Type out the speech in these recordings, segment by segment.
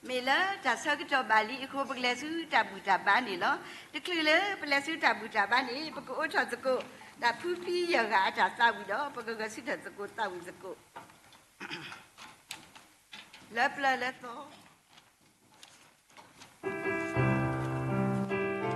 မ့ၢ်လၢတၢ်ဆၢကတီၢ်ဘၣ်လံအဃိ ပကလဲၤဆူတၢ်ဘူၣ်တၢ်ဘါန့ၣ်လီၤ. တချုးလၢပလဲၤဆူတၢ်ဘူၣ်တၢ်ဘါန့ၣ် ပကအိးထီၣ်သကိး တၢ်ဖုဖံယဲၢ်ဂၤအတၢ်သးဝံၣ်ဒီး ပကဂဲၤဆၢထၢၣ်သကိးသးဝံၣ်သကိး လၢပျၢၤလၢသီ ယသးဧၢ, စ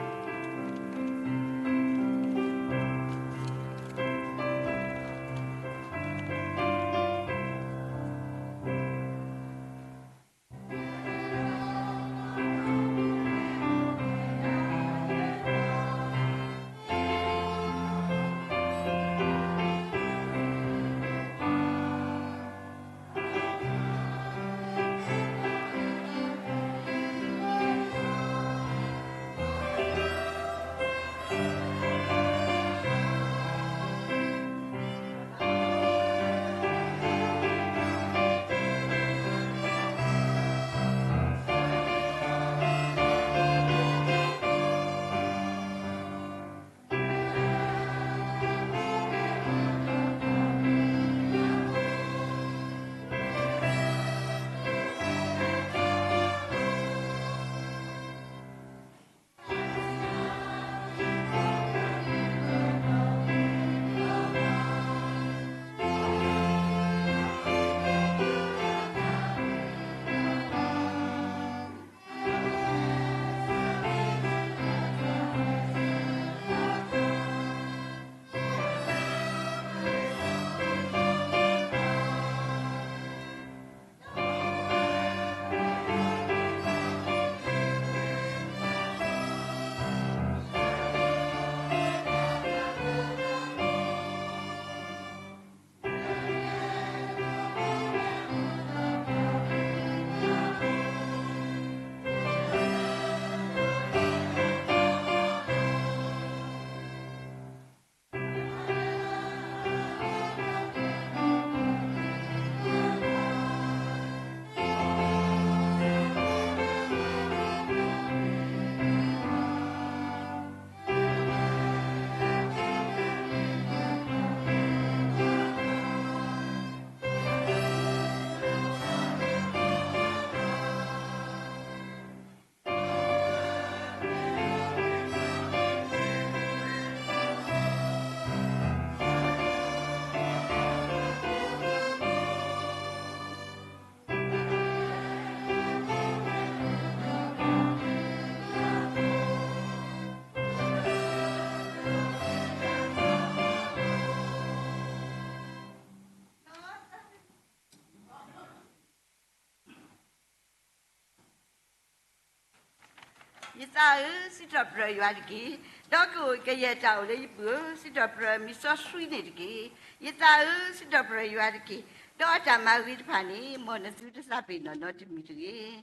ံးထီၣ်ပတြၢၤယွၤတက့ၢ်. ဒီးကအိၣ်ကယဲၢ်တၢ်အိၣ်လၢယပုၢ်ဧၢ, စံးထီၣ်ပတြၢၤမံၤစီဆှံန့ၣ်တက့ၢ်. ယသးဧၢ, စံးထီၣ်ပတြၢၤယွၤတက့ၢ်. ဒီးအတၢ်မၤဂ့ၤတဖၣ်န့ၣ် မ်နသုတသးပ့ၤနီၣ်နီတမံၤတဂ့ၤ.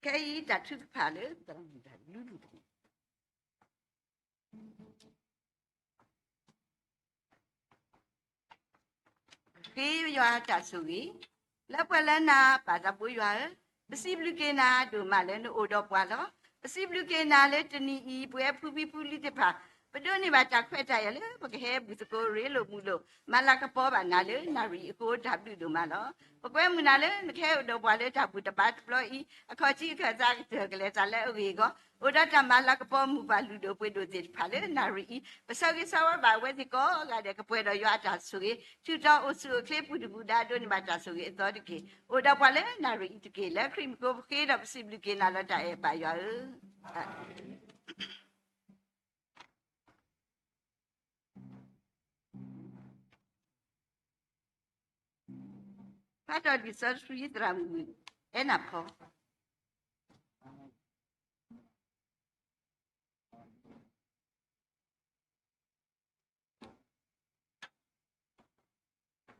ခဲအံၤတၢ်ထုကဖၣ်လၢ သရၣ်မုၣ်တၢ်လူလူတက့ၢ်. ဃ့ယွၤတၢ်ဆိၣ်ဂ့ၤ, လၢပှဲၤလၢနၤ ပၢ်သးဘိယွၤဧၢ, ပစံးဘျုးက့ၤနၤဒိၣ်မးလၢနအိၣ်ဒီးပှၤလီၤ. ပစံးဘျုးက့ၤနၤလၢတနံၤအံၤ ပဝဲဖုဖံဖုလံၤသ့ၣ်တဖၣ် ပဒိးန့ၢ်ဘၣ်တၢ်ခွဲးတၢ်ယာ်လၢ ပကဟဲဘူၣ်သကိးရ့လိာ်မုာ်လိာ် မၤလၤကပီၤဘၣ်နၤလၢနၣ်ရံၣ်အံၤအဃိ တၢ်ဘျုးဒိၣ်မးလီၤ. ပကွဲမုာ်နၤလၢနကဟဲအိၣ်ဒီးပှၤလၢတၢ်ဘူၣ်တၢ်ဘါတဘျီအံၤ အခီၣ်ထံးအခၢၣ်သးကတၢၢ်ကလဲၤသးလၢအဂ့ၢ်အဂီၢ် အိၣ်ဒီးတၢ်မၤလၤကပီၤမုာ်ပှၢ်လုၢ်ဒိၣ်ပှ့ၤဒိၣ်သ့ၣ်တဖၣ်လၢနၣ်ရံၣ်အံၤ ပဆၢဂ့ၤဆၢဝါဘၣ်အဝဲသ့ၣ်ကိးဂၤဒဲး ကပှဲၤဒီးယွၤအတၢ်ဆိၣ်ဂ့ၤ ထုးထီၣ်အိၣ်ဆူၣ်အိၣ်ချ့ပူၤတပူၤဒါ ဒိးန့ၢ်ဘၣ်တၢ်ဆိၣ်ဂ့ၤအသီတက့ၢ်. အိၣ်ဒီးပှၤလၢနၣ်ရံၣ်အံၤတက့ၢ်. လၢခရံာ်မံၤအဃိ ပဃ့ဒီးပစံးဘျုးက့ၤနၤလီၤ တၢ်အဲၣ်ပၢ်ယွၤဧၢ. ဖးထီၣ်လံာ်စီဆှံသရၣ်မုၣ် အဲနၢ်ဖီ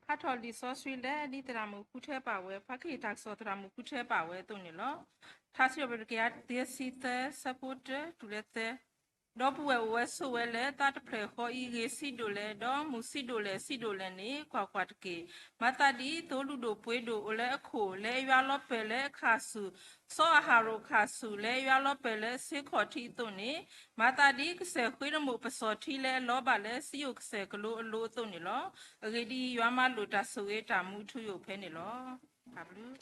ဖးထီၣ်လံာ်စီဆှံလၢ ဒ်သရၣ်မုၣ်ဃုထၢပာ်ဝဲ, ဖးက့ၤတၢ်ကစီၣ်သရၣ်မုၣ်ဃုထၢပာ်ဝဲအသိးန့ၣ်လီၤ. ထါစံးထီၣ်ပတြၢၤ တကယၤသၢဆံသၢ ဆၢဖိတၢ တုၤလၢသၢ ဒီပုၢ်ဝဲၢ်အိၣ်ဝဲဆိးဝဲလၢ သးတဖျၢၣ်ဃီအံၤ ဂ့ၤဆံးဒိၣ်လဲၣ်, ဒီးမုၢ်ဆံးဒိၣ်လဲၣ်ဆံးဒိၣ်လဲၣ်န့ၣ် ကွၢ်ကွၢ်တက့ၢ်. မၤသးဒ်သိးလုၢ်ဒိၣ်ပှ့ၤဒိၣ်အိၣ်လၢအခိၣ်, လၢယွၤလီၤပၢၢ်လၢအခၣ်ဆူၣ်, စီၤအၤဟရိၣ်ခၣ်ဆူၣ် လၢယွၤလီၤပၢၢ်လၢစ့ခီၣ်ထံးအသိးန့ၣ်, မၤသးဒ်ကစၢၢ်ဃ့တမိၣ်ပစီၣ်ထံလၢအလီၤဘၣ်လၢစံယိၣ်ကစၢၢ်ကလိအလိၤအသိးန့ၣ်လီၤ. အဂ့ၢ်ဒ်အံၤ, ယွၤမၤလိာ်တၢ်ဆိၣ်ဂ့ၤတၢ်မူထူယိာ်ဖဲန့ၣ်လီၤ. တၢ်ဘျုး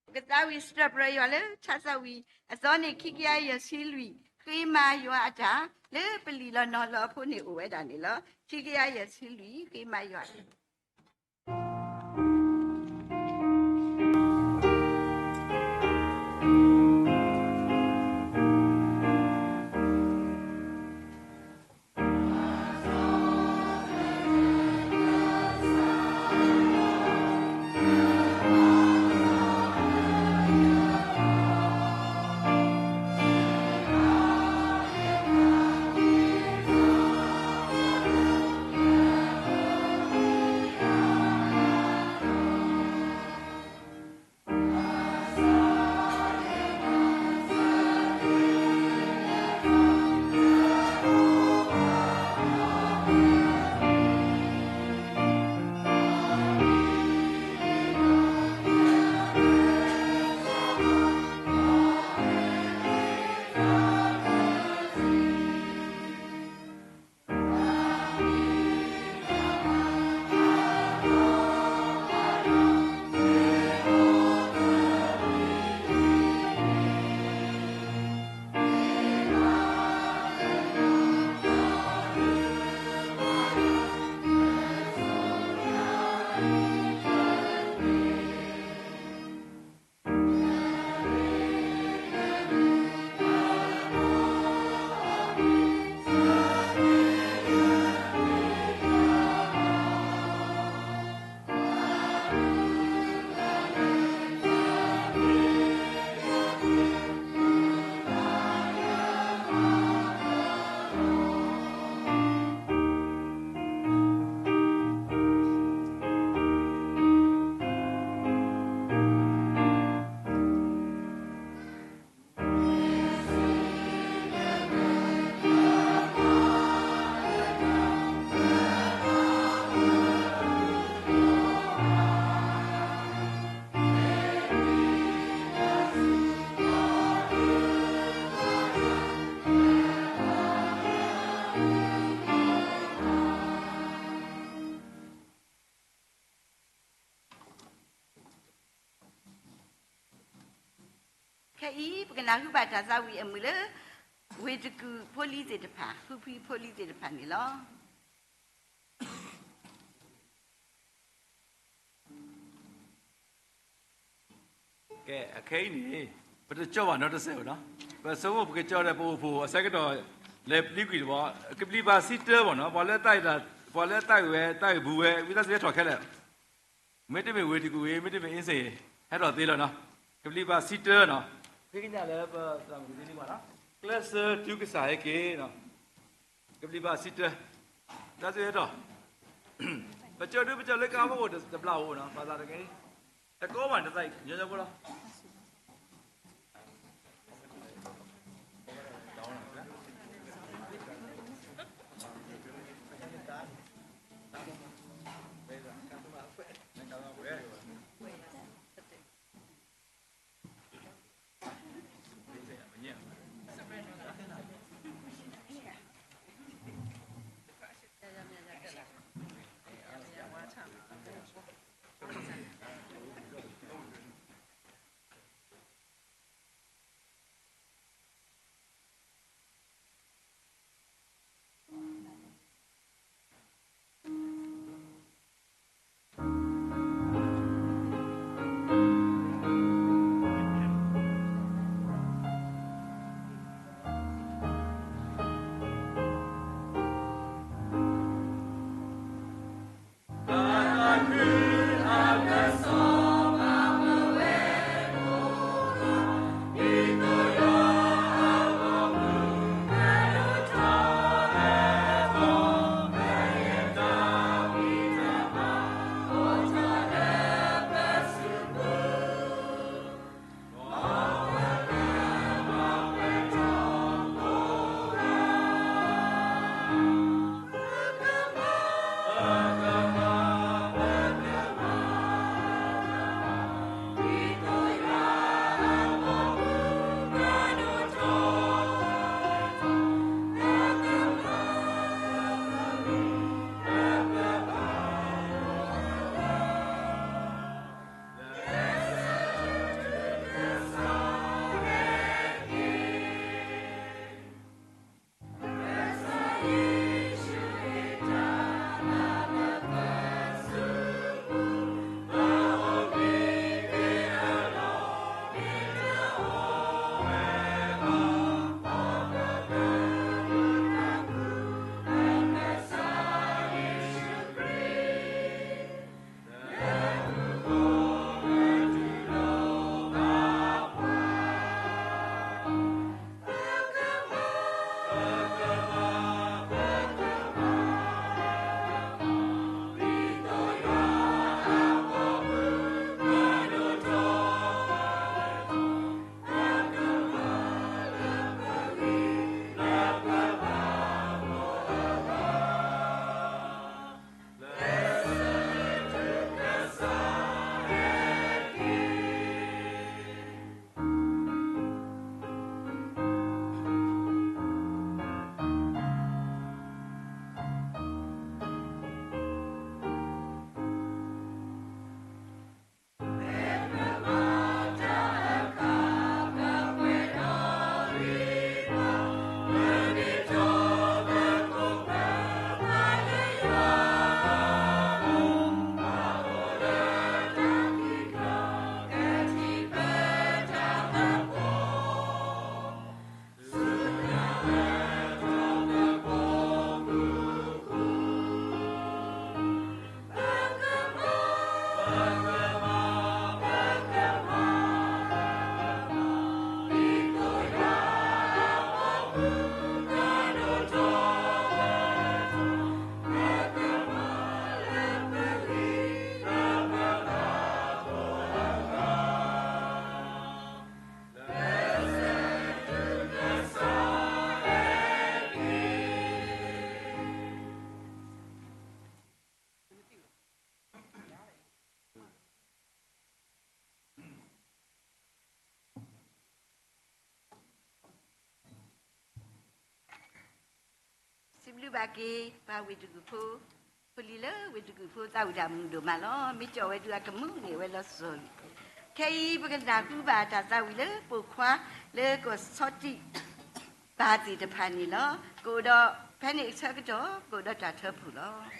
ပကသးဝံၣ်စံးထီၣ်ပတြၢၤယွၤလၢ ထါသးဝံၣ်အသီန့ၣ် ခံကယၤယဲၢ်ဆံလွံၢ်, ဃ့မၤယွၤအတၢ် လၢပလံာ်လီၤနီၤလီၤအဖိန့ၣ်အိၣ်ဝဲဒၣ်န့ၣ်လီၤ. ခံကယၤယဲၢ်ဆံလွံၢ်, ဃ့မၤယွၤခဲအံၤ ပကနၢ်ဟူဘၣ်တၢ်သးဝံၣ်အမုာ်လၢ ဝ့ၢ်တကူၣ်ဖိလံၤသ့ၣ်တဖၣ်, ဖုဖှံဖိလံၤသ့ၣ်တဖၣ်န့ၣ်လီၤ. ကဲ, အခဲအံၤန့ၣ် ပတကၠီဘၣ်နီတစဲးဘၣ်နီၤ, ပဆိကမိၣ်ပကကၠီဒီး ပအိၣ်ဖှိၣ်အဆၢကတီၢ် လဲၤပျံၤကွံာ်တဘျီ, ကဘျံးပၤစံတၢဘၣ်နီၤ, ပှၤလၢသးဝံၣ်ဝဲ သးဝံၣ်ဘူးဝဲ ဝံသးစူၤဟဲထီၣ်ခဲလၢာ်, မ့တမ့ၢ်ဝ့ၢ်တကူၣ်ဝံၤ မ့တမ့ၢ်အ့စ့ၣ် ဟဲထီၣ်သ့လီၤနီၤ, ကဘျံးပၤစံတၢနီၤ, ဃ့ကညးလၢပသးမုၢ်ကသ့န့ၢ်ဘၣ်နီၤ, ကျဲးစၢးတုၤကစၢ်ဟဲက့ၤနီၤ, ကဘျံးပၤစံတၢ, သးစူၤဟဲထီၣ်, ပကၠီဒု ပကၠီလၢကါဖိအိၣ်တဘျီအိၣ်နီၤ, ဘၣ်သးတကဲ, တကီဘၣ်တသးအံၤ ညီညီဖိလီၤ. စံးဘျုးဘၣ်က့ၤ ပှၤဝ့ၢ်တကူၣ်ဖိ, ဖိလံၤလၢဝ့ၢ်တကူၣ်ဖိသးဝံၣ်တၢ်မူဒိၣ်မးလီၤ. မ့ၢ်ကၠီၣ်ဝဲဒုးအကမူန့ၢ်ဝဲလီၤစိၤ. ခဲအံၤပကနၢ်ဟူဘၣ်တၢ်သးဝံၣ်လၢပိာ်ခွါလၢကီၢ်ဆီတံၢ် ပၢ်သ့ၣ်တဖၣ်န့ၣ်လီၤ. ကအိၣ်ဒီးဖဲန့ၣ်အဆၢကတီၢ် ကအိၣ်ဒီးတၢ်ထၢဖှိၣ်လီၤ.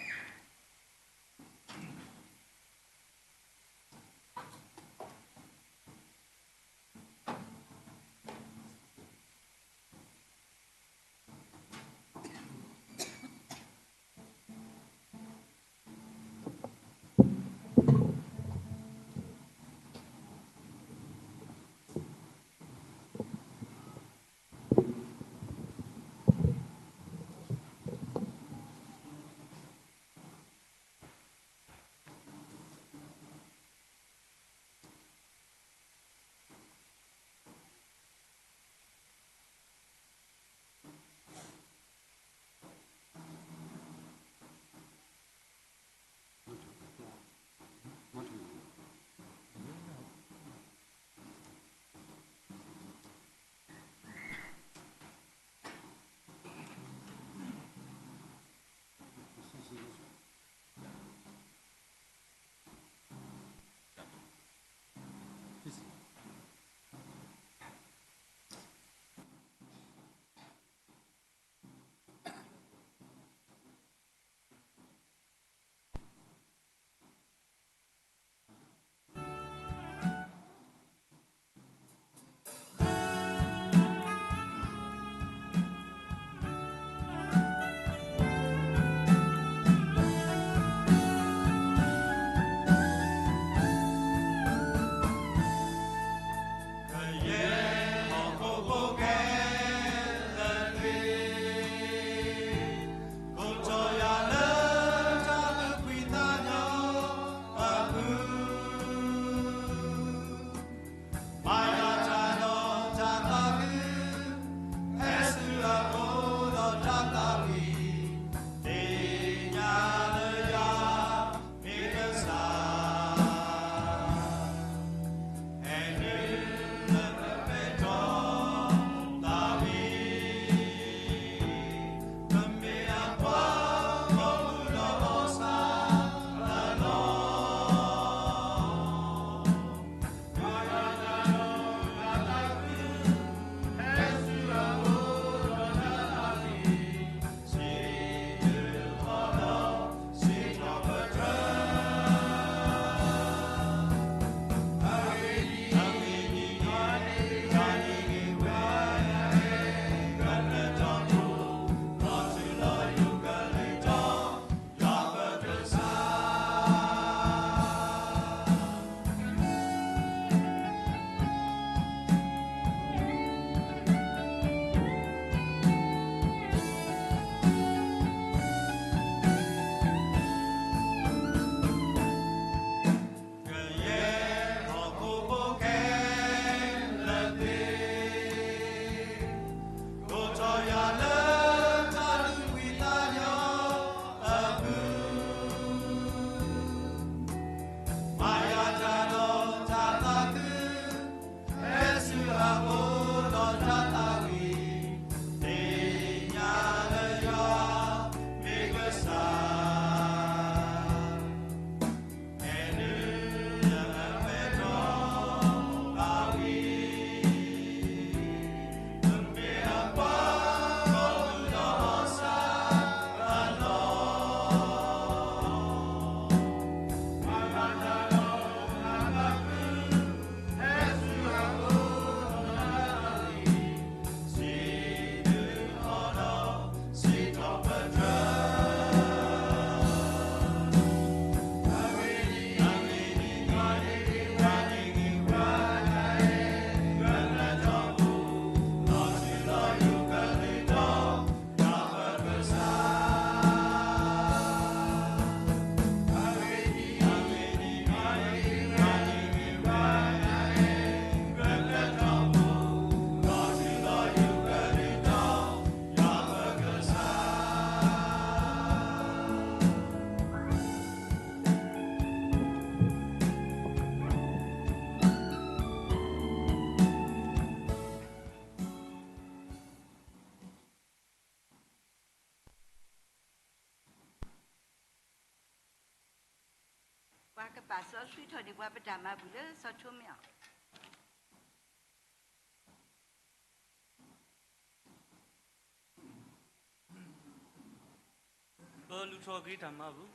ကပာ်စီဆှံထီၣ်န့ၢ်ပှၤပတၢ်မၤဘူၣ်လၢစီၤထိမ့ၢ်အီၤ ပလူၤထီၣ်က့ၤတၢ်မၤဘူၣ်,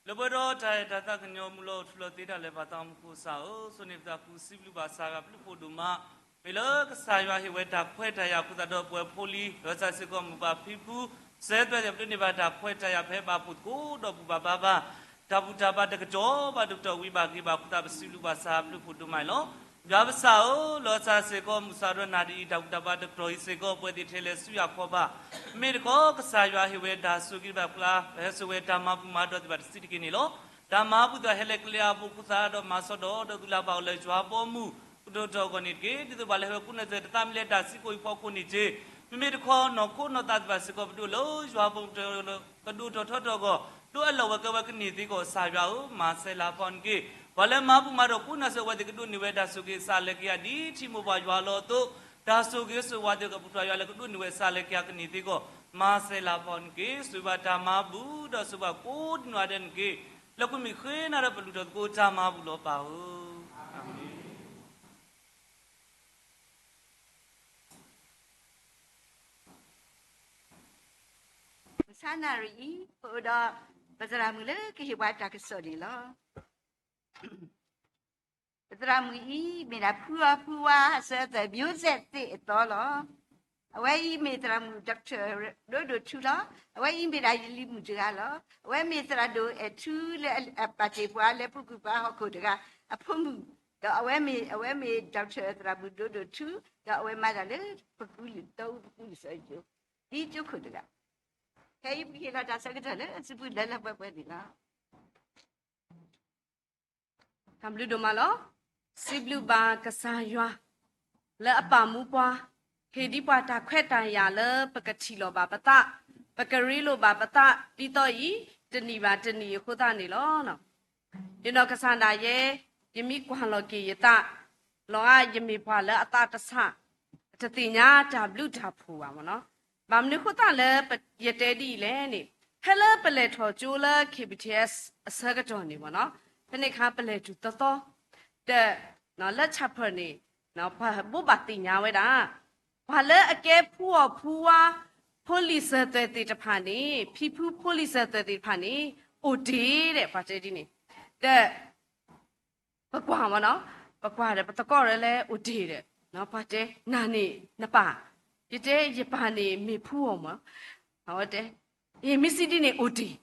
လၢပှဲၤဒီးတၢ်အဲၣ်တၢ်သးကညီၤမုၢ်လီၤထူလီၤသ့တၢ်လၢဘၣ်သးမူခိၣ်စၢ်ဧၢ, ဆိၣ်န့ၢ်ပသးဃုာ်စံးဘျုးဘၣ်စၢ်ဂၤပျုၢ်ဖှိၣ်ဒိၣ်မး, မ့ၢ်လၢကစၢ်ယွၤဟ့ၣ်ဝဲတၢ်ခွဲးတၢ်ယာ်အဃိသတးဒီးပဝဲဖိလံၤ ဒီးစၢ်စ့ၢ်ကီးမုၢ်ဘၣ်ဖံဖု စၢၤသွဲၣ်သ့ၣ်ပဒိးန့ၢ်ဘၣ်တၢ်ခွဲးတၢ်ယာ်ဖဲဘၣ်ဖှိၣ်သကိးဒီးဘူၣ်ဘၣ်ဘါဘၣ် တၢ်ဘူၣ်တၢ်ဘါတကတီၢ်ဘၣ်တကတီၢ်ဝံၤဘၣ်ဂ့ၤဘၣ်အဃိသတး ပစံးဘျုးဘၣ်စၢ်ပျုၢ်ဖှိၣ်ဒိၣ်မးလီၤ. ယွၤပစၢ်ဧၢ, လီၤစၢ်စ့ၢ်ကီးမုၢ်စၢ်ဒီးနၤဒ်အံၤ တၢ်ဘူၣ်တၢ်ဘါတကတီၢ်အံၤစ့ၢ်ကီး ပဝဲသ့ၣ်ထဲလဲၤဆူယၤခီဘၣ်, မ့ၢ်တခီကစၢ်ယွၤဟ့ၣ်ဝဲတၢ်ဆိၣ်ဂ့ၤဘၣ်ကျါ ပဟဲစိာ်ဝဲတၢ်မၤဘူၣ်မၤဒီးသ့ၣ်တဖၣ်တစဲးတက့ၢ်န့ၣ်လီၤ. တၢ်မၤဘူၣ်သ့ၣ်ဟဲလၢကျဲအဘိအဃိသတးဒီးမၤစီဒီးဒီးသူၣ်လၢ်ဘၣ်အီၤလၢယွၤဘီမုၢ် ကဒိၣ်ထီၣ်အဂီၢ်န့ၣ်တက့ၢ်. ဒ်သိးပှၤလၢဟဲဝဲကိးနံၤဒဲး တသးမံလၢတၢ်ဆံးကိာ်အံၤဖီခိၣ်န့ၣ်တက့ၢ်. မ့မ့ၢ်တခီနီၢ်ခိနီၢ်သးသ့ၣ်တဖၣ်စ့ၢ်ကီး ပဒိၣ်လၢယွၤဘီမုၢ်ကဒိၣ်ထီၣ်ထီထီၣ်အဂီၢ် ဒိးအလၢာ်ဝဲကဲဝဲကန့ၢ်သ့အဂီၢ် ကစၢ်ယွၤဧၢ, မၤစၢၤလၢပှၤန့ၣ်တက့ၢ်. ပှၤလၢမၤဘူၣ်မၤဒီးကိးနံၤဒဲး အဝဲသ့ၣ်ကဒိးန့ၢ်ဝဲတၢ်ဆိၣ်ဂ့ၤအစၢ်လၢကယၤဒ်ထံမိၢ်ပှၢ်ယွၤလီၤအသိး တၢ်ဆိၣ်ဂ့ၤဆိၣ်ဝါသ့ၣ်ကပူၤဖျဲးယွၤလၢကဒိးန့ၢ်ဝဲအစၢ်လၢကယၤကန့ၢ်သ့အဂီၢ် မၤစၢၤလၢပှၤန့ၣ်တက့ၢ်. ဆိၣ်ဂ့ၤဘၣ်တၢ်မၤဘူၣ်ဒီးဆိၣ်ဂ့ၤဘၣ်ကိးဒံနီၢ်ဒဲးန့ၣ်တက့ၢ်. လၢခံမံၤဃ့နၤဒီးပလူၤထီၣ်သကိးတၢ်မၤဘူၣ်လီၤပၢ်ဧၢ. မုၢ်ဆါနၣ်ရံၣ်အံၤ ပအိၣ်ဒီး ပသရၣ်မုၣ်လၢကဟ့ၣ်ပှၤတၢ်ကစီၣ်န့ၣ်လီၤ. ပသရၣ်မုၣ်အံၤ မ့ၢ်ဒၣ်ဖုအီၤဖုဝါ အစၢၤအသွဲၣ် မျိုးဆက်သစ်အသီလီၤ. အဝဲအံၤမ့ၢ်သရၣ်မုၣ် doctor ဒိၣ်ဒိၣ်ထူလီၤ. အဝဲအံၤမ့ၢ်ဒၣ်ယလံၤမုၣ်တဂၤလီၤ. အဝဲမ့ၢ်သရၣ်ဒိၣ်အဲၣ်ထူလၢအပာ်တ့ၢ်ပှၤလၢပူၤကွံာ်ပှၤဟီၣ်ခိၣ်တဂၤအဖိမုၣ်, ဒီးအဝဲမ့ၢ် အဝဲမ့ၢ် doctor သရၣ်မုၣ်ဒိၣ်ဒိၣ်ထူ, ဒီးအဝဲမၤတၢ်လၢပကူလံၢ်တီအူပကူလံၢ်စီၤယိၤ ဒ်ကၠိခိၣ်တဂၤ, ခဲအံၤပကဟ့ၣ်လီၤတၢ်ဆၢကတီၢ်လၢအစုပူၤလၢလၢပှဲၤပှဲၤန့ၣ်လီၤ. တၢ်ဘျုးဒိၣ်မးလီၤ. စံးဘျုးဘၣ်ကစၢ်ယွၤ လၢအပာ်မူပှၤ, ဟ့ၣ်ဒံးပှၤတၢ်ခွဲးတၢ်ယာ်လၢပကထံၣ်လီၤဘၣ်ပသး, ပကရ့လိာ်ဘၣ်ပသး ဒ်သိးအံၤ တနံၤဘၣ်တနံၤအဃိသတးန့ၣ်လီၤ. ယနီၢ်ကစၢ်ဒၣ်ယဲ ယမ့ၢ်ကွၢ်လီၤက့ၤယသး, လီၤဂာ်ယမ့ၢ်ပှၤလၢအသးတဆး, တသ့ၣ်ညါတၢ်ဘျုးတၢ်ဖှိၣ်ဘၣ်မ့ၢ်နီၤ. ဘၣ်မနုၤအဃိသတးလၢယတဲဒ်အံၤလဲၣ်န့ၣ်, ဖဲလၢပလဲၤထီၣ်ကၠိလၢ ခ့ၣ်ပံၣ်ထံၣ်အဲၣ် အဆၢကတီၢ်န့ၣ်မ့ၢ်နီၤ, ဖဲန့ၣ်အခါပလဲၤတုၤသီသီ, ဒီး လၢ chapel န့ၣ် ပှၤဘိးဘၣ်သ့ၣ်ညါဝဲဒၣ် ပှၤလၢအကဲဖုအီၣ်ဖုဝါ ဖိလံၤစၢၤသွဲၣ်သ့ၣ်တဖၣ်န့ၣ်, ဖံဖုဖိလံၤစၢၤသွဲၣ်သ့ၣ်တဖၣ်န့ၣ် အိၣ်တ့ၢ်ဒီး ပှၤတဲဒ်န့ၣ်, ဒီး ပကွၢ်မ့ၢ်နီၤ, ပကွၢ်ဒီးပသကိးဒီးလၢအိၣ်တ့ၢ်ဒီး ပှၤတဲ နၤန့ၣ်နပၢ်, ယတဲယပၢ်န့ၣ်မ့ၢ်ဖုအီၣ်မ့ၢ်, အဝဲတဲ မ့ၢ်စံးဒ်န့ၣ်အိၣ်တ့ၢ်,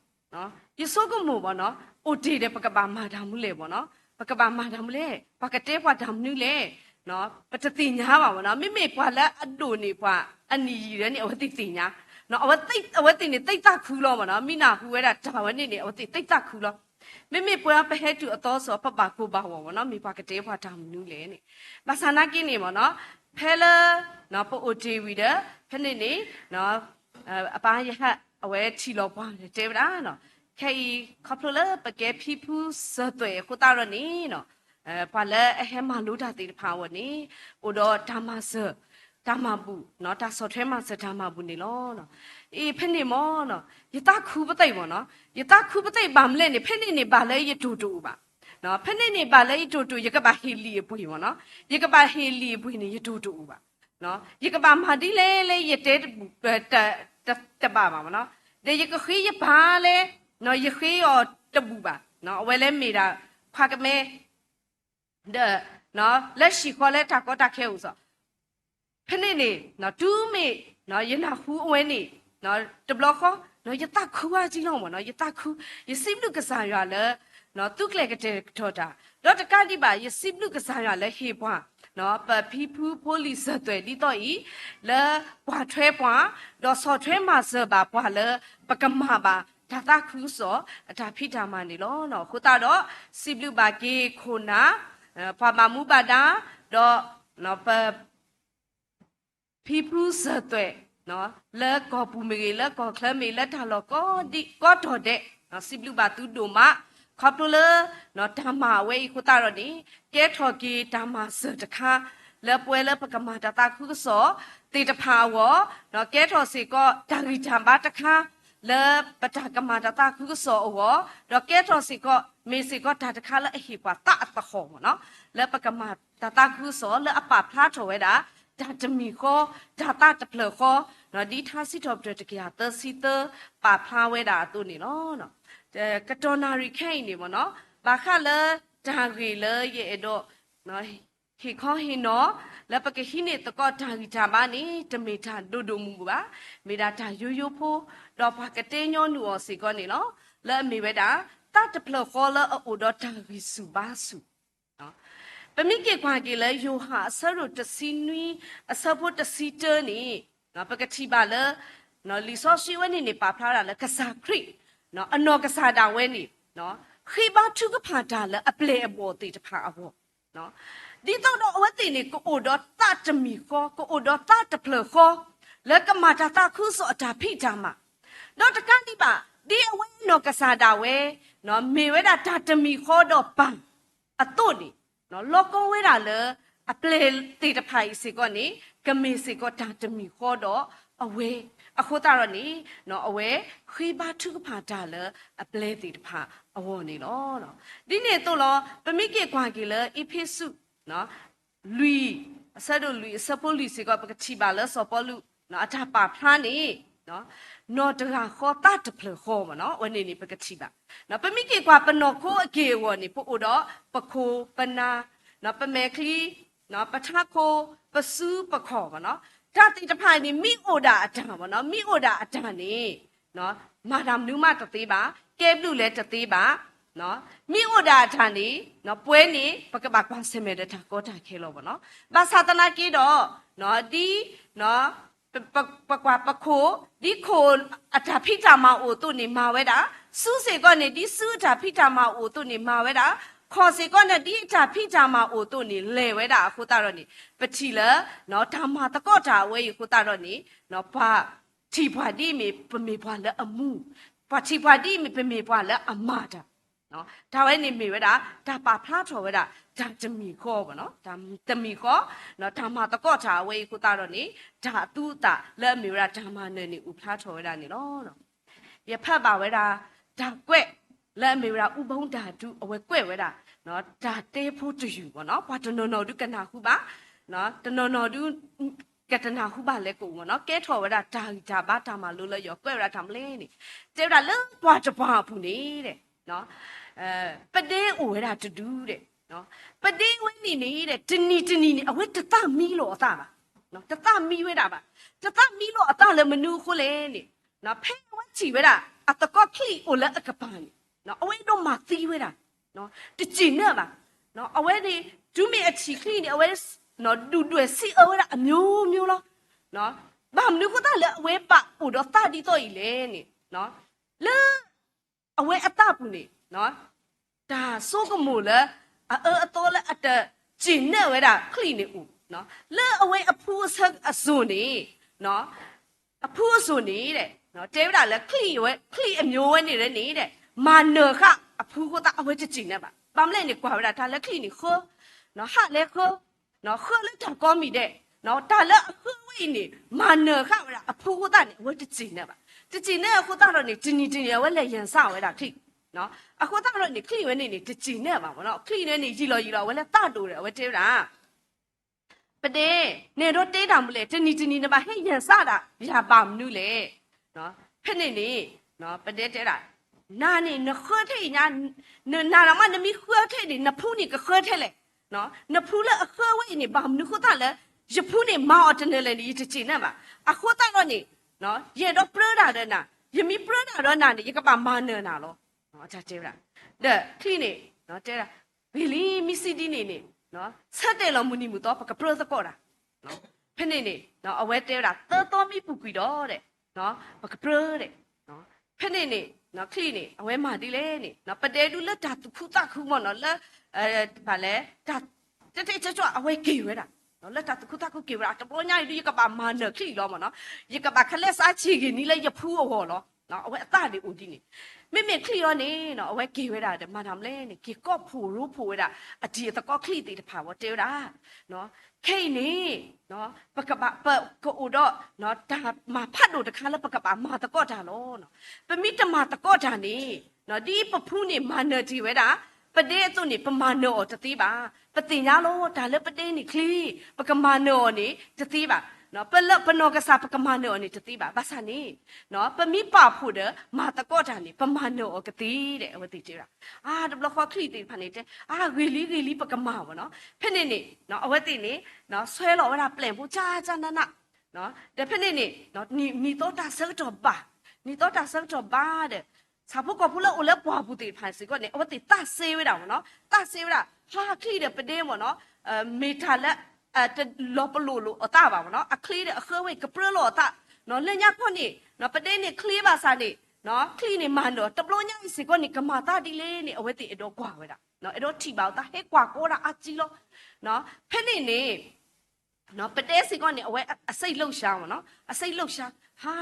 ယဆိကမိၣ်မ့ၢ်နီၤ, အိၣ်တ့ၢ်ဒီး ပကဘၣ်မၤတၢ်မနုၤလဲၣ်မ့ၢ်နီၤ, ပကဘၣ်မၤတၢ်မနုၤလဲၣ်, ပှၤကတဲပှၤတၢ်မနုၤလဲၣ်, ပတသ့ၣ်ညါဘၣ်မ့ၢ်နီၤ, မ့မ့ၢ်ပှၤလၢအဒိၣ်န့ၢ်ပှၤအနံၣ်ယံာ်ဒီးန့ၣ် အဝဲသ့ၣ်သ့ၣ်ညါ, အဝဲသ့ၣ်န့ၣ် သ့ၣ်သၣ်ခုလီၤမ့ၢ်နီၤ, မ့ၢ်နၢ်ဟူဝဲဒၣ်တၢ်ဝဲန့ၣ်န့ၣ် အဝဲသ့ၣ်သ့ၣ်သၣ်ခုလီၤ. မ့မ့ၢ်ပှၤပဟဲတုၤအသီစီၤ ပဘၣ်ကိၢ်ဘၣ်ဂီၤမ့ၢ်နီၤ, မ့ၢ်ပှၤကတဲပှၤတၢ်မနုၤလဲၣ်န့ၣ်, ဘၣ်ဆၣ်နာ်က့န့ၣ်မ့ၢ်နီၤ, ဖဲလၢ ပအိၣ်တ့ၢ်ဝံၤဒီး ဖဲန့ၣ်န့ၣ် အပၢ်ယဟၢၣ် အဝဲထံၣ်လီၤပှၤတဲဝဲဒၣ်, ခဲအံၤ ခီဖျိလၢပကဲဖံဖုစၢၤသွဲၣ်အဃိသတးဒီးန့ၣ်, ပှၤလၢအဟဲမၤလိတၢ်သ့ၣ်တဖၣ်အဂီၢ်န့ၣ် အိၣ်ဒီးတၢ်မၤစၢၤ တၢ်မၤဘူၣ်, တၢ်ဆီၣ်ထွဲမၤစၢၤတၢ်မၤဘူၣ်န့ၣ်လီၤ. အံၤ ဖဲန့ၣ်မ့ၢ်နီၤ, ယသးခုပသံၣ်မ့ၢ်နီၤ, ယသးခုပသံၣ်ဘၣ်မနုၤလဲၣ်န့ၣ် ဖဲန့ၣ်န့ၣ်ဘၣ်လၢယတိၢ်တအိၣ်ဘၣ်, ဖဲန့ၣ်န့ၣ်ဘၣ်လၢယတိၢ်တအိၣ် ယကဘၣ်ဟ့ၣ်လံာ်အပှ့ၤမ့ၢ်နီၤ, ယကဘၣ်ဟ့ၣ်လံာ်အပှ့ၤန့ၣ် ယတိၢ်တအိၣ်ဘၣ်, ယကဘၣ်မၤဒ်လဲၣ်လၢယတဲတဘူၣ် တဘၣ်ဘၣ်မ့ၢ်နီၤ, ဒီးယကဃ့ယပၢ်လဲၣ်, ယဃ့အီၤတဘူၣ်ဘၣ်, အဝဲလၢမ့ၢ်ဒၣ် ခွါကမဲ ဒီး လၢဟံၣ်ဃီလၢတၢ်ကီတၢ်ခဲအိၣ်စီ ဖဲန့ၣ်န့ၣ် တုၤမ့ၢ် ယနၢ်ဟူအဝဲန့ၣ် တဘျီဃီ ယသးခုဝဲကံလီၤမ့ၢ်နီၤ, ယသးခု, ယစံးဘျုးကစၢ်ယွၤလၢ သုကျဲၤကတဲာ်ကတီၤတၢ်, ဒီးတကးဒံးဘၣ် ယစံးဘျုးကစၢ်ယွၤလၢဟ့ၣ်ပှၤ ပဖံဖုဖိလံၤစၢၤသွဲၣ်ဒ်သိးအံၤ လၢကွၢ်ထွဲပှၤ ဒီးဆီၣ်ထွဲမၤစၢၤဘၣ်ပှၤလၢ ပကမၤဘၣ်တၢ်သးခုကစီၣ် အတၢ်ဖံးတၢ်မၤန့ၣ်လီၤ. အဃိသတးဒီး စံးဘျုးဘၣ်က့ၤခိၣ်နၢ် ပှၤဘၣ်မူဘၣ်ဒါ ဒီး ပ ဖံဖုစၢၤသွဲၣ် လၢကီၢ်ပူၤမ့ၢ်ဂ့ၤ, လၢကီၢ်ချၢမ့ၢ်ဂ့ၤ, လၢတၢ်လီၢ်ကိးဒံးကိးတီၤဒဲး, စံးဘျုးဘၣ်သုဒိၣ်မး, ခီဖျိလၢ တၢ်မၤအဝဲအံၤအဃိသတးဒီးန့ၣ် ကဲထီၣ်က့ၤတၢ်မၤစၢၤတခါ လၢပဝဲလၢပကမၤတၢ်သးခုကစီၣ်သ့ၣ်တဖၣ်အဂီၢ်, ကဲထီၣ်စ့ၢ်ကီးတၢ်ဂံၢ်တၢ်ဘါတခါ လၢပတၢ်ကမၤတၢ်သးခုကစီၣ်အဂီၢ်, ဒီးကဲထီၣ်စ့ၢ်ကီး မ့ၢ်စ့ၢ်ကီးတၢ်တခါလၢအဟ့ၣ်ပှၤသးအသဟီၣ်မ့ၢ်နီၤ, လၢပကမၤတၢ်သးခုကစီၣ် လၢအပာ်ဖျါထီၣ်ဝဲဒၣ် တၢ်တမံၤဃီ, တၢ်သးတဖျၢၣ်ဃီ, ဒ်ထါစံးထီၣ်ပတြၢၤတကယၤသၢဆံသၢ ပာ်ဖျါဝဲဒၣ်အသိးန့ၣ်လီၤ. ကတီၢ်နၣ်ရံၣ်ခဲအံၤန့ၣ်မ့ၢ်နီၤ, ဘၣ်ဃးလၢတၢ်ဂ့ၢ်လၢယအဲၣ်ဒိး ဟ့ၣ်ခီဟ့ၣ်နီၤ လၢပကဟံးန့ၢ်သကိးတၢ်ဂံၢ်တၢ်ဘါန့ၣ် တမ့ၢ်တၢ်ဒိၣ်ဒိၣ်မုၢ်မုၢ်ဘၣ်. မ့ၢ်ဒၣ်တၢ်ယိယိဖိ, ဒီးပှၤကတဲညီနုၢ်အီၤစ့ၢ်ကီးန့ၣ်လီၤ. လၢအမ့ၢ်ဝဲဒၣ် သးတဖျၢၣ်ဃီလၢအအိၣ်ဒီးတၢ်ဂံၢ်ဆူၣ်ဘါဆူၣ် ပမ့ၢ်က့ၤကွၢ်က့ၤလၢ ယိၤဟၣ်အဆၢဒိၣ်တဆံနွံ အဆၢဖိတဆံတၢန့ၣ် ပကထံၣ်ဘၣ်လၢ လံာ်စီဆှံဝဲန့ၣ်န့ၣ် ပာ်ဖျါဝဲဒၣ်လၢကစၢ်ခရံာ် အနီၢ်ကစၢ်ဒၣ်ဝဲန့ၣ် ဃ့ဘါထုကဖၣ်တၢ်လၢအပျဲၢ်အဘီၣ်သ့ၣ်တဖၣ်အဂီၢ် ဒ်သိးဒီးအဝဲသ့ၣ်န့ၣ် ကအိၣ်ဒီးသးတမံၤဃီ, ကအိၣ်ဒီးသးတဖျၢၣ်ဃီ လၢကမၤတၢ်သးခုကစီၣ်အတၢ်ဖံးတၢ်မၤ, ဒီးတကးဒံးဘၣ် ဒ်အဝဲနီၢ်ကစၢ်ဒၣ်ဝဲ မ့ၢ်ဝဲဒၣ်တၢ်တမံၤဃီဒီးပၢ်အသိးန့ၣ် လီၤကီဝဲဒၣ်လၢ အပျဲၢ်သ့ၣ်တဖၣ်အံၤစ့ၢ်ကီးန့ၣ် ကမ့ၢ်စ့ၢ်ကီးတၢ်တမံၤဃီဒီးအဝဲ, အဃိသတးဒီးန့ၣ် အဝဲဃ့ဘါထုကဖၣ်တၢ်လၢအပျဲၢ်သ့ၣ်တဖၣ်အဂီၢ်န့ၣ်လီၤ. ဒ်န့ၣ်အသိးလီၤ. ပမ့ၢ်က့ၤကွၢ်က့ၤလၢအ့းဖ့းစူး လွံၢ်, အဆၢဒိၣ်လွံၢ် အဆၢဖိလွံၢ်စ့ၢ်ကီး ပကထံၣ်ဘၣ်လၢစီၤပီလူး အတၢ်ပာ်ဖျါန့ၣ် နီၢ်တဂၤဃီသးတဖျၢၣ်ဃီမ့ၢ်နီၤ, အဝဲန့ၣ်န့ၣ် ပကထံၣ်ဘၣ်. ပမ့ၢ်က့ၤကွၢ်ပနီၢ်ခိအက့ၢ်အဂီၤန့ၣ် ပအိၣ်ဒီးပခိၣ်ပနၢ်, ပမဲာ်ချံ, ပထးခိၣ်, ပစုပခီၣ်မ့ၢ်နီၤ, တၢ်သ့ၣ်တဖၣ်န့ၣ် မ့ၢ်အိၣ်ဒၣ်အတၢ်မ့ၢ်နီၤ, မ့ၢ်အိၣ်ဒၣ်အတၢ်န့ၣ် မၤတၢ်မနုၤမးတသ့ဘၣ်, ကဲဘျုးလဲၤတသ့ဘၣ်. မ့ၢ်အိၣ်ဒၣ်အတၢ်န့ၣ် ပှဲၤန့ၣ် ပကဘၣ်ကွၢ်ဆၢၣ်မဲာ်ဒီးတၢ်ကီတၢ်ခဲလီၤမ့ၢ်နီၤ. ဘၣ်ဆၣ်သနာ်က့ဒီး ဒ် ပကွၢ်ပခိၣ်, ဒ်ခိၣ်အတၢ်ဖံးတၢ်မၤအိၣ်အသိးန့ၣ် မၤဝဲဒၣ်, စုစ့ၢ်ကီးန့ၣ် ဒ်စုအတၢ်ဖံးတၢ်မၤအိၣ်အသိးန့ၣ် မၤဝဲဒၣ်, ခီၣ်စ့ၢ်ကီးန့ၣ် ဒ်အတၢ်ဖံးတၢ်မၤအိၣ်အသိးန့ၣ် လဲၤဝဲဒၣ်အဃိသတးဒီးန့ၣ် ပထံၣ်လၢ တၢ်မၤသကိးတၢ်အဝဲအံၤအဃိသတးဒီးန့ၣ် ပှၤထံၣ်ပှၤဒ်အမ့ၢ် ပမ့ၢ်ပှၤလၢအမူ, ပှၤထံၣ်ပှၤဒ်အမ့ၢ် ပမ့ၢ်ပှၤလၢအမၤတၢ် တၢ်ဝဲန့ၣ်မ့ၢ်ဝဲဒၣ် တၢ်ပာ်ဖျါထီၣ်ဝဲဒၣ် တၢ်တမံၤဃီ, တၢ်တမံၤဃီ, တၢ်မၤသကိးတၢ်အဝဲအံၤအဃိသတးဒီးန့ၣ် တၢ်အသူအသၣ်လၢအမ့ၢ်ဝဲဒၣ်တၢ်မၤနၢၤန့ၣ် အိၣ်ဖျါထီၣ်ဝဲဒၣ်န့ၣ်လီၤ. ယဖးဘၣ်ဝဲဒၣ် တၢ်ကွဲး လၢအမ့ၢ်ဝဲဒၣ် အူဘီတၢ်ဒူ အဝဲကွဲးဝဲဒၣ် တၢ်တဲဖိတယုၢ်မ့ၢ်နီၤ, ပှၤတနီၤနီၤဒုးကနၢ်ဟူဘၣ်, တနီၤနီၤဒုး ကတနၢ်ဟူဘၣ်လဲၤကအိၣ်မ့ၢ်နီၤ, ကဲထီၣ်ဝဲဒၣ်တၢ်ဂံၢ်တၢ်ဘါတၢ်မၤလိလၢယွၤကွဲးဝဲဒၣ်တၢ်မနုၤလဲၣ်န့ၣ်, တဲဝဲဒၣ်လၢပှၤတပှၤအပူၤန့ၣ် ပဒဲအိၣ်ဝဲဒၣ်တဒုဒဲး, ပဒဲဝဲန့ၣ်န့ၣ် တနံၤတနံၤန့ၣ် အဝဲတသးမံလီၤအသးဘၣ်, တသးမံဝဲဒၣ်ဘၣ်, တသးမံလီၤအသးလၢမနုၤအဃိလဲၣ်န့ၣ်, ဖဲအဝဲထံၣ်ဝဲဒၣ် အသကိးချံၣ်အိၣ်လၢအကပၤန့ၣ် အဝဲဒိးမၤသံဝဲဒၣ်, တစံၣ်နၢၣ်ဘၣ်, အဝဲန့ၣ် တုၤမ့ၢ်အထံၣ်ချံၣ်န့ၣ် အဝဲ ဒုၣ်ဒွဲၣ်စံးအၢဝဲဒၣ်အမျိုးမျိုးလီၤ. ဘၣ်မနုၤအဃိသတးလၢအဝဲဘၣ်အိၣ်ဒီးသးဒ်သိးအံၤလဲၣ်န့ၣ်, လၢ အဝဲအသးပူၤန့ၣ် တၢ်ဆိကမိၣ်လၢ အအၢအသီလၢအတစံၣ်နၢၣ်ဝဲဒၣ်ချံၣ်န့ၣ်အိၣ်, လၢအဝဲအဖုအစိၤန့ၣ် အဖုအစိၤန့ၣ် တဲဝဲဒၣ်လၢချံၣ်ဝဲ ချံၣ်အမျိုးဝဲန့ၣ်န့ၣ် မၤနၢၤဃာ်အဖုအဃိသတး အဝဲတစံၣ်နၢၣ်ဘၣ်. ဘၣ်မနုၤလဲၣ်န့ၣ် ကွၢ်ဝဲဒၣ်တၢ်လၢချံၣ်န့ၣ်ဃၢ, ဟးလဲၤဃၢ, ဃၢလၢတၢ်ကိးမံၤဒဲး, တၢ်လၢအဃၢဝဲအံၤန့ၣ် မၤနၢၤဃာ်ဝဲဒၣ်အဖုအဃိသတးန့ၣ် အဝဲတစံၣ်နၢၣ်ဘၣ်. တစံၣ်နၢၣ်အဃိသတးဒီးန့ၣ် တနံၤတနံၤအဝဲလဲၤယဲၢ်စၢ်ဝဲဒၣ်ချံၣ်, အဃိသတးဒီးန့ၣ် ချံၣ်ဝဲန့ၣ်န့ၣ် တစံၣ်နၢၣ်ဘၣ်မ့ၢ်နီၤ. ချံၣ်န့ၣ်န့ၣ် ယံာ်လီၤယံာ်လီၤ အဝဲလၢသးဒိၣ်ဒီး အဝဲတဲဝဲဒၣ် ပဒဲ, နဲဒိးတဲတၢ်မနုၤလဲၣ်, တနံၤတနံၤနဘၣ်ဟဲယဲၢ်စၢ်ဒၣ်ယၤဘၣ်မနုၤလဲၣ်. ဖဲန့ၣ်န့ၣ် ပဒဲတဲဒၣ်, နၤန့ၣ် နဃၢထဲအံၤညါ, နနၤဒီးမး နမ့ၢ်ဃၢထဲန့ၣ် နဖုန့ၣ်ကဃၢထဲလဲၣ်. နဖုလၢအဃၢဝဲအံၤန့ၣ် ဘၣ်မနုၤဃိသတးလၢ ယဖုန့ၣ်မၤအီၤတနၢၤလဲၣ်န့ၣ် ယတစံၣ်နၢၣ်ဘၣ်. အဃိသတးဒီးန့ၣ် ယအဲၣ်ဒိးပြၢတၢ်ဒီးနၤ, ယမ့ၢ်ပြၢတၢ်ဒီးနၤန့ၣ် ယကဘၣ်မၤနၢၤနၤလီၤ. တဲဝဲဒၣ်, ဒီးချံၣ်န့ၣ် တဲဝဲဒၣ်, ဂ့ၤလံ မ့ၢ်စံးဒ်န့ၣ်န့ၣ် ဆၢတဲာ်လီၤမုၢ်နံၤမုၢ်သီ ပကပြၢသကိးတၢ်. ဖဲန့ၣ်န့ၣ် အဝဲတဲဝဲဒၣ် သၢသီမ့ၢ်ပူၤကွံာ်ဒီး ပကပြၢဒဲး. ဖဲန့ၣ်န့ၣ် ချံၣ်န့ၣ် အဝဲမၤဒ်လဲၣ်န့ၣ် ပဒဲဒုးလၢတၢ်သူၣ်ခုသးခုမ့ၢ်နီၤ လၢ ဘၣ်လဲၣ် တၢ်တဲတဲကၠီကၠီ အဝဲက့ၤဝဲဒၣ် လၢတၢ်သူၣ်ခုသးခုက့ၤဝဲဒၣ် တဘျီညါအံၤဒုး ယကဘၣ်မၤနၢၤချံၣ်လီၤမ့ၢ်နီၤ ယကဘၣ်ခဲလၢာ်စးဆံးဂ့ၤနံၤလၢယဖုအဂီၢ်လီၤ. အဝဲအသၣ်ဒံးအိၣ်ဒ်န့ၣ်. မ့မ့ၢ်ချံၣ်အီၤန့ၣ် အဝဲက့ၤဝဲဒၣ်ဒီး မၤတၢ်မနုၤလဲၣ်န့ၣ် က့ၤကိးဖှိၣ်ရိဖှိၣ်ဝဲဒၣ် အတံၤအသကိးချံၣ်သ့ၣ်တဖၣ်ဝဲ တဲဝဲဒၣ် ခဲအံၤန့ၣ် ပကဘၣ် ပကအိၣ်ဒီး တၢ်မၤဖးဒိၣ်တခါလၢပကဘၣ်မၤသကိးတၢ်လီၤ. ပမ့ၢ်တမၤသကိးတၢ်န့ၣ် ဒ်ပဖုန့ၣ်မၤနၢၤတ့ၢ်ဝဲဒၣ် ပဒဲအသိးန့ၣ် ပမၤနၢၤအီၤတသ့ဘၣ်. ပသ့ၣ်ညါလီၤ တၢ်လၢပဒဲန့ၣ်ချံ ပကမၤနၢၤအီၤန့ၣ်တသ့ဘၣ်. ပလၢပနီၢ်ကစၢ် ပကမၤနၢၤအီၤန့ၣ်တသ့ဘၣ်. ဘၣ်ဆၣ်န့ၣ် ပမ့ၢ်ပာ်ဖှိၣ်ဒီး မၤသကိးတၢ်န့ၣ် ပမၤနၢၤအီၤကသ့ဒီး အဝဲသ့ၣ်တဲဝဲဒၣ်. အါ တဘျီဃီချံၣ်သ့ၣ်တဖၣ်န့ၣ်တဲ အါ ဂ့ၤလံ ဂ့ၤလံ ပကမၤမ့ၢ်နီၤ. ဖဲန့ၣ်န့ၣ် အဝဲသ့ၣ်န့ၣ် ဆွဲလီၤဝဲဒၣ်ပျဲၢ်ဖိ ကၠါကၠါနးနး ဒီးဖဲန့ၣ်န့ၣ် နံၣ်သီတၢ်ဆၢကတီၢ်ဘၣ်, နံၣ်သီတၢ်ဆၢကတီၢ်ဘၣ်ဒီး ဆၣ်ဖိကီၢ်ဖိလၢအိၣ်လၢပှၢ်ပူၤသ့ၣ်တဖၣ်စ့ၢ်ကီးန့ၣ် အဝဲသ့ၣ်သးစဲဝဲဒၣ်မ့ၢ်နီၤ, သးစဲဝဲဒၣ် ဟါ ချံၣ်ဒီးပဒဲမ့ၢ်နီၤ, မ့ၢ်တၢ်လၢ တလီၤပလိာ်လိာ်အသးဘၣ်မ့ၢ်နီၤ, အချ့ဒီးအဃၢဝဲကပြၢလီၤအသး, လၢညါခီန့ၣ် ပဒဲန့ၣ်ချ့ဘၣ်ဆၣ်န့ၣ် ချံၣ်န့ၣ်မၤနၢၤ တဘျီညါအံၤစ့ၢ်ကီးန့ၣ် ကမၤသးဒ်လဲၣ်န့ၣ် အဝဲသ့ၣ်အဲၣ်ဒိးကွၢ်ဝဲဒၣ်, အဲၣ်ဒိးထံၣ်ဘၣ်အသး ဟဲကွၢ်ကီဒၣ်အါကံလီၤ. ဖဲန့ၣ်န့ၣ် ပဒဲစ့ၢ်ကီးန့ၣ် အဝဲအစိတ်လှုပ်ရှားမ့ၢ်နီၤ, အစိတ်လှုပ်ရှား, ဟါ,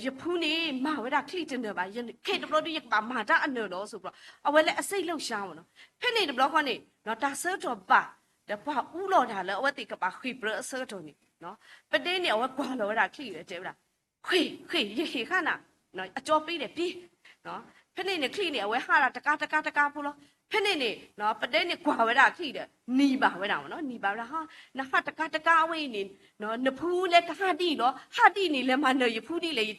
ယဖုန့ၣ် မၤဝဲဒၣ်ချံၣ်တနၢၤဘၣ်, ခဲအံၤတဘျီဒီး ယကဘၣ်မၤတၢ်အနၢၤလီၤ ဆိဘျီ, အဝဲလၢအစိတ်လှုပ်ရှားမ့ၢ်နီၤ. ဖဲန့ၣ်တဘျီဃီန့ၣ် တၢ်ဆၢကတီၢ်ဘၣ် ဒီးပှၤအူလီၤတၢ်လၢအဝဲသ့ၣ်ကဘၣ်ဃ့ၢ်ပြၢအဆၢကတီၢ်န့ၣ် ပဒဲန့ၣ် အဝဲကွၢ်လီၤဝဲဒၣ်ချံၣ်ဒီးတဲဝဲဒၣ်, ဃ့ၢ်, ဃ့ၢ်, ယဃ့ၢ်ဃၣ်နၤ, အကၠီပ့ၤဒီးပ့ၤ ဖဲန့ၣ်န့ၣ် ချံၣ်န့ၣ် အဝဲဟးတၢ်တကါတကါတကါဖိလီၤ. ဖဲန့ၣ်န့ၣ် ပဒဲန့ၣ်ကွၢ်ဝဲဒၣ်ချံၣ်ဒီး နံၤဘၣ်ဝဲဒၣ်မ့ၢ်နီၤ, နံၤဘၣ်ဝဲဒၣ်, နဟးတကါတကါအဝဲအံၤန့ၣ် နဖုလဲၤကဟးဒ်အံၤလီၤ, ဟးဒ်အံၤန့ၣ် လဲၤမၤနၢၤယဖုဒ်လဲၣ်,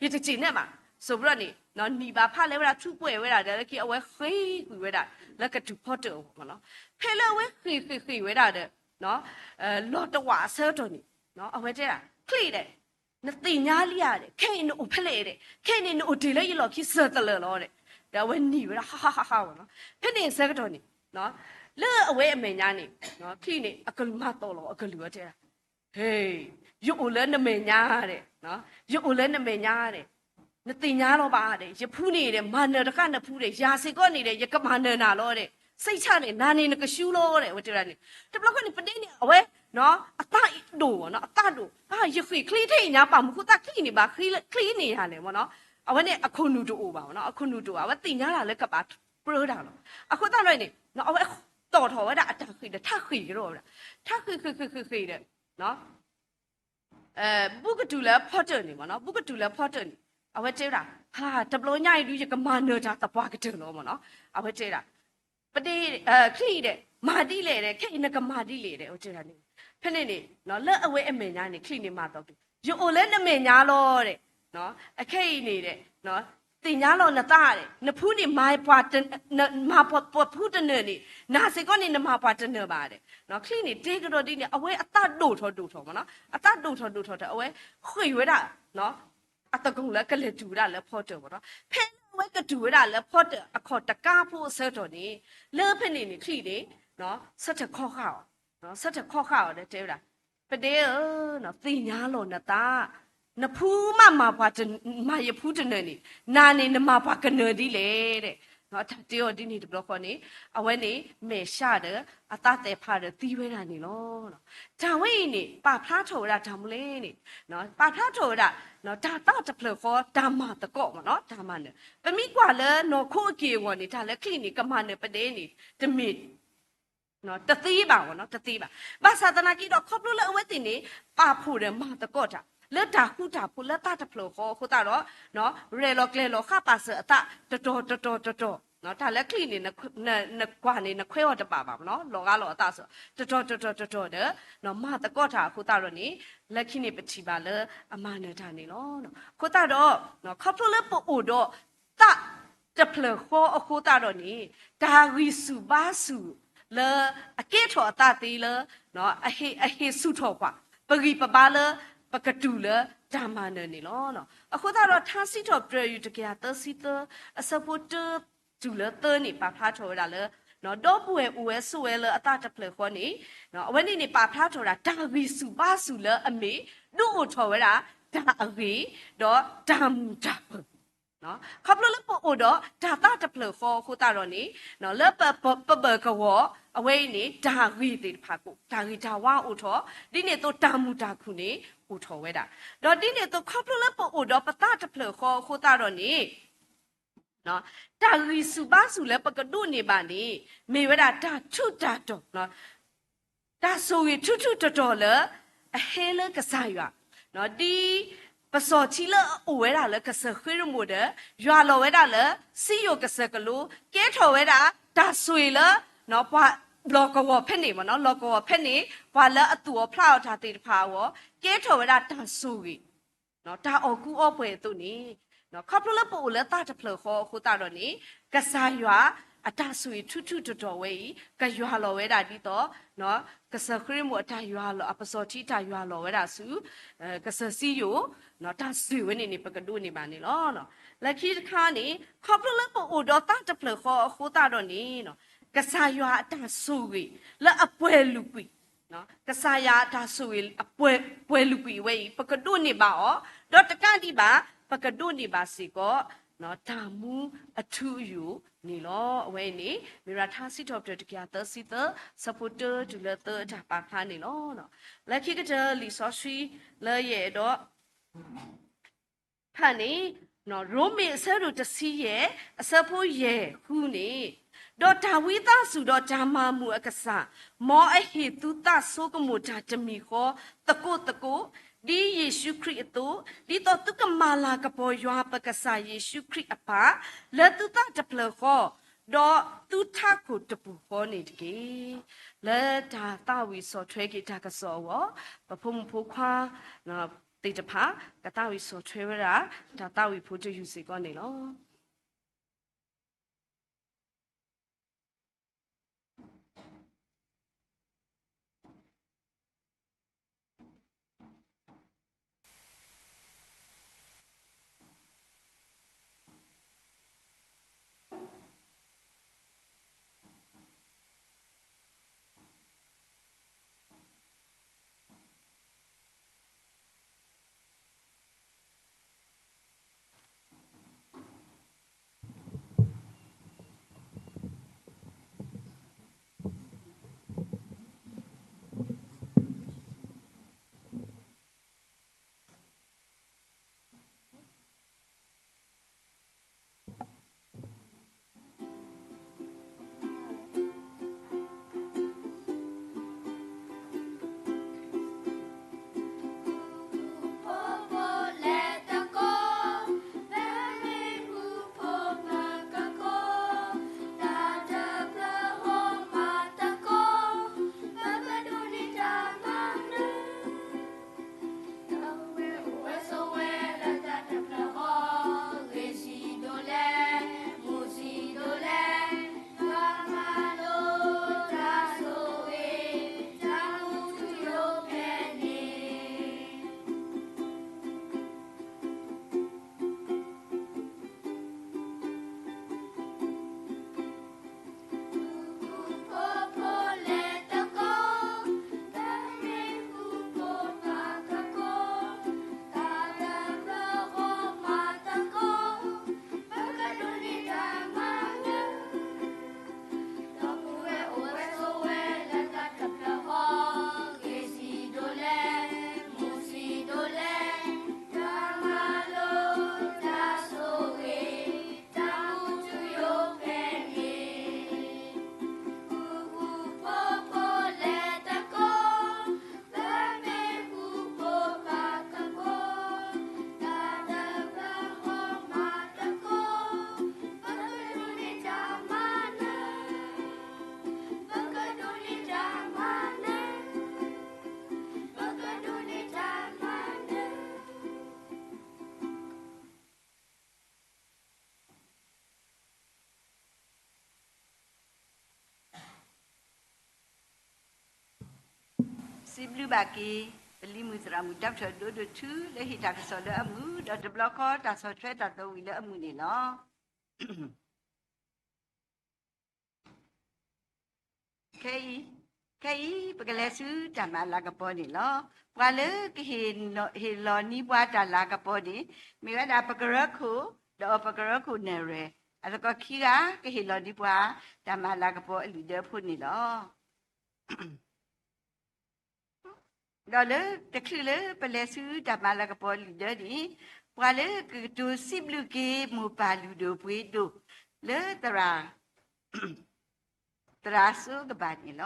ယတစံးနဲၣ်ဘၣ်. ဆိဘျီန့ၣ် နံၤဘၣ်ဖးလဲၤဝဲဒၣ် ထူးပှဲၤဝဲဒၣ်ဒီး လၢခံအဝဲဃ့ၢ်ကွံာ်ဝဲဒၣ် လၢကတုၤဖီတၢၣ်အဂီၢ်မ့ၢ်နီၤ. ဖဲလၢအဝဲဃ့ၢ်ဃ့ၢ်ဃ့ၢ်ဝဲဒၣ်ဒီး လီၤတဝာ်အဆၢကတီၢ်န့ၣ် အဝဲတဲဒၣ် ချံၣ်ဒီး နသ့ၣ်ညါလံဧါဒီး ခဲအံၤနအိၣ်ဖဲလဲၣ်ဒီး ခဲအံၤန့ၣ် နအိၣ်တ့ၢ်လၢယလီၢ်ခံစၢၤတလၢာ်လီၤဒီး ဒီးအဝဲနံၤဝဲဒၣ် ဟါဟါဟါဟါမ့ၢ်နီၤ. ဖဲန့ၣ်အဆၢကတီၢ်န့ၣ် လၢအဝဲအမဲာ်ညါန့ၣ် ချံၣ်န့ၣ် အကလုၢ်မၤသီၣ်လီၤအကလုၢ်ဝဲတဲဒၣ် ဟ့ၣ်, ယအိၣ်လၢနမဲာ်ညါဒီး, ယအိၣ်လၢနမဲာ်ညါဒီး နသ့ၣ်ညါလီၤဘၣ်ဒီး ယဖုန့ၣ်ဒီး မၤနၢၤတဃၣ်နဖုဒီး ယၤစ့ၢ်ကီးန့ၣ်ဒီး ယကမၤနၢၤနၤလီၤဒီး စိတ်ချန့ၣ် နၤန့ၣ်နကရှုံးလီၤဒီး အဝဲတဲဝဲဒၣ်န့ၣ်. တဘျီဃီန့ၣ် ပဒဲန့ၣ် အဝဲ အသးဒိၣ်မ့ၢ်နီၤ, အသးဒိၣ်, ယဃ့ၢ်ချံထဲအံၤညါ ပာ်မုာ်ဃိသးချံန့ၣ်ဘၣ်, ချံန့ၣ်ယၤလဲၣ်မ့ၢ်နီၤ. အဝဲန့ၣ်အခိၣ်နူာ်တအိၣ်ဘၣ်မ့ၢ်နီၤ, အခိၣ်နူာ်တအိၣ်ဘၣ်, အဝဲသ့ၣ်ညါလၢ်လၢကဘၣ်ပြၢတၢ်လီၤ. အဃိသတးဒီးန့ၣ် အဝဲတီၣ်ထီၣ်ဝဲဒၣ်အတၢ်ဃ့ၢ်ဒီး ထးဃ့ၢ်ကဒီးဝဲဒၣ်, ထးဃ့ၢ်ဃ့ၢ်ဃ့ၢ်ဃ့ၢ်ဃ့ၢ်ဒီး ဘူးကတုၤလၢဖီတၢၣ်န့ၣ်မ့ၢ်နီၤ, ဘူးကတုၤလၢဖီတၢၣ်န့ၣ် အဝဲတဲဝဲဒၣ်, ဟါ, တဘျီညါအံၤဒုး ယကမၤနၢၤတၢ်သပှၢ်ကတၢၢ်လီၤမ့ၢ်နီၤ. အဝဲတဲဒၣ်, ပဒဲ, ချံၣ်ဒီး မၤဒ်လဲၣ်ဒီး ခဲအံၤနကမၤဒ်လဲၣ်ဒီး အဝဲတဲဒၣ်န့ၣ်. ဖဲန့ၣ်န့ၣ် လၢအဝဲအမဲာ်ညါန့ၣ် ချံၣ်န့ၣ်မၤသီၣ်က့ၤ, ယအိၣ်လၢနမဲာ်ညါလီၤဒီး အခဲအံၤန့ၣ်ဒီး သ့ၣ်ညါလီၤနသးဒီး နဖုန့ၣ် မၤပှၤ, မၤပှၤဖုတနၢၤန့ၣ် နၤစ့ၢ်ကီးန့ၣ် နမၤပှၤတနၢၤဘၣ်ဒီး ချံၣ်န့ၣ်တဲကဒီးဒ်န့ၣ် အဝဲအသးဒိၣ်ထီၣ်ဒိၣ်ထီၣ်မ့ၢ်နီၤ, အသးဒိၣ်ထီၣ်ဒိၣ်ထီၣ်ဒီး အဝဲဃ့ၢ်ဝဲဒၣ် အသကိးလၢကလဲၤတုၤဝဲဒၣ်လၢဖီတၢၣ်မ့ၢ်နီၤ. ဖဲလၢအဝဲကတုၤဝဲဒၣ်လၢဖီတၢၣ်အခီၣ်တကါဖိအဆၢကတီၢ်န့ၣ် လၢဖဲန့ၣ်န့ၣ် ချံၣ်န့ၣ် ဆၢထၢၣ်ခီဃာ်အီၤ, ဆၢထၢၣ်ခီဃာ်အီၤဒီးတဲဝဲဒၣ်, ပဒဲဧၢ, သ့ၣ်ညါလီၤနသး, နဖုမးမၤပှၤ, မၤယဖုတနၢၤန့ၣ် နၤန့ၣ်နမၤပှၤကနၢၤဒ်လဲၣ်ဒီး တၢ်တဲအီၤဒ်န့ၣ်တဘျီဃီန့ၣ် အဝဲန့ၣ်မဲာ်ဆှးဒီး အသးသဲးဖးဒီးသံဝဲဒၣ်န့ၣ်လီၤ. တၢ်ဝဲအံၤန့ၣ် ပာ်ဖျါထီၣ်ဝဲဒၣ်တၢ်မနုၤလဲၣ်န့ၣ်, ပာ်ဖျါထီၣ်ဝဲဒၣ် တၢ်သးတဖျၢၣ်ဃီ တၢ်မၤသကိးမ့ၢ်နီၤ, တၢ်မၤနၢၤ. ပမ့ၢ်ကွၢ်လၢနီၢ်ခိအက့ၢ်အဂီၤန့ၣ် တၢ်လၢချံၣ်န့ၣ် ကမၤနၢၤပဒဲန့ၣ် တမ့ၢ် တသ့ဘၣ်မ့ၢ်နီၤ, တသ့ဘၣ်. ဘၣ်ဆၣ်သနာ်က့ဒီး ခီဖျိလၢအဝဲသ့ၣ်န့ၣ် ပာ်ဖှိၣ်ဒီးမၤသကိးတၢ် လၢတၢ်ဃူတၢ်ဖိးလၢသးတဖျၢၣ်ဃီအဃိသတးဒီး ရဲၣ်လီၤကျဲၤလီၤဃာ်ပာ်စၢၤအသး တတီၤတတီၤတတီၤ, တၢ်လၢချံၣ်န့ၣ် နကွၢ်န့ၣ် နခွဲးအီၤတဘၣ်ဘၣ်မ့ၢ်နီၤ, လီၤဂာ်လီၤအသးစၢၤ တတီၤတတီၤတတီၤဒီး မၤသကိးတၢ်အဃိသတးဒီးန့ၣ် လၢခံန့ၣ်ပထံၣ်ဘၣ်လၢအမၤနၢၤတၢ်န့ၣ်လီၤ. အဃိသတးဒီး ခီဖျိလၢပအိၣ်ဒီး သးတဖျၢၣ်ဃီအဃိသတးဒီးန့ၣ် တၢ်ဂံၢ်ဆူၣ်ဘါဆူၣ်လၢအကဲထီၣ်အသးသ့လၢ အဟ့ၣ်ဆူၣ်ထီၣ်ပှၤ ပဂံၢ်ပဘါလၢပကတုၤလၢတၢ်မၤနၢၤန့ၣ်လီၤ. အဃိသတးဒီး ထါစံးထီၣ်ပတြၢၤ ယူၢ်တကယၤသၢဆံသၢ အဆၢဖိတၢတုၤလၢသၢန့ၣ် ပာ်ဖျါထီၣ်ဝဲဒၣ်လၢ ဒီပုၢ်ဝဲၢ်အိၣ်ဝဲဆိးဝဲလၢအသးတဖျၢၣ်ဃီန့ၣ် အဝဲန့ၣ်န့ၣ် ပာ်ဖျါထီၣ်ဝဲဒၣ် တၢ်ဂံၢ်ဆူၣ်ဘါဆူၣ်လၢအမ့ၢ် ဒုးအိၣ်ထီၣ်ဝဲဒၣ် တၢ်အဂ့ၤ ဒီးတၢ်မုာ်တၢ်ခုၣ် ခီဖျိလၢပအိၣ်ဒီးတၢ်သးတဖျၢၣ်ဃီအဃိသတးဒီးန့ၣ် လၢပဘၢၣ်ကဝီၤ အဝဲအံၤန့ၣ် တၢ်ဂ့ၤသ့ၣ်တဖၣ်ကိး တၢ်ဂ့ၤတၢ်ဝါအိၣ်ထီၣ် ဒ်န့ၣ်အသိးတၢ်မုာ်တၢ်ခုၣ်န့ၣ် အိၣ်ထီၣ်ဝဲဒၣ်. ဒီးဒ်န့ၣ်အသိး ခီဖျိလၢပအိၣ်ဒီးပသးတဖျၢၣ်ဃီအဃိသတးဒီးန့ၣ် တၢ်ဂံၢ်ဆူၣ်ဘါဆူၣ်လၢပကဒိးန့ၢ်ဘၣ်န့ၣ် မ့ၢ်ဝဲဒၣ်တၢ်ထူးတၢ်တီၤ တၢ်ဆိၣ်ဂ့ၤထူးထူးတီၤတီၤလၢ အဟဲလၢကစၢ်ယွၤ, ဒ်ပစီၣ်ထံလၢအအိၣ်ဝဲဒၣ်လၢကစၢၢ်ဃ့ရမိၣ်ဒီး ယွၤလီၤဝဲဒၣ်လၢ စံယိၣ်ကစၢၢ်ကလိ, ကဲထီၣ်ဝဲဒၣ်တၢ်ဆိၣ်ဂ့ၤလၢ ပှၤလီၢ်ကဝီၤဖဲန့ၣ်မ့ၢ်နီၤ, လီၢ်ကဝီၤဖဲန့ၣ် ပှၤလၢအသူၣ်အီၣ်ဖျးအီၣ်တၢ်သ့ၣ်တဖၣ်အဂီၢ်, ကဲထီၣ်ဝဲဒၣ်တၢ်ဆိၣ်ဂ့ၤ တၢ်အီၣ်ကူအီပှဲၤအသိးန့ၣ်, ခီဖျိလၢပအိၣ်လၢသးတဖျၢၣ်ဃီအဃိသတးဒီးန့ၣ်, ကစၢ်ယွၤအတၢ်ဆိၣ်ဂ့ၤထူးထူးတီၤတီၤဝဲအံၤ ကယွၤလီၤဝဲဒၣ်ဒ်သိး ကစၢၢ်ဃ့ရမိၣ်အတၢ်ယွၤလီၤ အပစီၣ်ထံအတၢ်ယွၤလီၤဝဲဒၣ်ဆူ ကစၢၢ်စံယိၣ် တၢ်ဆိၣ်ဂ့ၤဝဲန့ၣ်န့ၣ် ပကဒိးန့ၢ်ဘၣ်န့ၣ်လီၤ. လၢခံတခါန့ၣ် ခီဖျိလၢပအိၣ်ဒီးသးတဖျၢၣ်ဃီအဃိသတးဒီးန့ၣ်, ကစၢ်ယွၤအတၢ်ဆိၣ်ဂ့ၤလၢအပှဲၤလုာ်ကွံာ် ကစၢ်ယွၤအတၢ်ဆိၣ်ဂ့ၤအပှဲၤ ပှဲၤလုာ်ကွံာ်ဝဲအံၤ ပကဒိးန့ၢ်ဘၣ်အီၤ, ဒီးတကးဒံးဘၣ် ပကဒိးန့ၢ်ဘၣ်စ့ၢ်ကီး တၢ်မူအထူအယိာ်န့ၣ်လီၤ. အဝဲအံၤန့ၣ် မ့ၢ်ဝဲဒၣ်ထါစံးထီၣ်ပတြၢၤတကယၤသၢဆံသၢ ဆၢဖိတၢတုၤလၢသၢအတၢ်ပာ်ဖျါန့ၣ်လီၤ. လၢခံကတၢၢ်လံာ်စီဆှံလၢယအဲၣ်ဒိး ဖးန့ၣ်, ရိမ့ၤအဆၢဒိၣ်တဆံယဲၢ် အဆၢဖိယဲၢ်ဃုန့ၣ်, ဒီးတၢ်ဝံသးစူၤဒီးတၢ်မၤမုာ်အကစၢ်, မ်အဟ့ၣ်သုသးဆိကမိၣ်တၢ်တမံၤဃီသကိးသကိး, ဒ်ယ့ၣ်ၡူးခရံာ်အသိး, ဒ်သိးသုကမၤလၤကပီၤယွၤပကစၢ်ယ့ၣ်ၡူးခရံာ်အပၢ်, လၢသုသးတဖျၢၣ်ဃီ, ဒီးသုထးခိၣ်တပူၤဃီန့ၣ်တက့ၢ်. လၢတၢ်သးဝံၣ်ဆီၣ်ထွဲက့ၤတၢ်ကစီၣ်အဂီၢ်, ပဖိမုၣ်ဖိခွါ သ့ၣ်တဖၣ် ကသးဝံၣ်ဆီၣ်ထွဲဝဲဒၣ် တၢ်သးဝံၣ်ဖိတယုၢ်စ့ၢ်ကီးန့ၣ်လီၤ. စံးဘျုးဘၣ်က့ၤ ပလံၤမုၢ်သရၣ်မုၣ်တၢ်ထၢၣ်ဒိၣ်ဒိၣ်ထူ လၢဟ့ၣ်တၢ်ကစီၣ်လၢအမုာ် ဒီးတဘျီဃီတၢ်ဆီၣ်ထွဲတၢ်သီဝံၤလၢအမုာ်န့ၣ်လီၤ. ခဲအံၤ, ခဲအံၤ ပကလဲၤဆူတၢ်မၤလၤကပီၤန့ၣ်လီၤ. ပှၤလၢကဟ့ၣ်လီၤ, ဟ့ၣ်လီၤန့ၢ်ပှၤတၢ်လၤကပီၤန့ၣ် မ့ၢ်ဝဲဒၣ်ပကရၢခိၣ်, ဒီးပကရၢခိၣ်နဲၣ်ရွဲၣ်, အသကိးခံဂၤ ကဟ့ၣ်လီၤန့ၢ်ပှၤ တၢ်မၤလၤကပီၤအလုၢ်ဒၢဖိန့ၣ်လီၤ. ဒီးလၢတချုးလၢပလဲၤဆူတၢ်မၤလၤကပီၤလုၢ်ဒၢန့ၣ်, ပှၤလၢကကတိၤစံးဘျုးက့ၤမိၢ်ပၢ်လုၢ်ဒိၣ်ပှ့ၤဒိၣ်လၢ သရၣ်စိကဘၣ်န့ၣ်လီၤ.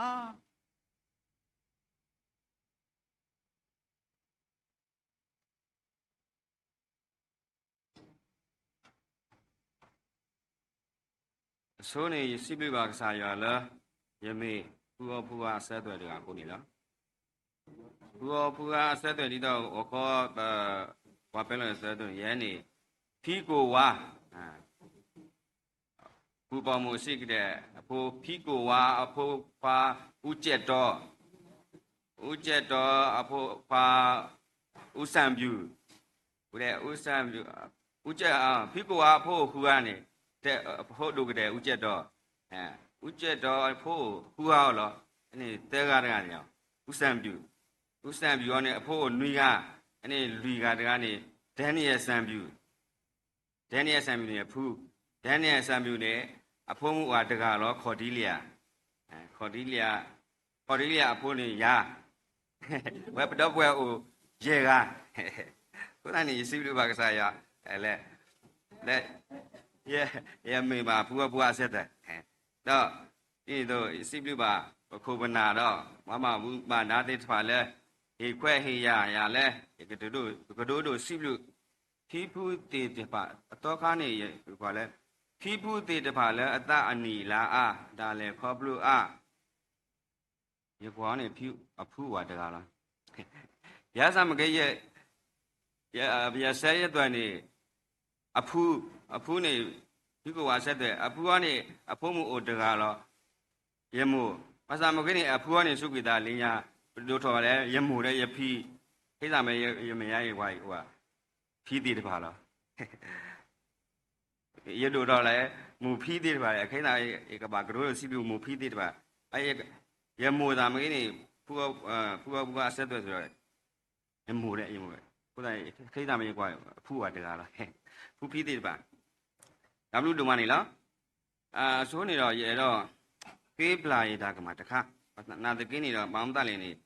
အဆိန့ၣ် ယစံးဘျုးဘၣ်ကစၢ်ယွၤလၢ ယမ့ၢ်ဖုအီဖုအါအဆၢသွဲၣ်တဂၤအဃိန့ၣ်လီၤ. ဖုအီဖုအါအဆၢသွဲၣ်ဒ်သိး အခီ ပှၤပဲလီၤအဆၢသွဲၣ်န့ၣ် ယဲန့ၣ် ဖံကိၣ်ဝါ ဖုပိာ်မုၣ်စံးကတဲာ်အဖိ ဖံကိၣ်ဝါအဖိခွါ အူကဲးတီ, အူကဲးတီအဖိခွါ အူစၣ်ဘျူး, အူစၣ်ဘျူး, ဖံကိၣ်ဝါအဖိအိၣ်ဃုဂၤန့ၣ်, အဖိဒိၣ်ကတဲာ်အူကဲးတီ, အူကဲးတီအဖိအိၣ်ဃုဂၤအီၤလီၤ. န့ၣ်သၢဂၤတဂၤန့ၣ် အူစၣ်ဘျူး, အူစၣ်ဘျူးအီၤန့ၣ် အဖိအိၣ်နွံဂၤ, န့ၣ်လွံၢ်ဂၤတဂၤန့ၣ် ဒဲနံၣ်ယဲၢ်စၣ်ဘျူး ဒဲနံၣ်ယဲၢ်စၣ်ဘျူးန့ၣ်အဖု, ဒဲနံၣ်ယဲၢ်စၣ်ဘျူးန့ၣ် အဖိမုၣ်အိၣ်တဂၤလီၤ ခီၣ်ဒံလယၤ, ခီၣ်ဒံလယၤ, ခီၣ်ဒံလယၤအဖိန့ၣ်ယၤ, ဝဲပဒီပုၢ်ဝဲၢ်အိၣ်ယဲၢ်ဂၤ, အဃိသတးန့ၣ် ယစံးဘျုးဘၣ်ကစၢ်ယွၤ, လၢ ယမ့ၢ်ဘၣ်ဖုအီဖုအါအဆၢသွဲၣ်, ဒီး ဒ်သိးယစံးဘျုးဘၣ် ပခိၣ်ပနၢ်ဒီး ပှၤမၤဘူၣ်မၤဒါသ့ၣ်တဖၣ်လၢ ဟ့ၣ်ခွဲးဟ့ၣ်ယာ်ယၤလၢ ယကဒိဒိၣ်စံးဘျုး ဖံဖုသ့ၣ်တဖၣ်အသီခါန့ၣ် ယကွၢ်လၢ ဖံဖုသ့ၣ်တဖၣ်လၢအသးအနံၣ်လါအါ တၢ်လဲၤခီဖျိအါ ယကွၢ်န့ၣ် အဖုအိၣ်ဝဲတဂၤလီၤ. ယစၢ်မ့ၢ်က့ ယဆၢယသွဲၣ်န့ၣ် အဖု, အဖုန့ၣ် ဖံကိၣ်ဝါအဆၢသွဲၣ် အဖုအီၤန့ၣ် အဖိမုၣ်အိၣ်တဂၤလီၤ. ယမိၢ်, ဘၣ်ဆၣ်မ့ၢ်က့န့ၣ် အဖုအီၤန့ၣ် စူးကွံာ်သးလၢညါ, ပဒိၣ်ထီၣ်ဝဲလၢ ယမိၢ်ဒီးယဖံ, ခဲသးမ့ၢ်ယမဲာ်ညါယကွၢ် ဖံသ့ၣ်တဖၣ်လီၤ. ယဒိၣ်ထီၣ်လၢ မိၢ်ဖံသ့ၣ်တဖၣ် ခဲသး ယကဘၣ်ကတိၤစံးဘျုးမိၢ်ဖံသ့ၣ်တဖၣ်, ယမိၢ်သးမ့ၢ်ဂ့ၤန့ၣ် ဖုအီဖုအါအဆၢသွဲၣ်ဒီး ယမိၢ်ဒီး ယမိၢ်, အဃိသတး ခဲသးမ့ၢ်ယကွၢ် အဖုအိၣ်ဝဲတဂၤလီၤ, ဖုဖံသ့ၣ်တဖၣ်, တၢ်ဘျုးဒိၣ်မးန့ၣ်လီၤ. အဆိန့ၣ်ဒီး ယအဲၣ်ဒိး ဃ့ပျၢ်ယတၢ်ကမၣ်တခါ, နာ်သက့န့ၣ်ဒီး ဘၣ်မတၤလဲၣ်န့ၣ်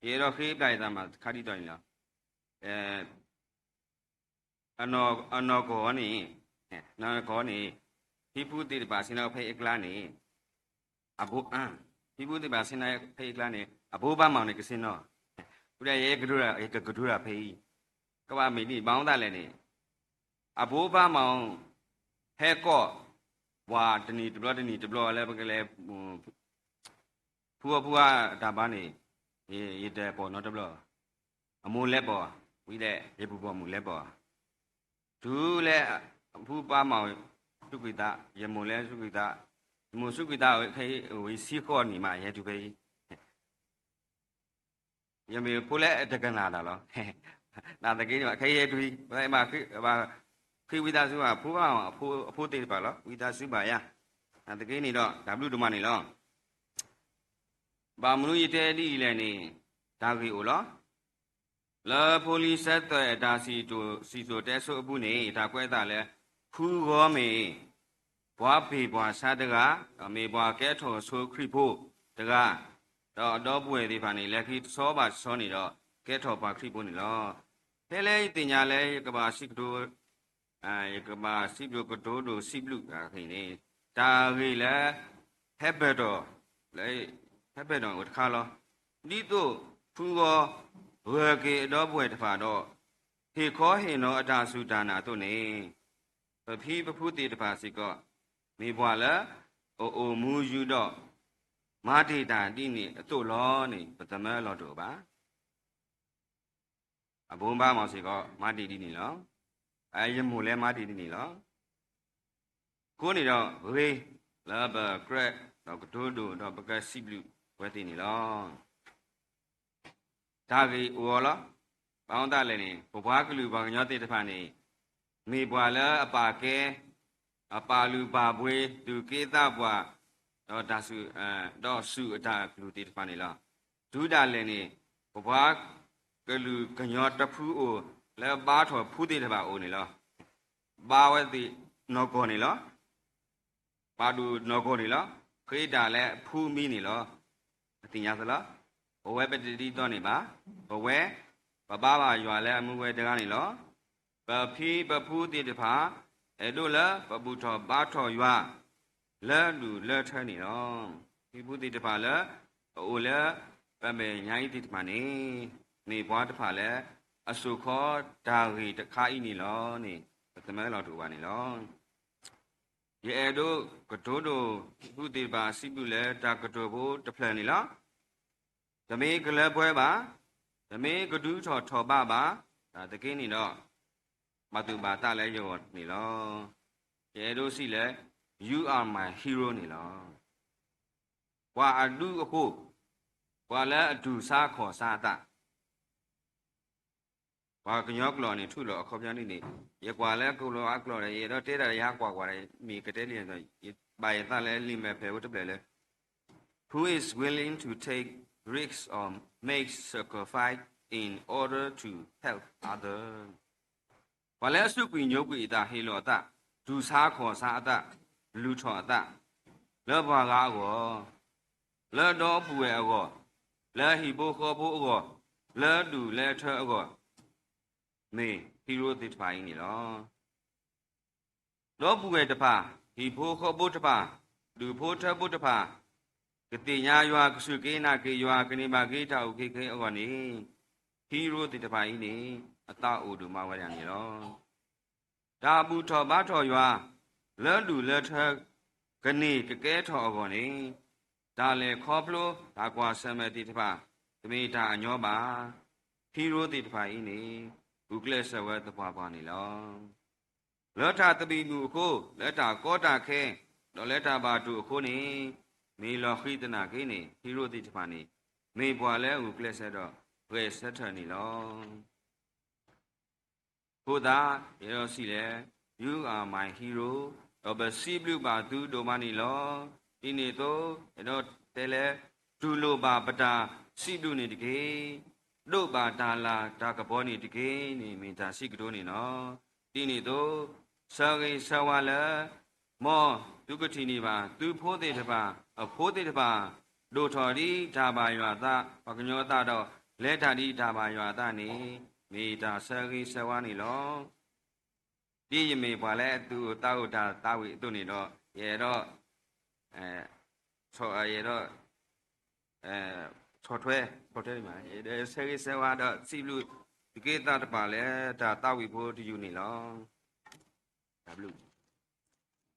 ယအဲၣ်ဒိးဃ့ပျၢ်ယတၢ်ကမၣ်တခါဒ်သိးန့ၣ်လီၤ. အနီၢ်ကီၢ်န့ၣ်, နီၢ်ကီၢ်န့ၣ် ဖံဖုသ့ၣ်တဖၣ်ဆ့ၣ်နီၤဖဲအကျါန့ၣ်, အဘိ, ဖံဖုသ့ၣ်တဖၣ်ဆ့ၣ်နီၤဖဲအကျါန့ၣ် အဘိဘၣ်မးန့ၣ်ကဆ့ၣ်နီၤ, အဃိဒီးယကဒိ, ယကကတိၤတၢ်ဖဲအံၤ, ကဘၣ်မ့ၢ်ဒ် ဘၣ်မတၤလဲၣ်န့ၣ်, အဘိဘၣ်မး ဟဲကီၢ် ပှၤတနံၤတဘျီတနံၤတဘျီလၢပကလဲၤ ဖုအီဖုအါအတၢ်ဘါန့ၣ်, ယတပိာ်နီတဘျီ, အမိၢ်လဲၤပိာ်, ဝံၤဒီး ယပုၢ်ပိာ်မုၣ်လဲၤပိာ်, တုၤလၢ ဖုဘၣ်မး စူးကွံာ်သး, ယမိၢ်လဲၤစူးကွံာ်သး, ယမိၢ်စူးကွံာ်သး ခဲအံၤအိၣ်ဝဲဆံဃိးနံၣ်မး ယဟဲတုၤဖဲအံၤ ယမ့ၢ်ဖိလၢအတကနၣ်တၢ်လီၤ. နာ်သက့န့ၣ်ဘၣ် ခဲအံၤယဲတုၤအံၤ, ဘၣ်ဃ့ဝံသးစူၤဘၣ် ဖိဘၣ်မး အဖိသ့ၣ်တဖၣ်လီၤ. ဝံသးစူၤဘၣ်ယၤ, နာ်သက့န့ၣ်ဒီး တၢ်ဘျုးဒိၣ်မးန့ၣ်လီၤ. ဘၣ်မနုၤယတဲဒ်အံၤလဲၣ်န့ၣ်, တၢ်ဂ့ၢ်အိၣ်လီၤ. လၢဖိလံၤဆၢသွဲၣ်အတၢ်စံၣ်စိၤတဲစိၤအပူၤန့ၣ် တၢ်ကွဲးအသးလၢ ဖုဂီၢ်မ့ၢ် ပှၤပ့ၢ်ပှၤဆါတဂၤ, ဒီးမ့ၢ်ပှၤကဲထီၣ်ဆိခရံာ်ဖိတဂၤ, ဒီးအဒီပုၢ်ဝဲၢ်သ့ၣ်တဖၣ်န့ၣ် လဲၤခံတဆီဘၣ်တဆီန့ၣ်ဒီး ကဲထီၣ်ပှၤခရံာ်ဖိန့ၣ်လီၤ. ဖဲလၢယသ့ၣ်ညါလၢ ယကဘၣ်စံးကတိၤ ယကဘၣ်စံးဘျုးကတိၤဒိၣ်စံးဘျုးအဂ့ၢ်န့ၣ်, တၢ်ဂ့ၢ်လၢ ဟဲပၢၢ်ထီၣ်, ဟဲပၢၢ်ထီၣ်အိၣ်တခါလီၤ. ဒ်သိးဖုဂီၢ် ဂၢၢ်က့ၤအဒီပုၢ်ဝဲၢ်တဖၣ်ဒီး ဟ့ၣ်ခီဟ့ၣ်နီၤအတၢ်စူၢ်တၢ်နာ်အသိးန့ၣ်, ပဖံပဖုသ့ၣ်တဖၣ်စ့ၢ်ကီး မ့ၢ်ပှၤလၢ အအိၣ်မူယူၤဒီး မၤတ့ၢ်တၢ်ဒ်န့ၣ်အသိးလီၤန့ၣ် ပသမၢလီၤတအိၣ်ဘၣ်. အဘိဘၣ်မးစ့ၢ်ကီး မၤတ့ၢ်ဒ်န့ၣ်လီၤ. ယမိၢ်လဲၤမၤတ့ၢ်ဒ်န့ၣ်လီၤ. အဃိန့ၣ်ဒီး ဂ့ၤလၢပကြၢးဒီးကတိၤဒိၣ်ဒီးပကစံးဘျုးဝဲသ့ၣ်န့ၣ်လီၤ. တၢ်ဂ့ၢ်အိၣ်အီၤလီၤ. ဘၣ်မနုၤလဲၣ်န့ၣ် ပပှၤကလုာ်ပှၤကညီသ့ၣ်တဖၣ်န့ၣ် မ့ၢ်ပှၤလၢအပာ်ကဲ အပာ်လုၢ်ပာ်ပှ့ၤ သူၣ်က့သးပှၢ် ဒီးတၢ်စူၢ် ဒီးစူၢ်အတၢ်ကလုၢ်သ့ၣ်တဖၣ်န့ၣ်လီၤ. တုၤဒၣ်လဲာ်န့ၣ် ပပှၤကလုာ်ကညီတဖုအိၣ် လၢဘါထီၣ်ဖုသ့ၣ်တဖၣ်အိၣ်န့ၣ်လီၤ. ဘါဝဲသ့ၣ်နီၢ်ကီၢ်န့ၣ်လီၤ. ဘၣ်ဒိၣ်နီၢ်ကီၢ်န့ၣ်လီၤ. ဃ့တၢ်လၢဖုမံန့ၣ်လီၤ. ပသ့ၣ်ညါသ့လီၤ. ပဝဲပတဒ်သိးန့ၣ်ဘၣ်. ပဝဲ ပဘါဘၣ်ယွၤလၢအမူဝဲတဂၤန့ၣ်လီၤ. ပဖံပဖုသ့ၣ်တဖၣ် အဲၣ်ဒိးလၢပဘူၣ်ထီၣ်ဘါထီၣ်ယွၤ လၢဒူၣ်လၢထၢန့ၣ်လီၤ. ဖံဖုသ့ၣ်တဖၣ်လၢ အအိၣ်လၢ ပမဲာ်ညါအံၤသ့ၣ်တဖၣ်န့ၣ် မ့ၢ်ပှၤတဖၣ်လၢ အစိာ်ခီတၢ်ဂ့ၢ်တခါအံၤန့ၣ်လီၤန့ၣ် ပသမၢလီၤတအိၣ်ဘၣ်န့ၣ်လီၤ. ယအဲၣ်ဒိးကတိၤဒိၣ်ဖံဖုသ့ၣ်တဖၣ်အစုပူၤလၢတၢ်ကတိၤဖိတဖျၢၣ်န့ၣ်လီၤ. တမ့ၢ်ကလၢပှဲၤဘၣ်, တမ့ၢ်ကဒုးထီၣ်ထီၣ်ဘးဘၣ်, တၢ်သက့န့ၣ်ဒီး ဘၣ်သူၣ်ဘၣ်သးလၢယဂီၢ်န့ၣ်လီၤ. ယအဲၣ်ဒိးစံးလၢ You are my hero န့ၣ်လီၤ. ပှၤအဒူအဃိ, ပှၤလၢအတူၢ်ဆါခီၣ်ဆါအသး, ပှၤကညီကျိာ်န့ၣ် ထူၣ်လီၤအခီပညီန့ၣ်န့ၣ်, ယကွၢ်လၢကလီအကျိာ်ဒီး ယအဲၣ်ဒိးတဲတၢ်ဒီးယဟးကွၢ်ကွၢ်ဒီး မ့ၢ်ကတဲလံန့ၣ် ယဘၣ်ယသးလၢလံာ်မဲာ်ဖျၢၣ်ဖိတဖျၢၣ်လၢ Who is willing to take risks or make sacrifice in order to help other? ပှၤလၢအစူးကွံာ်ညိကွံာ်အသး ဟ့ၣ်လီၤအသး, တူၢ်ဆါခီၣ်ဆါအသး, လုၢ်ထီၣ်အသး, လၢပှၤဂၤအဂီၢ်, လၢဒီပုၢ်ဝဲၢ်အဂီၢ်, လၢဟံၣ်ဖိဃီဖိအဂီၢ်, လၢဒူၣ်လၢထၢအဂီၢ်, မ့ၢ် hero သ့ၣ်တဖၣ်အံၤန့ၣ်လီၤ. ဒီပုၢ်ဝဲၢ်တဖၣ်, ဟံၣ်ဖိဃီဖိတဖၣ်, ဒူၣ်ဖိထၢဖိတဖၣ်, ကသ့ၣ်ညါယွၤ, ကစူၢ်က့ၤနာ်က့ၤယွၤ, ကန့ၢ်ဘၣ်က့ၤတၢ်အုၣ်က့ၤခီအဂီၢ်န့ၣ်, hero သ့ၣ်တဖၣ်အံၤန့ၣ် အသးအိၣ်ဒိၣ်မးဝဲဒၣ်န့ၣ်လီၤ. တၢ်ဘူၣ်ထီၣ်ဘါထီၣ်ယွၤ လၢဒူၣ်လၢထၢ ကန့ၢ်ကကဲထီၣ်အဂီၢ်န့ၣ်, တၢ်လဲၤခီဖျိတၢ်ကွၢ်ဆၢၣ်မဲာ်သ့ၣ်တဖၣ် တမ့ၢ်တၢ်အညီဘၣ်. hero သ့ၣ်တဖၣ်အံၤန့ၣ် ဂုာ်ကျဲးစၢးဝဲသပှၢ်ပှၢ်န့ၣ်လီၤ. လၢတၢ်သဘံၣ်ဘုၣ်အဃိ, လၢတၢ်ကီတၢ်ခဲ, ဒီးလၢတၢ်ဘၣ်တိၢ်အဃိန့ၣ်, မ့ၢ်လီၤဃံၤသနာ်က့န့ၣ် hero သ့ၣ်တဖၣ်န့ၣ် မ့ၢ်ပှၤလၢအဂုာ်ကျဲးစၢးဒီး ပှဲၤဆၢထၢၣ်န့ၣ်လီၤ. အဃိသတး ယအဲၣ်ဒိးစံးလၢ You are my hero, ဒီးပစံးဘျုးဘၣ်သုဒိၣ်မးန့ၣ်လီၤ. ဒ်န့ၣ်အသိး အဲၣ်ဒိးတဲလၢ တူၢ်လိာ်ဘၣ်ပတၢ်စံးဘျုးန့ၣ်တက့ၢ်. ဒိးဘၣ်တၢ်လၤတၢ်ကပီၤန့ၣ်တက့ၢ်န့ၣ် မ့ၢ်တၢ်စံးကတိၤန့ၣ်လီၤ. ဒ်န့ၣ်အသိး ဆၢဂ့ၤဆၢဝါလၢ မ်သုကထံၣ်န့ၢ်ဘၣ် သုဖိသ့ၣ်တဖၣ် အဖိသ့ၣ်တဖၣ် ဒိၣ်ထီၣ်ဒ်တၢ်ဘၣ်ယွၤအသး ပှၤကညီအသးဒီး လဲၤတၢ်ဒ်တၢ်ဘၣ်ယွၤအသးန့ၣ် မ့ၢ်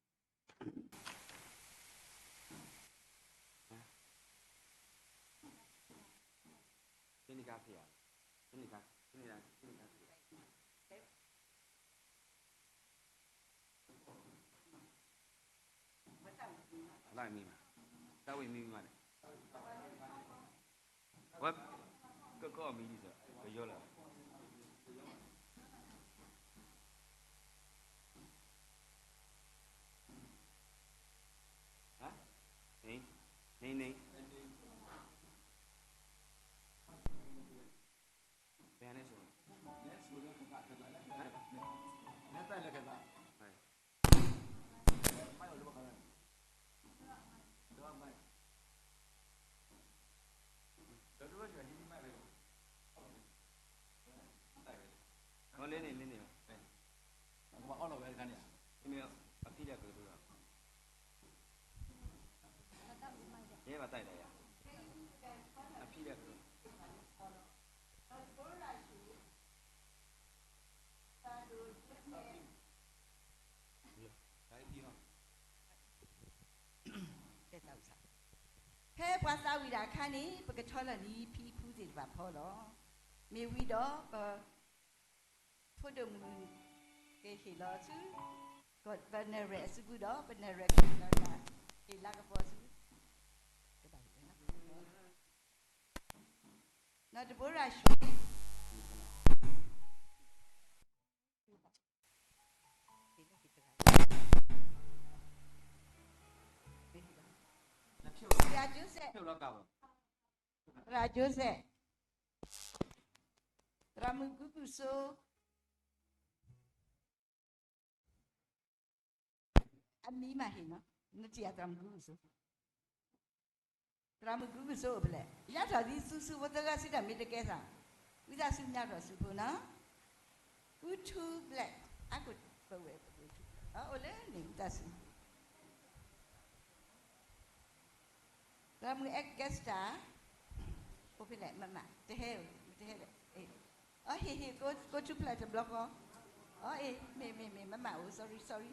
တၢ်ဆၢဂ့ၤဆၢဝါန့ၣ်လီၤ. ဒ်ယမ့ၢ်ပှၤလၢအသူၣ်အိၣ်သးအိၣ်တၢ်သးဝံၣ်အသိးန့ၣ်ဒီး ယအဲၣ်ဒိး ဆီၣ်ထွဲ ဆီၣ်ထွဲ ယအဲၣ်ဒိးဆၢဂ့ၤဆၢဝါဒီးစံးဘျုး သုးက့သးတဖၣ်လၢတၢ်သးဝံၣ်ဖိတယုၢ်န့ၣ်လီၤ. တၢ်ဘျုး လၢန့ၣ် လၢန့ၣ် မ့ၢ်အဖံဒီးကတိၤလီၤ ယဲဘၣ်တၢ်အံၤဒီးယၤ အဖံဒီးကတိၤ ဖဲပှၤသးဝံၣ်တၢ်အခါန့ၣ် ပကထီလီၤလံဖံဖုသ့ၣ်တဖၣ်ဖီလီၤ. မ့ၢ်ဝံၤဒီးပ ဖိဒိၣ်မုၣ် ကဟ့ၣ်လီၤဆူ ပနရဲၣ်အစုပူၤဒီး ပနရဲၣ်ကဟ့ၣ်လီၤတၢ် ဟ့ၣ်လၤကပီၤဆူ နီၢ်တဘိရၤၡူၣ် သရၣ်ကၠိစဲး သရၣ်ကၠိစဲး သရၣ်မုၣ်ကူကူစိ အမံၤမးဟ့ၣ်နီၤ နထံၣ်အသရၣ်မုၣ်ကူကူစိ သရၣ်မုၣ်ကူကူစိအိၣ်ဖဲလဲၣ်, ညါထီၣ်ဒ်သူစုဖိသဂၢၢ်စံးတၢ်မ့ၢ်တကဲသး, ဝံသးစူၤညါထီၣ်စုဖိနီၤ, ကူထူဘျဲၣ်, အါကိၣ်ပဝဲၢ်ပကူထူ, အိၣ်လၢန့ၣ်ဝံသးစူၤ, သရၣ်မုၣ်အဲကဲစတၢ်, အိၣ်ဖဲလဲၣ် မမၤ တဟဲဧိၤ မတဟဲလဲၣ်, အဟ့ၣ်ဟ့ၣ် ကိထူဖျဲၣ်တဘျီဃီ, အအ့ၣ် မ့ၢ်မ့ၢ်မ့ၢ် မမၤအိၣ် sorry sorry,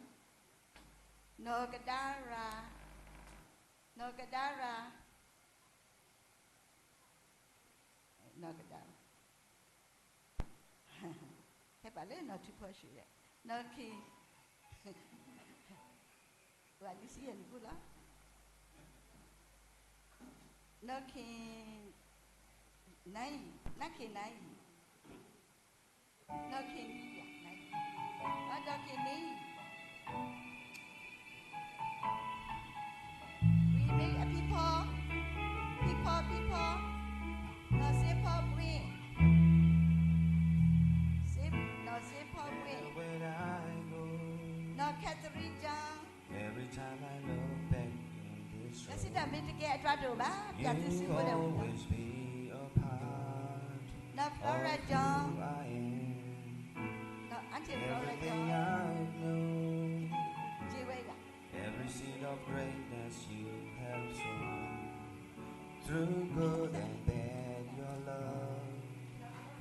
နီၢ်ကဒါရၤ, နီၢ်ကဒါရၤ, နီၢ်ကဒါရၤ, ဟဲပာ်လၢနီၢ်ထူဖီၡ့ၣ်ဒီး, နီၢ်ခ့ၣ်, ပှၤလံစံယဲၢ်နံၣ်ပူၤလီၤ, နီၢ်ခ့ၣ်, နအံၤ, နီၢ်ခ့ၣ်နအံၤ, နီၢ်ခ့ၣ်နံၤ, အဒီးခ့ၣ်နံၤ, ဝံၤမ့ၢ်အဖံဖီ, ဖံဖီ ဖံဖီ, နီၢ်စ့ဖီဘှ့ၣ်, နီၢ်စ့ဖီဘှ့ၣ်, နီၢ်ခဲသရံကၠီ, လၢစံးတၢ်မ့ၢ်တကဲအတြၢ်တအိၣ်ဘၣ်, ပျၢ်သုစုဖိလဲၣ်, နီၢ်ဖျီရၤကၠီ, နီၢ်အၣ်ထံၣ်ဖျီရၤကၠီ, က့ၤဝဲဒၣ် Every seed of greatness you have sown, through good and bad, your love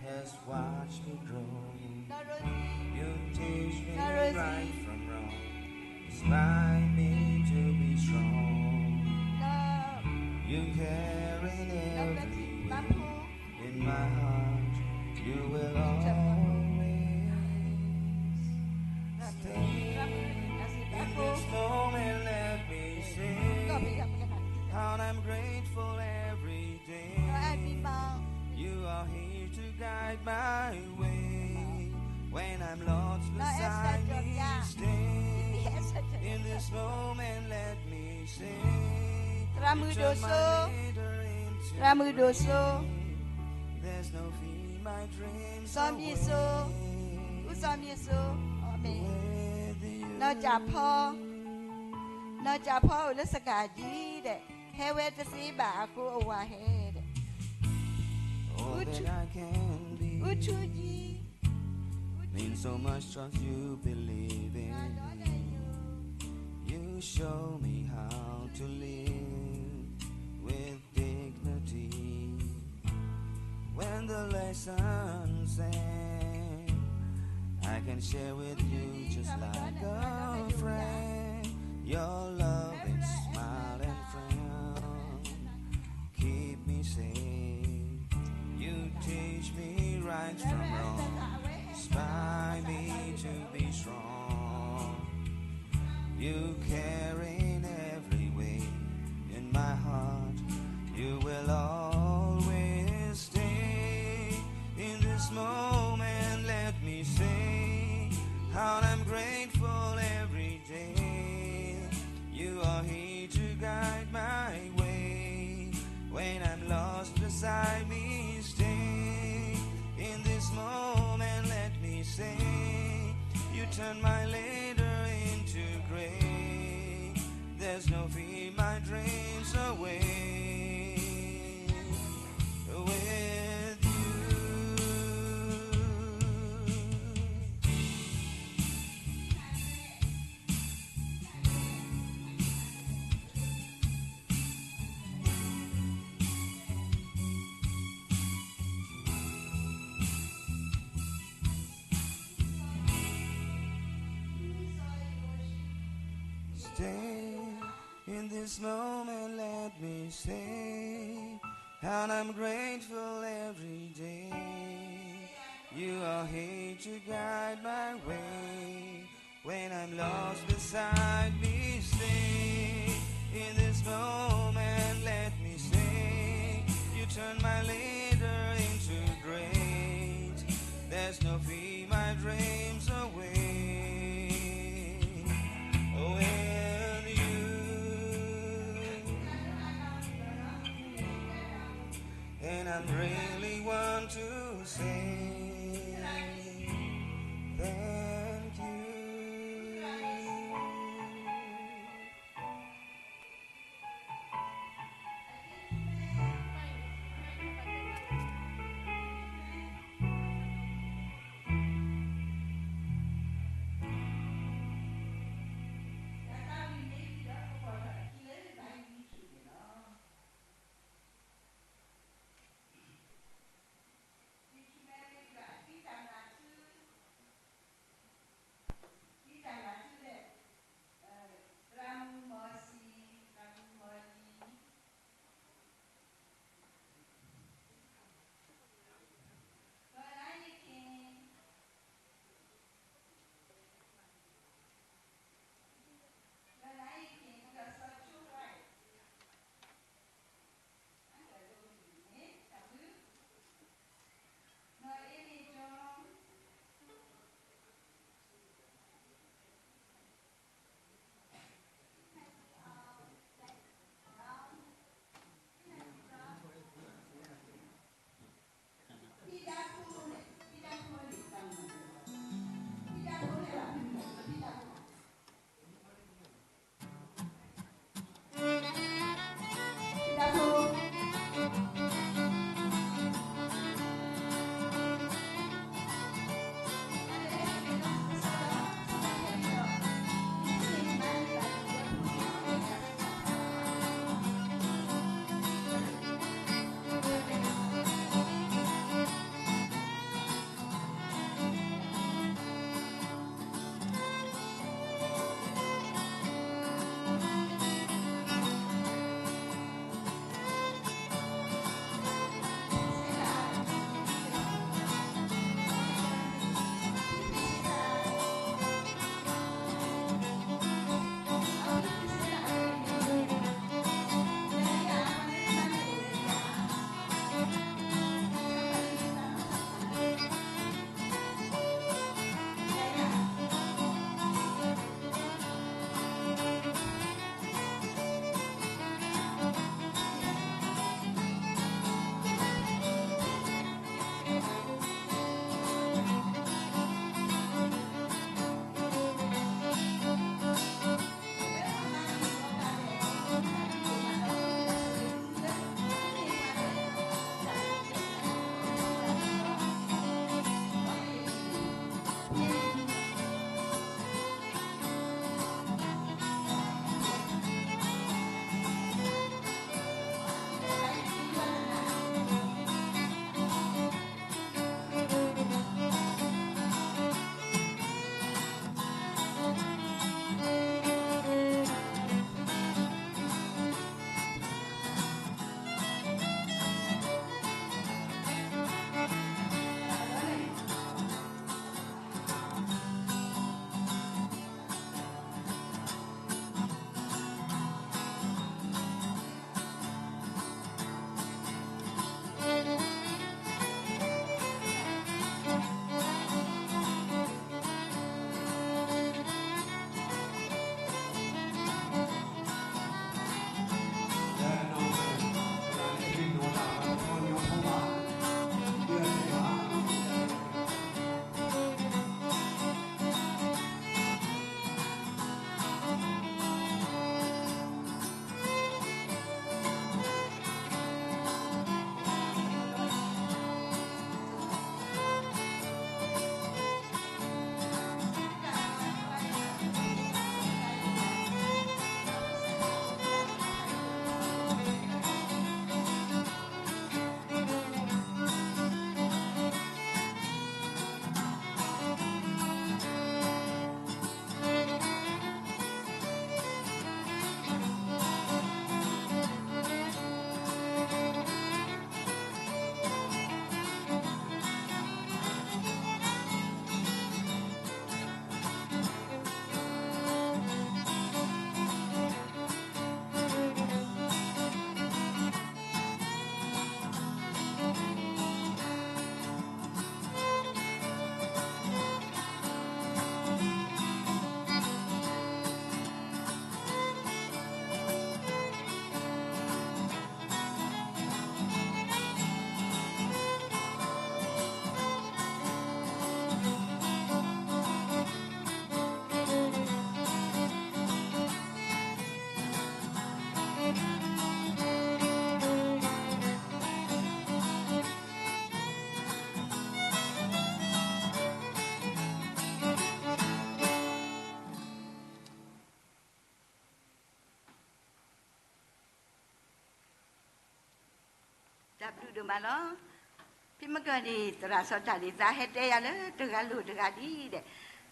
has watched me growing. You teach me right from wrong, inspire me to be strong. You care in every way. In my heart, you will always stay. In this moment, let me say how I'm grateful every day. You are here to guide my way. When I'm lost beside me, stay. In this moment, let me say, သရၣ်မုၣ်ဒိၣ်စိ, သရၣ်မုၣ်ဒိၣ်စိ, စီၤမံစိ, အူစီၤမံစိ, အမ့ၢ်, နီၢ်ကၠၣ်ဖီ, နီၢ်ကၠၣ်ဖီအိၣ်လၢစကၤကံဒီး, ဟဲဝဲတသ့ဘၣ်အဃိအဝၤဟဲဒီး, အူထူကံ, mean so much trust you believe in me. You show me how to live with dignity. When the lessons end, I can share with you just like a friend. Your loving smile and friend keep me safe. You teach me right from wrong. Inspire me to be strong. You care in every way. In my heart, you will always stay. In this moment, let me say how I'm grateful every day. You are here to guide my way. When I'm lost beside me, stay. In this moment, let me say, you turn my later into gray. There's no fear, my dreams away with you. Stay in this moment, let me say, and I'm grateful every day. You are here to guide my way. When I'm lost beside me, stay. In this moment, let me say, you turn my later into great. There's no fear, my dreams away with you. And I really want to say thank you. တၢ်ဘျုးဒိၣ်မးလီၤ. ဖဲမုၢ်ကၢၢ်န့ၣ် သရၣ်စီၤတၢ်ဒ့ၣ်သါဟဲတဲယၤလၢတဂၤလိၤတဂၤဒ်ဒီး,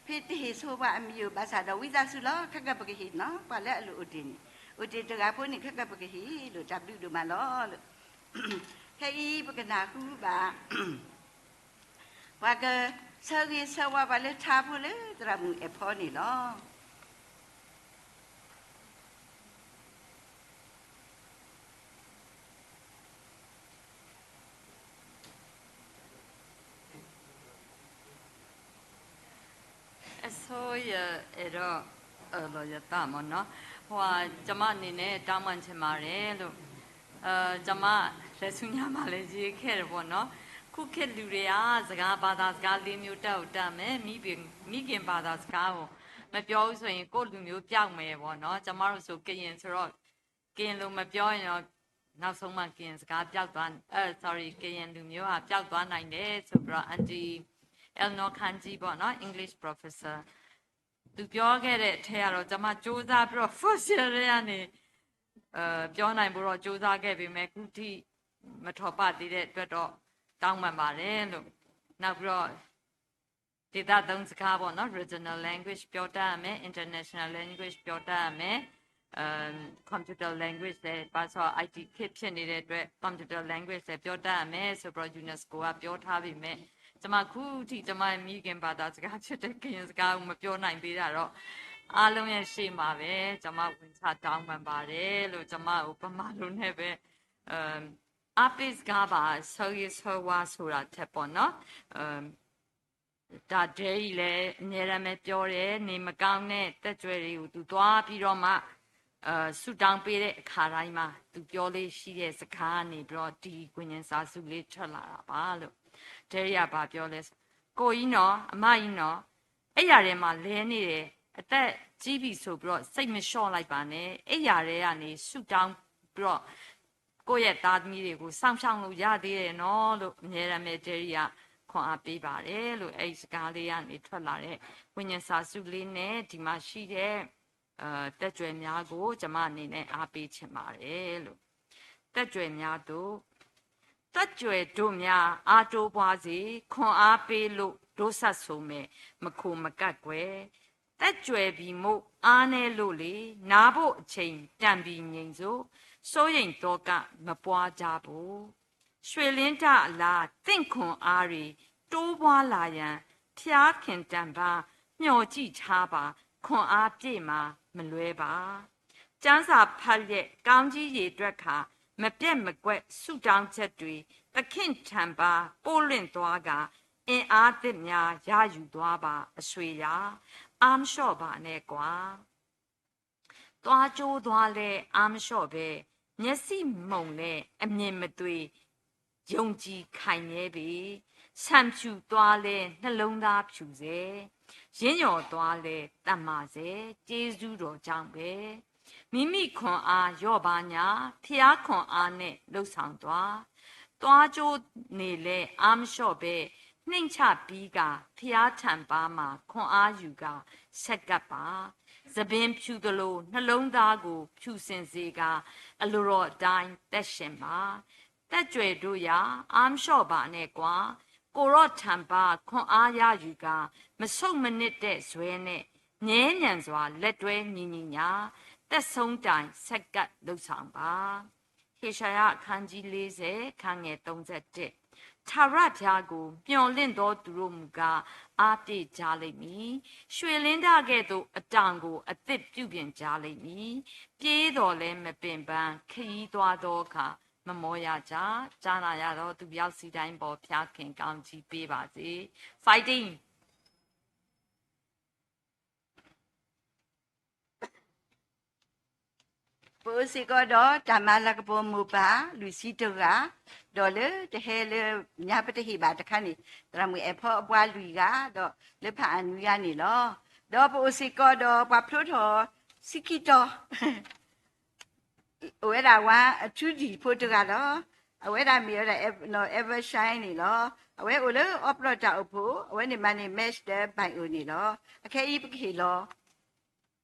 ဖဲတဟ့ၣ်ဆိပှၤအမံၤဧိၤဘၣ်ဆၣ်ဒီးဝံသးစူၤလီၤ ခဲကၢ်ပကဟ့ၣ်နီၤ ပှၤလၢအလိၣ်အိၣ်တ့ၢ်န့ၣ်, အိၣ်တ့ၢ်တဂၤဖိန့ၣ် ခဲကၢ်ပကဟ့ၣ်လိာ် တၢ်ဘျုးဒိၣ်မးလီၤ. ခဲအံၤပကနၢ်ဟူဘၣ် ပှၤကဆၢဂ့ၤဆၢဝါပှၤလၢထါဖိလၢသရၣ်မုၣ်အဲၣ်ဖီန့ၣ်လီၤ. အဆိယအဲၣ်ဒိး အၢၣ်လီၤယသးမ့ၢ်နီၤ, ဟိ ကျွန်မအနေနဲ့ တောင်းပန်ချင်ပါတယ်လို့, ကျွန်မလည်း ဆူညါမှာလည်း ရေးခဲ့တယ်ပေါ့နော်. ခုခေတ်လူတွေက စကား ဘာသာစကား လေးမျိုး တတ်ကိုတတ်မယ်, မိခင် မိခင်ဘာသာစကားကို မပြောဘူးဆိုရင် ကိုယ့်လူမျိုးပျောက်မယ်ပေါ့နော်. ကျွန်မတို့ဆို ကရင်ဆိုတော့ ကရင်လိုမပြောရင်တော့ နောက်ဆုံးမှ ကရင်စကားပျောက်သွား, sorry, ကရင်လူမျိုးဟာ ပျောက်သွားနိုင်တယ်ဆိုပြီးတော့ Aunty Eleanor Kanji ပေါ့နော်, English professor, သူပြောခဲ့တဲ့အထဲကတော့ ကျွန်မကြိုးစားပြီးတော့ first year ထဲကနေ ပြောနိုင်ဖို့တော့ ကြိုးစားခဲ့ပေမဲ့ ခုထိ မထော်ပသေးတဲ့အတွက်တော့ တောင်းပန်ပါတယ်လို့. နောက်ပြီးတော့ ဒေသသုံးစကားပေါ့နော်, regional language ပြောတတ်ရမယ်, international language ပြောတတ်ရမယ်, computer language လည်း, ဘာလို့လဲဆိုတော့ IT ခေတ်ဖြစ်နေတဲ့အတွက် computer language လည်း ပြောတတ်ရမယ်ဆိုပြီးတော့ UNESCO ကပြောထားပေမဲ့ ကျွန်မခုထိ ကျွန်မရဲ့မိခင်ဘာသာစကားဖြစ်တဲ့ ကရင်စကားကို မပြောနိုင်သေးတာတော့ အားလုံးရဲ့ရှေ့မှာပဲ ကျွန်မ ဝန်ချတောင်းပန်ပါတယ်လို့, ကျွန်မကို ဗမာလိုနဲ့ပဲ အားပေးစကားပါ, ဆၢဂ့ၤဆၢဝါဆိုတာထက်ပေါ့နော်, ဒါဒဲရီလည်း အမြဲတမ်းပဲပြောတယ်, နေမကောင်းတဲ့ သက်ကြွယ်တွေကို သူသွားပြီးတော့မှ ဆုတောင်းပေးတဲ့အခါတိုင်းမှာ သူပြောလေ့ရှိတဲ့စကားကနေပြီးတော့ ဒီဝိညာဉ်စာစုလေး ထွက်လာတာပါလို့. ဒဲရီက ဘာပြောလဲဆို, ကိုကြီးနော်, အမကြီးနော်, အဲ့ရထဲမှာလဲနေတယ်, အသက်ကြီးပြီဆိုပြီးတော့ စိတ်မလျှော့လိုက်ပါနဲ့, အဲ့ရထဲကနေ ဆုတောင်းပြီးတော့ ကိုယ့်ရဲ့သားသမီးတွေကို စောင့်ရှောက်လို့ရသေးတယ်နော်လို့ အမြဲတမ်းပဲ ဒဲရီက ခွန်အားပေးပါတယ်လို့ အဲ့ဒီစကားလေးကနေ ထွက်လာတဲ့ ဝိညာဉ်စာစုလေးနဲ့ ဒီမှာရှိတဲ့ သက်ကြွယ်များကို ကျွန်မအနေနဲ့ အားပေးချင်ပါတယ်လို့. သက်ကြွယ်များသို့, သက်ကြွယ်ဒိၣ်များ အားတိုးပွားစေ, ခွန်အားပေးလို့ ဒို့စပ်ဆိုးမယ်, မခိုမကတ်ကွယ်. သက်ကြွယ်ပြီမို့ အားနည်းလို့လေ, နားဖို့အချိန်တန်ပြီငြိမ်စို့, စိုးရိမ်သောက မပွားကြဖို့. ရွှေလင်းတအလား သင့်ခွန်အားတွေ တိုးပွားလာရန် ဘုရားခင်တန်ပါ မျှော်ကြည့်ထားပါ, ခွန်အားပြည့်မှာ မလွဲပါ. ကျမ်းစာဖတ်လျက် ကောင်းကြီးရေတွက်ခါ မပျက်မကွက် ဆုတောင်းချက်တွေ သခင်ထံပါ ပို့လွှင့်သွားကာ အင်အားသစ်များ ရယူသွားပါ အဆွေရာ, အားမလျော့ပါနဲ့ကွာ. သွားကျိုးသွားလဲ အားမလျော့ဘဲ, မျက်စိမှုန်လဲ အမြင်မသွေ, ယုံကြည်ခိုင်မြဲပေ. ဆံဖြူသွားလဲ နှလုံးသားဖြူစေ, ယင်းယော်သွားလဲ သန်မာစေ, ကျေးဇူးတော်ကြောင့်ပဲ. မိမိခွန်အားလျော့ပါးညါ, ဘုရားခွန်အားနဲ့ လုပ်ဆောင်သွား. သွားကျိုးနေလဲ အားမလျော့ဘဲ, နှိမ့်ချပြီးကာ ဘုရားထံပါမှာ ခွန်အားယူကာ ဆက်ကပ်ပါ. ဆံပင်ဖြူသလို နှလုံးသားကို ဖြူစင်စေကာ အလိုတော်အတိုင်း သက်ရှင်ပါ. သက်ကြွယ်တို့ရာ အားမလျော့ပါနဲ့ကွာ, ကိုယ်တော်ထံပါ ခွန်အားရယူကာ မဆုတ်မနစ်တဲ့ဇွဲနဲ့ မြဲမြံစွာ လက်တွဲညီညီညာ, သက်ဆုံးတိုင် ဆက်ကပ်လုပ်ဆောင်ပါ. ဟေရှာယ အခန်းကြီးလေးဆယ်, ခန်းငယ်သုံးဆယ့်တစ်. ထာဝရဘုရားကို မျှော်လင့်သောသူတို့မူကား အားပြည့်ကြလိမ့်မည်. ရွှေလင်းတကဲ့သို့ အတောင်ကို အသစ်ပြုပြင်ကြလိမ့်မည်. ပြေးသော်လည်း မပင်ပန်း, ခရီးသွားသောအခါ မမောရကြ. ကြားနာရသောသူ ရောက်စီတိုင်းပေါ် ဘုရားခင်ကောင်းကြီးပေးပါစေ. Fighting! ပအိၣ်စ့ၢ်ကီးဒီး တၢ်မၤလၤကပီၤမိၢ်ပၢ် လွံၢ်ဆံတဂၤ, ဒီးလၢတဟဲလၢညါပတဟ့ၣ်ဘၣ်တခါန့ၣ် သရၣ်မုၣ်အဲၣ်ဖီအပှၤလွံၢ်ဂၤ, ဒီးလၢဖးအနွံဂၤန့ၣ်လီၤ. ဒီးပအိၣ်စ့ၢ်ကီးဒီးပှၤဖျိထီၣ် ဆံခံတီၤ အိၣ်ဝဲဒၣ်ဝါအထူဒံၣ်ဖိတဂၤလီၤ. အဝဲဒၣ်မ့ၢ်ဝဲဒၣ် Ever Shine န့ၣ်လီၤ. အဝဲအိၣ်လၢအီပလီၢ်တၢ်အိၣ်ဖှိၣ်, အဝဲန့ၣ်မၤန့ၢ် Master ဘၣ်အိၣ်န့ၣ်လီၤ. အခဲအံၤပကဟ့ၣ်လီၤ,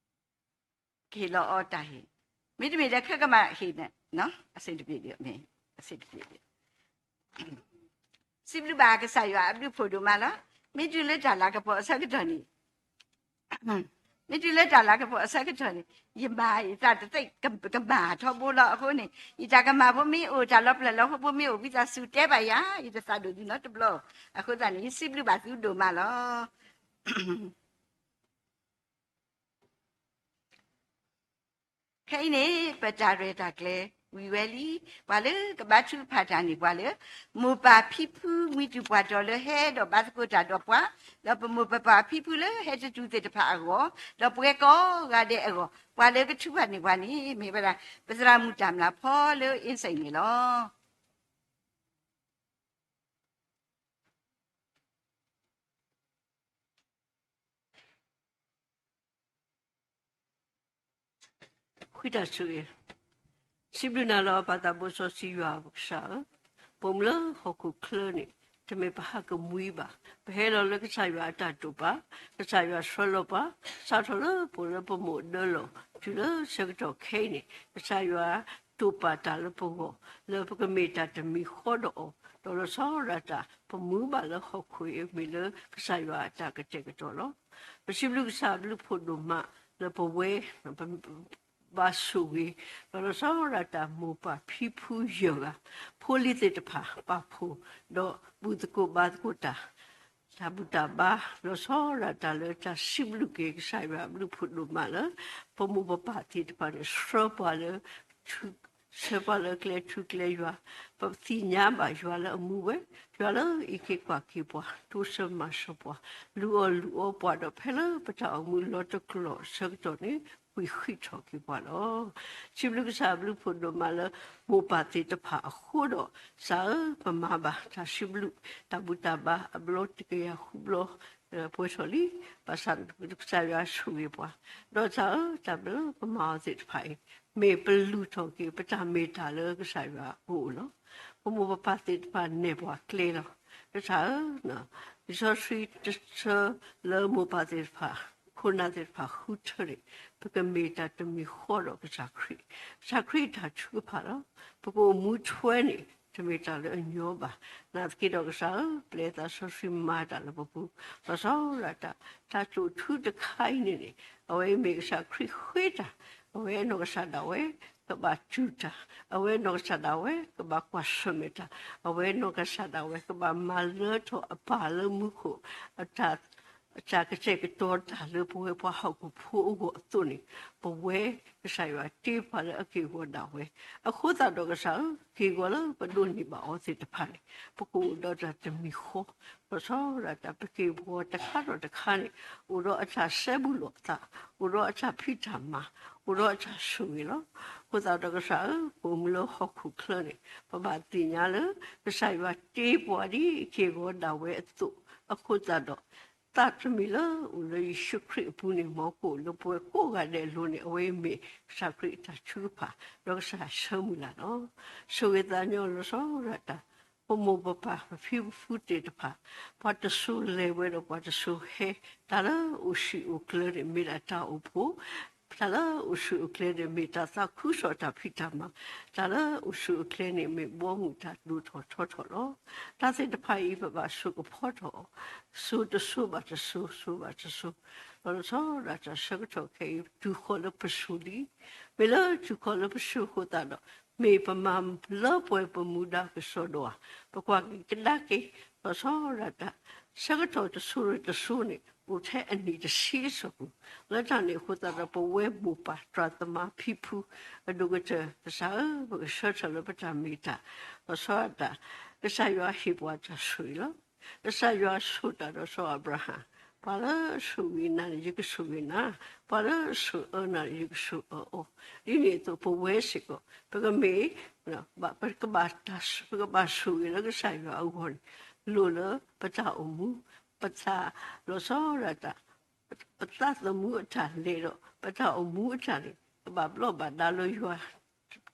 ကဟ့ၣ်လီၤအီၤတၢ်ဟ့ၣ်, မ့တမ့ၢ်ဒီးခဲကမၣ်ဟ့ၣ်န့ၣ် အဆင်တပြေ, အဆင်တပြေ. စံးဘျုးဘၣ်ကစၢ်ယွၤအဘျုးဖှိၣ်ဒိၣ်မးလီၤ. မ့ၢ်တုၤလၢတၢ်လၤကပီၤအဆၢကတီၢ်န့ၣ်, မ့ၢ်တုၤလၢတၢ်လၤကပီၤအဆၢကတီၢ်န့ၣ်, ယမၤယသးတသ့ၣ်ကမၣ်ထီဘိလီၤ. အဃိန့ၣ် ယတၢ်ကမၣ်ဖိမ့ၢ်အိၣ် တၢ်လီၤပျံၤလီၤဖုးဖိမ့ၢ်အိၣ် ဝံသးစူၤတဲဘၣ်ယၤ, ယတသးဒိၣ်ဒုးနီတဘျီ. အဃိသတးန့ၣ် ယစံးဘျုးဘၣ်သုဒိၣ်မးလီၤ. ခဲအံၤန့ၣ် ပတၢ်ရဲၣ်တၢ်ကျဲၤဝံၤဝဲလံ. ပှၤလၢကဘါထုကဖၣ်တၢ်န့ၣ် ပှၤလၢ မိၢ်ပၢ်ဖံဖု ဝံတူၢ်ပှၢ်တီၢ်လၢဟဲဒီးဘါသကိးတၢ်ဒီးပှၤ, ဒီးပမိၢ်ပပၢ်ဖံဖုလၢဟဲတတူၢ်သ့ၣ်တဖၣ်အဂီၢ်, ဒီးပဝဲကိးဂၤဒဲးအဂီၢ်, ပှၤလၢကထုကဖၣ်န့ၢ်ပှၤန့ၣ် မ့ၢ်ဝဲဒၣ် ပသရၣ်မုၣ်တၢ်မျၢ်ဖီလၢ အ့စ့ၣ်န့ၣ်လီၤ. ဃုတၢ်ဆိၣ်ဂ့ၤ, စံးဘျုးနၤလီၤ ပၢ်သးဘိစီဆှံယွၤပကစၢ်ဧၢ, ပအိၣ်မူလၢဟီၣ်ခိၣ်ချၢန့ၣ် တမ့ၢ်ပဟးကမှံဘၣ်. ပဟဲလီၤလၢကစၢ်ယွၤအတၢ်တိာ်ပာ်, ကစၢ်ယွၤဆှၢလီၤပှၤ, စးထီၣ်လၢပအိၣ်လၢပမိၢ်ဒၢလီၢ် တုၤလၢဆၢကတီၢ်ခဲအံၤန့ၣ် ကစၢ်ယွၤတိာ်ပာ်တၢ်လၢပဂီၢ် လၢပကမ့ၢ်တၢ်တမံၤဃီဒီးအီၤ, ဒီးလီၤဆီဒၣ်တၢ် ပမူဘၣ်လၢဟီၣ်ခိၣ်အံၤ မ့ၢ်လၢကစၢ်ယွၤအတၢ်ကတဲာ်ကတီၤလီၤ. ပစံးဘျုးကစၢ်အဘျုးဖှိၣ်ဒိၣ်မးလၢပဝဲ ဘၣ်ဆိၣ်ဂ့ၤ, ဒီးလီၤဆီဒၣ်တၢ်မိၢ်ပၢ်ဖံဖုယဲၢ်ဂၤ, ဖိလံၤသ့ၣ်တဖၣ် ပာ်ဖှိၣ်, ဒီးဘူၣ်သကိးဘါသကိးတၢ်, တၢ်ဘူၣ်တၢ်ဘါ, လီၤဆီဒၣ်တၢ်လၢတၢ်စံးဘျုးက့ၤကစၢ်ယွၤအဘျုးဖှိၣ်ဒိၣ်မးလၢ ပမိၢ်ပပၢ်သ့ၣ်တဖၣ်န့ၣ် ဆှၢပှၤလၢ ဆှၢပှၤလၢကျဲထူကျဲယွၤ, ပသ့ၣ်ညါဘၣ်ယွၤလၢအမူဝဲ, ယွၤလၢအအံးက့ၤကွၢ်က့ၤပှၤ, တိစၢၤမၤစၢၤပှၤ, လူအီၣ်လူအီပှၤဒီး ဖဲလၢပတၢ်အိၣ်မူလီၤတကျီၢ်အဆၢကတီၢ်န့ၣ် ပှ့ၤဃံးထီၣ်က့ၤပှၤလီၤ. စံးဘျုးကစၢ်အဘျုးဖှိၣ်ဒိၣ်မးလၢ မိၢ်ပၢ်သ့ၣ်တဖၣ်အဃိဒီး, ကစၢ်ဧၢ, ပမၤဘၣ်တၢ်စံးဘျုး တၢ်ဘူၣ်တၢ်ဘါအဘျီတကယၤဃုဘျီ ပှဲၤထီၣ်လံ, ဘၣ်ဆၣ်ကစၢ်ယွၤဆိၣ်ဂ့ၤပှၤ, ဒီးကစၢ်ဧၢ, တၢ်ဘျုးပမၤအီၤသ့ၣ်တဖၣ်အံၤ မ့ၢ်ပလူၤထီၣ်က့ၤ ပတၢ်မ့ၢ်တၢ်လၢကစၢ်ယွၤအအိၣ်လီၤ. ပမိၢ်ပပၢ်သ့ၣ်တဖၣ်နဲၣ်ပှၤကျဲလီၤ. ကစၢ်ဧၢ, လံာ်စီဆှံတဆၢလၢမိၢ်ပၢ်သ့ၣ်တဖၣ်, ခိၣ်နၢ်သ့ၣ်တဖၣ်ဃုထၢန့ၣ်, ပကမ့ၢ်တၢ်တမံၤဃီဒီးကစၢ်ခရံာ်, ကစၢ်ခရံာ်တၢ်ထုကဖၣ်လီၤ. ပကအိၣ်မူထွဲန့ၣ် တမ့ၢ်တၢ်လၢအညီဘၣ်. နာ်သက့ဒီးကစၢ်ဧၢ, ပျဲသးစီဆှံမၤတၢ်လၢပပူၤ, လီၤဆီဒၣ်တၢ်, တၢ်ကၠိၣ်ထူတခါအံၤန့ၣ်န့ၣ်, အဝဲအံၤမ့ၢ်ကစၢ်ခရံာ်ဃ့တၢ်, အဝဲနီၢ်ကစၢ်ဒၣ်ဝဲ ကဘၣ်တူၢ်တၢ်, အဝဲနီၢ်ကစၢ်ဒၣ်ဝဲ ကဘၣ်ကွၢ်ဆၢၣ်မဲာ်တၢ်, အဝဲနီၢ်ကစၢ်ဒၣ်ဝဲ ကဘၣ်မၤလၢထီၣ်အပၢ်လၢမူခိၣ် အတၢ် အတၢ်ကတဲာ်ကတီၤတၢ်လၢပဝဲပှၤဟီၣ်ခိၣ်ဖိအဂီၢ်အသိးန့ၣ်, ပဝဲကစၢ်ယွၤတ့ပှၤလၢအက့ၢ်အဂီၤဒၣ်ဝဲ, အဃိသတးဒီးကစၢ်ဧၢ, က့ၢ်ဂီၤလၢပဒိးန့ၢ်ဘၣ်အီၤသ့ၣ်တဖၣ်န့ၣ်, ပကအိၣ်ဒီးတၢ်တမံၤဃီ, လီၤဆီဒၣ်တၢ် ပက့ၢ်ဂီၤတခါဒီးတခါန့ၣ်, အိၣ်ဒီးအတၢ်စဲဘူးလိာ်အသး, အိၣ်ဒီးအတၢ်ဖံးတၢ်မၤ, အိၣ်ဒီးအတၢ်ဆိၣ်ဂ့ၤလီၤ. အဃိသတးဒီးကစၢ်ဧၢ, ပအိၣ်မူလၢဟီၣ်ခိၣ်ချၢန့ၣ်, ပဘၣ်သ့ၣ်ညါလၢ ကစၢ်ယွၤတ့ပှၤဒ်အက့ၢ်အဂီၤဒၣ်ဝဲအသိး, အဃိသတးဒီး သးတမံၤလၢအိၣ်လၢယ့ၣ်ၡူးခရံာ်အပူၤန့ၣ် မ်ကအိၣ်လၢပဝဲကိးဂၤဒဲးအလိၤန့ၣ်, အဝဲအံၤမ့ၢ်ကစၢ်ခရံာ်အတၢ်ထုကဖၣ်, ဒီးကစၢ်ဆၢမုၢ်လၢ်လီၤ. ဆိၣ်ဂ့ၤသးညီလီၤဆီဒၣ်တၢ်, ပမိၢ်ပပၢ်ပဖံပဖုသ့ၣ်တဖၣ်, ပှၤတစိၤလဲၤဝဲဒီးပှၤတစိၤဟဲ, တၢ်လၢအိၣ်ဆံးအိၣ်ကျၢၤန့ၣ် မ့ၢ်ဒၣ်တၢ်အိၣ်ဖှိၣ်, တၢ်လၢအိၣ်ဆံးအိၣ်ကျၢၤန့ၣ် မ့ၢ်တၢ်သးခုကစီၣ်တၢ်ဖံးတၢ်မၤ, တၢ်လၢအိၣ်ဆံးအိၣ်ကျၢၤန့ၣ် မ့ၢ်ဘီမုၢ်တၢ်ဒိၣ်ထီၣ်ထီထီၣ်လီၤ. တၢ်သ့ၣ်တဖၣ်အံၤ ပဘၣ်စိာ်ကဖီထီၣ်အီၤ, စိၤတစိၤဘၣ်တစိၤ, စိၤဘၣ်တစိၤ, လီၤဆီဒၣ်တၢ်ဆၢကတီၢ်ခဲအံၤ တုၤဃီၤလၢပစိၤလံ. မ့ၢ်လၢတုၤဃီၤလၢပစိၤအဃိသတးဒီး, မ့ၢ်ပမၤလၢပှဲၤပမူဒါကစီၣ်ဒီးဧါ, ပကွၢ်ကဒါက့ၤ, လီၤဆီဒၣ်တၢ်, ဆၢကတီၢ်တစိၤတစိၤန့ၣ် အိၣ်ထဲအနံၣ်တဆံအစီၤပူၤ, လၢတၢ်န့ၣ်အဃိသတးဒီး ပဝဲမိၢ်ပၢ်သရၣ်သမါဖံဖု အဒိၣ်ကတၢၢ် ကစၢ်ဧၢ, ပကဆၢထၢၣ်လၢပတၢ်မ့ၢ်တၢ်, လီၤဆီဒၣ်တၢ်, ကစၢ်ယွၤဟ့ၣ်ပှၤတၢ်ဆိၣ်ဂ့ၤလီၤ. ကစၢ်ယွၤဆိၣ်တၢ်ဒီးစီၤအၤဘြၤဟၣ်, ပှၤလၢအဆိၣ်ဂ့ၤနၤန့ၣ် ယကဆိၣ်ဂ့ၤနၤ, ပှၤလၢအဆိၣ်အၢနၤန့ၣ် ယကဆိၣ်အၢအီၤ, ဒ်န့ၣ်အသိး ပဝဲစ့ၢ်ကီး ပကမ့ၢ် ပကဘၣ်တၢ်, ပကဘၣ်ဆိၣ်ဂ့ၤလၢကစၢ်ယွၤအဂီၢ်န့ၣ်, လိၣ်လၢပတၢ်အိၣ်မူ, ပတၢ်လီၤဆီဒၣ်တၢ်, ပသးသမူအတၢ်လဲၤဒီး ပတၢ်အိၣ်မူအတၢ်န့ၣ် ကဘၣ်ဘျီၣ်ဘၣ်ဒါလၢယွၤ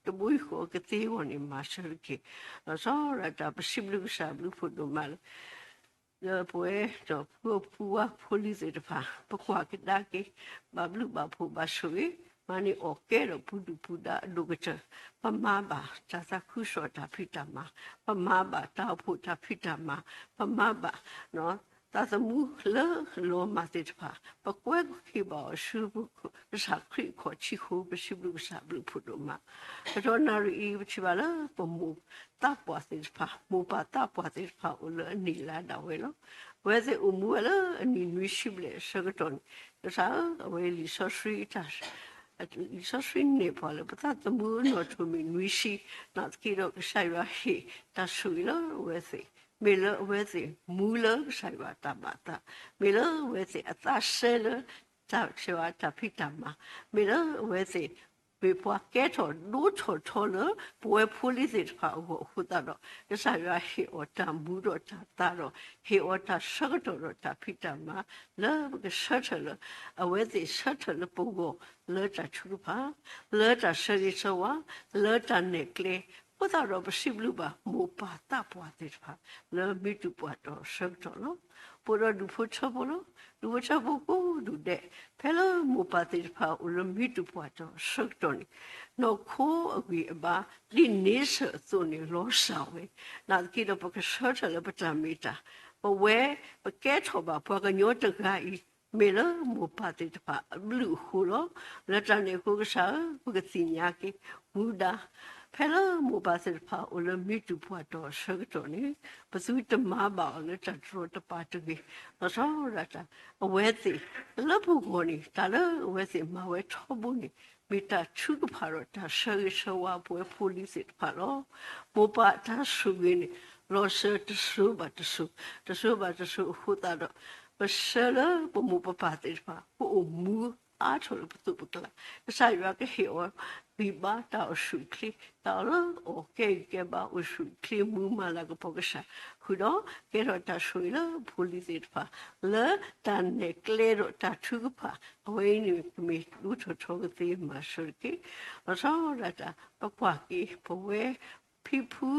တဘိယူၢ်ဃီကသ့အဂီၢ်န့ၣ် မၤစၢၤတက့ၢ်. လီၤဆီဒၣ်တၢ် ပစံးဘျုးကစၢ်အဘျုးဖှိၣ်ဒိၣ်မးလၢ လၢပဝဲ ဒီးဖုအီၣ်ဖုဝါဖိလံၤသ့ၣ်တဖၣ် ပကွၢ်ကဒါက့ၤ ဘၣ်ဘျုးဘၣ်ဖှိၣ်ဘၣ်ဆိၣ်ဂ့ၤ, မၤန့ၢ်အီၣ်ကဲထီၣ်ပဒုၣ်ပဒါအဒိၣ်ကတၢၢ်, ပမၤဘၣ်တၢ်သးခုကစီၣ်တၢ်ဖံးတၢ်မၤ, ပမၤဘၣ်တၢ်အိၣ်ဖှိၣ်တၢ်ဖံးတၢ်မၤ, ပမၤဘၣ် သးသမူလၢလီၤမၢ်သ့ၣ်တဖၣ်, ပကွဲက့ၤဘၣ်အီၤဆူကစၢ်ခရံာ်အခီၣ်ထံးအဃိ, ပစံးဘျုးကစၢ်ဘျုးဖှိၣ်ဒိၣ်မး. ကတီၢ်နၣ်ရံၣ်အံၤ ပထံၣ်ဘၣ်လၢပမိၢ်သးပှၢ်သ့ၣ်တဖၣ်, မိၢ်ပၢ်သးပှၢ်သ့ၣ်တဖၣ်အိၣ်လၢအနံၣ်လါဒၣ်ဝဲလီၤ. အဝဲသ့ၣ်အိၣ်မူဝဲလၢအနံၣ်နွံဆံဘျဲၣ်အဆၢကတီၢ်န့ၣ်, ကစၢ်ဧၢ, အဝဲလံာ်စီဆှံတၢ် လံာ်စီဆှံန့ၣ်ပှၤလၢ ပသးသမူအနီၣ်ထိၣ်မ့ၢ်နွံဆံ, နာ်သက့ဒီးကစၢ်ယွၤဟ့ၣ်တၢ်ဆိၣ်ဂ့ၤလၢအဝဲသ့ၣ်, မ့ၢ်လၢအဝဲသ့ၣ်မူလၢကစၢ်ယွၤတၢ်ဘၣ်သး, မ့ၢ်လၢအဝဲသ့ၣ်အသးစဲလၢ ကစၢ်ယွၤတၢ်ဖံးတၢ်မၤ, မ့ၢ်လၢအဝဲသ့ၣ် မ့ၢ်ပှၤကဲထီၣ်ဒိၣ်ထီၣ်ထီလၢပဝဲဖိလံၤသ့ၣ်တဖၣ်အဂီၢ်အဃိသတးဒီး, ကစၢ်ယွၤဟ့ၣ်အီၤတၢ်မူဒီးတၢ်သါဒီး, ဟ့ၣ်အီၤတၢ်ဆၢကတီၢ်ဒီးတၢ်ဖံးတၢ်မၤ, လၢပကဆၢထၢၣ်လၢ အဝဲသ့ၣ်ဆၢထၢၣ်လၢပဂီၢ်လၢတၢ်ထုကဖၣ်, လၢတၢ်ဆၢဂ့ၤဆၢဝါ, လၢတၢ်နဲၣ်ကျဲ, အဃိသတးဒီးပစံးဘျုးဘၣ်မိၢ်ပၢ်သးပှၢ်သ့ၣ်တဖၣ် လၢမံတူၢ်ပှၢ်တီၢ်ဆၢကတီၢ်လီၤ. ပအိၣ်ဒီးဒူၣ်ဖိထၢဖိလီၤ. ဒူၣ်ဖိထၢဖိကိးဒူၣ်ဒဲး, ဖဲလၢမိၢ်ပၢ်သ့ၣ်တဖၣ်အိၣ်လၢမံတူၢ်ပှၢ်တီၢ်ဆၢကတီၢ်န့ၣ်, နီၢ်ခိအဂံၢ်အဘါ ဒ်န့ဆၢၣ်အသိးန့ၣ်လီၤစၢ်ဝဲ, နာ်သက့ဒီးပကဆၢထၢၣ်လၢပတၢ်မ့ၢ်တၢ်, ပဝဲပကဲထီၣ်ဘၣ်ပှၤကညီတဂၤအံၤ မ့ၢ်လၢမိၢ်ပၢ်သ့ၣ်တဖၣ်အဘျုးအဃိလီၤ. လၢတၢ်န့ၣ်အဃိကစၢ်ဧၢ, ပကသ့ၣ်ညါက့ၤ မူဒါ ဖဲလၢမိၢ်ပၢ်သ့ၣ်တဖၣ်အိၣ်လၢမံတူၢ်ပှၢ်တီၢ်အဆၢကတီၢ်န့ၣ်, ပသုတမၤဘၣ်အီၤလၢတၢ်တရီတပါတဂ့ၤ. လီၤဆီဒၣ်တၢ် အဝဲသ့ၣ်လၢပဂီၢ်န့ၣ်, တၢ်လၢအဝဲသ့ၣ်မၤဝဲထီဘိန့ၣ်, မ့ၢ်တၢ်ထုကဖၣ်ဒီးတၢ်ဆၢဂ့ၤဆၢဝါပဝဲဖိလံၤသ့ၣ်တဖၣ်လီၤ. မိၢ်ပၢ်တၢ်ဆိၣ်ဂ့ၤန့ၣ် လီၤစၢၤတစိၤဘၣ်တစိၤ, တစိၤဘၣ်တစိၤအဃိသတးဒီး, ပဆၢလၢပမိၢ်ပပၢ်သ့ၣ်တဖၣ် ကအိၣ်မူအါထီၣ်လၢပသိးပကျါ, ကစၢ်ယွၤကဟ့ၣ်အီၤဂံၢ်ဘါတၢ်အိၣ်ဆူၣ်အိၣ်ချ့, တၢ်အီၣ်လၢအီၣ်ကဲဂံၢ်ကဲဘါအိၣ်ဆူၣ်အိၣ်ချ့မူမၤလၤကပီၤကစၢ်, ဃုာ်ဒီး ကဲထီၣ်တၢ်ဆိၣ်ဂ့ၤလၢဖိလံၤသ့ၣ်တဖၣ်, လၢတၢ်နဲၣ်ကျဲဒီးတၢ်ထုကဖၣ်, အဝဲအံၤန့ၣ်ကမ့ၢ်ဒိၣ်ထီၣ်ထီကသ့မၤစၢၤတက့ၢ်. လီၤဆီဒၣ်တၢ် ပကွၢ်က့ၤ ပဝဲ ဖံဖု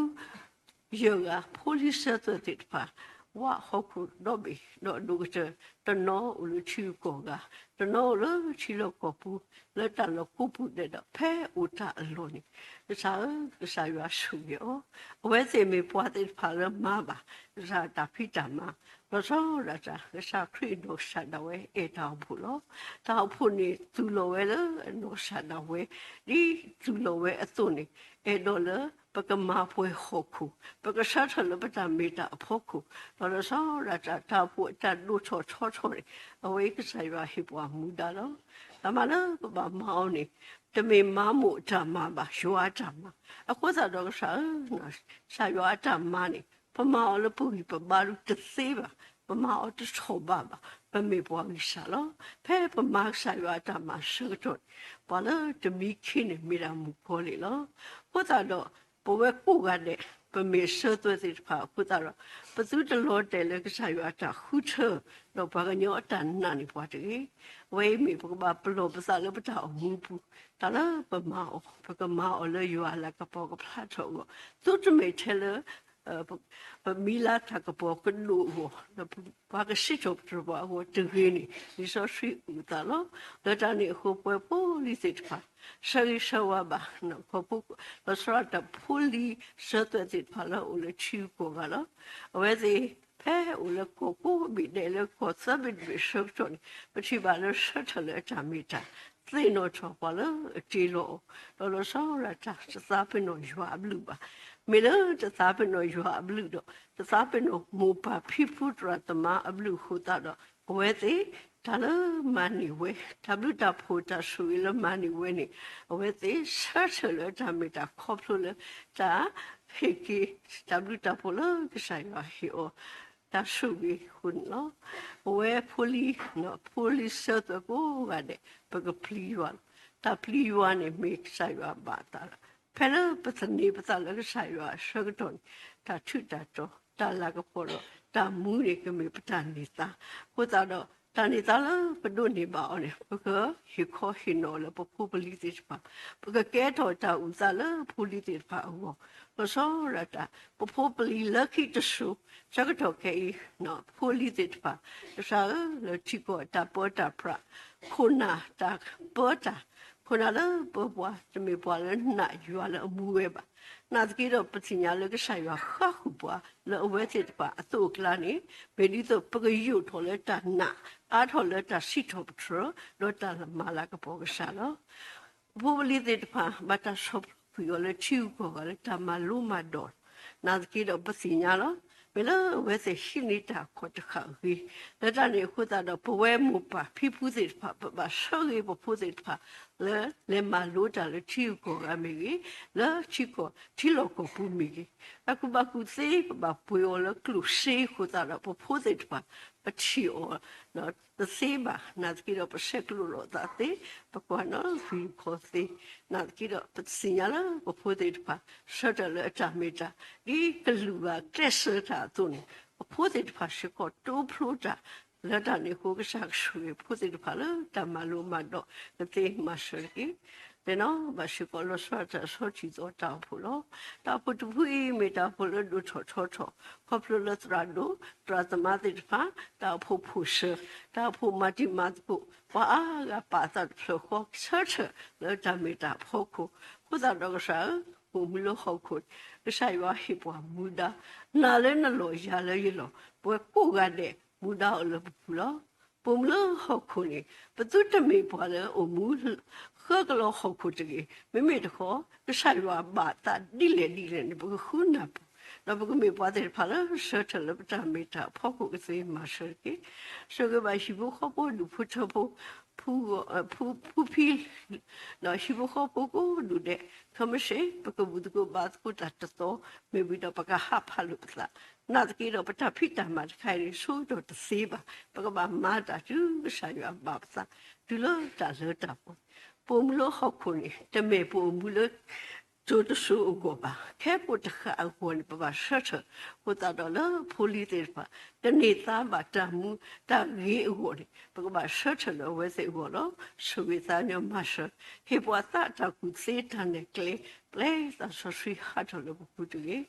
ယဲၢ်ဂၤ ဖိလံၤစၢၤသွဲၣ်သ့ၣ်တဖၣ်, ဝးဟီၣ်ခိၣ်ဒီဘ့ၣ်ဒီးအဒိၣ်ကတၢၢ်, တနီၤအိၣ်လၢထံဂုၤကီၢ်ဂၤ, တနီၤအိၣ်လၢထံလီၢ်ကီၢ်ပူၤ, လၢတၢ်လီၢ်ကိးပူၤဒဲးဒီး ဖဲအိၣ်တၢ်အလီၢ်န့ၣ်, ကစၢ်ဧၢ, ကစၢ်ယွၤဆိၣ်ဂ့ၤအီၤ, အဝဲသ့ၣ်မ့ၢ်ပှၤသ့ၣ်တဖၣ်လၢမၤဘၣ် ကစၢ်တၢ်ဖံးတၢ်မၤ, လီၤဆီဒၣ်တၢ် ကစၢ်ခရံာ်အနီၢ်ကစၢ်ဒၣ်ဝဲ အဲၣ်တၢ်အိၣ်ဖှိၣ်လီၤ. တၢ်အိၣ်ဖှိၣ်န့ၣ်သူၣ်လီၤဝဲလၢအနီၢ်ကစၢ်ဒၣ်ဝဲ, ဒ်သူၣ်လီၤဝဲအသိးန့ၣ်, အဲၣ်ဒိးလၢပကမၤပှဲၤဟီၣ်ခိၣ်, ပကဆၢထၢၣ်လၢပတၢ်မ့ၢ်တၢ်အဖီခိၣ်, ဒီးလီၤဆီဒၣ်တၢ် တၢ်အိၣ်ဖှိၣ်အတၢ်ဒိၣ်ထီၣ်ထီထီၣ်န့ၣ်, အဝဲကစၢ်ယွၤဟ့ၣ်ပှၤမူဒါလီၤ. တၢ်မၤလၢပဘၣ်မၤအီၤန့ၣ်, တမ့ၢ်မၤမိၢ်အတၢ်မၤဘၣ်, ယွၤအတၢ်မၤ, အဃိသတးဒီးကစၢ်ဧၢ, ကစၢ်ယွၤအတၢ်မၤန့ၣ် ပမၤအီၤလၢပဂံၢ်ပဘါဒုတသ့ဘၣ်, ပမၤအီၤတထီၣ်ဘးဘၣ်, ပမ့ၢ်ပှၤဂံၢ်စၢ်လီၤ. ဖဲပမၤကစၢ်ယွၤအတၢ်မၤဆၢကတီၢ်န့ၣ်, ပှၤလၢတမံခ့န့ၣ်မ့ၢ်ဒၣ်မုၣ်ကီၤလံၢ်လီၤ. အဃိသတးဒီး ပဝဲကိးဂၤဒဲး ပမ့ၢ်စၢၤသွဲၣ်သ့ၣ်တဖၣ်အဃိသတးဒီး, ပသုတလီၤတဲာ်လၢကစၢ်ယွၤအတၢ်ဃုထၢ, ဒီးပှၤကညီအတၢ်နာ်န့ၢ်ပှၤတဂ့ၤ. အဝဲအံၤမ့ၢ်ပကဘၣ်ပလီၢ်ပသးလၢပတၢ်အိၣ်မူပူၤ, တၢ်လၢပမၤအီၤ ပကမၤအီၤလၢယွၤအလၤကပီၤကဖျါထီၣ်အဂီၢ်, သုတမ့ၢ်ထဲလၢ ပမံလါတၢ်ကပီၤကဒိၣ်အဂီၢ်, ဒီးပှၤကစံးထီၣ်ပတြၢၤပှၤအဂီၢ်တဂ့ၤန့ၣ် လံာ်စီဆှံအုၣ်အသးလီၤ. လၢတၢ်န့ၣ်အဃိ ပဝဲဖိလံၤသ့ၣ်တဖၣ် ဆၢဂ့ၤဆၢဝါဘၣ်, လီၤဆီဒၣ်တၢ်ဖိလံၤစၢၤသွဲၣ်သ့ၣ်တဖၣ်လၢအအိၣ်လၢထံဂုၤကီၢ်ဂၤလီၤ. အဝဲသ့ၣ် ဖဲအိၣ်လၢကီၢ်ကိးဘ့ၣ်ဒဲးလၢကီၢ်သၢဘ့ၣ်တဘ့ၣ်ဆၢကတီၢ်န့ၣ် ပထံၣ်ဘၣ်လၢဆၢထၢၣ်လၢအတၢ်မ့ၢ်တၢ် သ့ၣ်နီၣ်ထီၣ်ပှၤလၢအတ့လီၤအီၤ, ဒီးလီၤဆီဒၣ်တၢ် တသးပ့ၤနီၣ်ယွၤအဘျုးဘၣ်. မ့ၢ်လၢတသးပ့ၤနီၣ်ယွၤအဘျုးဒီး တသးပ့ၤနီၣ်မိၢ်ပၢ်ဖံဖုသရၣ်သမါအဘျုးအဃိသတးဒီး အဝဲသ့ၣ် တၢ်လၢမၤန့ၢ်ဝဲ, တၢ်ဘျုးတၢ်ဖှိၣ်တၢ်ဆိၣ်ဂ့ၤလၢမၤန့ၢ်ဝဲန့ၣ် အဝဲသ့ၣ်ဆၢထၢၣ်လၢတၢ်မ့ၢ်တၢ်ခီဖျိလၢ တၢ်ဟ့ၣ်က့ၤ တၢ်ဘျုးတၢ်ဖှိၣ်လၢကစၢ်ယွၤဟ့ၣ်အီၤ တၢ်ဆိၣ်ဂ့ၤအဃိန့ၣ်လီၤ. ပဝဲဖိလံၤ, ဖိလံၤစၢၤသွဲၣ်ကိးဂၤဒဲး ပကပျံၤယွၤလီၤ. တၢ်ပျံၤယွၤန့ၣ်မ့ၢ်ကစၢ်ယွၤဘၣ်အသးလီၤ. ဖဲလၢပသန့ၤပသးလၢကစၢ်ယွၤအဆၢကတီၢ်န့ၣ် တၢ်ထူးတၢ်တီၤ တၢ်လၤကပီၤဒီး တၢ်မူန့ၣ်ကမ့ၢ်ပတၢ်န့ၢ်သါ, အဃိသတးဒီး တၢ်န့ၢ်သါလၢပဒိးန့ၢ်ဘၣ်အီၤန့ၣ် ပကဟ့ၣ်ခီဟ့ၣ်နီၤလၢပဖိပလံၤသ့ၣ်တဖၣ်, ပကကဲထီၣ်တၢ်အုၣ်သးလၢဖိလံၤသ့ၣ်တဖၣ်အဂီၢ်, လီၤဆီဒၣ်တၢ် ပဖိပလံၤလၢခံတစိၤ ဆၢကတီၢ်ခဲအံၤ ဖိလံၤသ့ၣ်တဖၣ် ကစၢ်ဧၢ လၢထံကီၢ်တၢ်ပၢတၢ်ပြး, ခိၣ်နၢ်တၢ်ပၢတၢ်, ခိၣ်နၢ်လၢပၢပှၤ တမ့ၢ်ပှၤလၢနာ်ယွၤလၢအမူဝဲဘၣ်. နာ်သက့ဒီး ပသ့ၣ်ညါလၢကစၢ်ယွၤဃၣ်ဃုာ်ပှၤလၢအဝဲသ့ၣ်တဖၣ်အသိးအကျါန့ၣ်, မ့ၢ်ဒ်သိးပကယိာ်ထီၣ်လၢတၢ်နာ်, အါထီၣ်လၢတၢ်စံးထီၣ်ပတြၢၤ, ဒီးတၢ်မၤလၤကပီၤကစၢ်လီၤ. ပဖိပလံၤသ့ၣ်တဖၣ် ဘၣ်တၢ်ဆီၣ်ဖျိးကွံာ်အီၤလၢထံဂုၤကီၢ်ဂၤလၢတၢ်မၤလိမၤဒိး, နာ်သက့ဒီး ပသ့ၣ်ညါလီၤ. မ့ၢ်လၢအဝဲသ့ၣ်ဟံးန့ၢ်တၢ်ခီၣ်တဃာ်အဂ့ၢ်, လၢတၢ်န့ၣ်အဃိသတးဒီး ပဝဲမိၢ်ပၢ်ဖံဖုသ့ၣ်တဖၣ် ပဘၣ်ဆၢဂ့ၤပဖိသ့ၣ်တဖၣ် လၢလဲၤမၤလိတၢ်လၢထံဂုၤကီၢ်ဂၤမ့ၢ်ဂ့ၤ, လၢထံကီၢ်ထံလီၢ်ကီၢ်ပူၤမ့ၢ်ဂ့ၤ, တၢ်ကူၣ်ဘၣ်ကူၣ်သ့ ပဘၣ်ပှ့ၤအီၤလၢကျိၣ်စ့အဃိသတးဒီး ပဖိသ့ၣ်တဖၣ် ပထံၣ်အီၤ တသ့ဘၣ်. နာ်သက့ဒီး ပဆဲးကျိးလိာ်သးသ့, ပကွၢ်နီၣ်ဂံၢ်ခီၣ်သ့, နာ်သက့ဒီး ပသ့ၣ်ညါလၢပဖိသ့ၣ်တဖၣ် ဆၢထၢၣ်လၢအတၢ်မ့ၢ်တၢ် ဒ်ကလုာ်ဘၣ်ကျဲးစၢးတၢ်အသိးန့ၣ်, ပဖိသ့ၣ်တဖၣ်စ့ၢ်ကီး တိဖျိတၢ်လၢတၢ်န့ၣ်အဃိ ကစၢ်ကဆိၣ်ဂ့ၤဖိသ့ၣ်တဖၣ်လၢတၢ်မၤလိမၤဒိး ကသ့မၤစၢၤတက့ၢ်. သ့ၣ်နီၣ်ဘၣ်စ့ၢ်ကီး လီၤဆီဒၣ်တၢ်ဆီထံၣ်သီတၢ်အိၣ်ဖှိၣ်လီၤ. တၢ်အိၣ်ဖှိၣ်တဖုအံၤ မ့ၢ်တၢ်အိၣ်ဖှိၣ်လၢဒိၣ်ထီၣ်ထီထီၣ် ခီဖျိလၢသရၣ်ဒိၣ် သရၣ်သမါသ့ၣ်တဖၣ်, တၢ်အိၣ်ဖှိၣ်ဖိၣ်စၢၤ, တၢ်အိၣ်ဖှိၣ်မၤတံၤမၤသကိး, ပှၤအါဂၤပာ်အသးတဖျၢၣ်ဃီ ဆၢထၢၣ်လၢတၢ်မ့ၢ်တၢ်အဖီခိၣ်, အဃိသတးဒီးကစၢ်ဧၢ, ပအိၣ်မူလၢဟီၣ်ခိၣ်န့ၣ် ကစၢ်ယွၤဟ့ၣ်ပှၤမူဒါ, နၤလၢနလီၢ် ယၤလၢယလီၢ်, ပဝဲကိးဂၤဒဲး မူဒါအိၣ်လၢပပူၤလီၤ. ပအိၣ်မူလၢဟီၣ်ခိၣ်န့ၣ် ပသုတမ့ၢ်ပှၤလၢအိၣ်မူ ဃၢကလီဟီၣ်ခိၣ်တဂ့ၤ. မ့မ့ၢ်တခီ ကစၢ်ယွၤဘၣ်သးဒ်လဲၣ်ဒ်လဲၣ်န့ၣ် ပကဃုနၢ်ပၢၢ်, ဒီးပကမ့ၢ်ပှၤသ့ၣ်တဖၣ်လၢဆၢထၢၣ်လၢပတၢ်မ့ၢ်တၢ်အဖီခိၣ်ကသ့မၤစၢၤတက့ၢ်. ဆိၣ်ဂ့ၤဘၣ်ဟံၣ်ဖိဃီဖိဒူၣ်ဖိထၢဖိ ဖုဖံ ဒီးဟံၣ်ဖိဃီဖိကိးဒူၣ်ဒဲး, ခဲမုၢ်ဆ့ၣ် ပကဘူၣ်သကိးဘါသကိးတၢ်တသီ မ့ၢ်ဝံၤဒီးပကဟးဖးလိာ်ပသး, နာ်သက့ဒီး ပတၢ်ဖံးတၢ်မၤတခါအံၤန့ၣ် ဆိကတီၢ်တသ့ဘၣ်. ပကဘၣ်မၤတၢ်တုၤကစၢ်ယွၤဘၣ်ပသး တုၤလၢတၢ်လၢတၢ်ပှဲၤ, ပအိၣ်မူလၢဟီၣ်ခိၣ်န့ၣ် တမ့ၢ်ပအိၣ်မူလၢ စိၤတစိၤအဂီၢ်ဘၣ်. ခဲကိာ်တဃာ်အဂီၢ်န့ၣ် ပဘၣ်ဆၢထၢၣ်, အဃိသတးဒီးလၢဖိလံၤသ့ၣ်တဖၣ် ကန့ၢ်သါဘၣ်တၢ်မူတၢ်ဂ့ၤအဂီၢ်န့ၣ် ပကဘၣ်ဆၢထၢၣ်လၢအဝဲသ့ၣ်အဂီၢ်လီၤ. ဆိၣ်ဂ့ၤသးညီမၤစၢၤ, ဟ့ၣ်ပှၤသးတၢ်ကူၣ်သ့တၢ်နဲၣ်ကျဲ, ပျဲသးစီဆှံဟးထီၣ်လၢပပူၤတဂ့ၤ.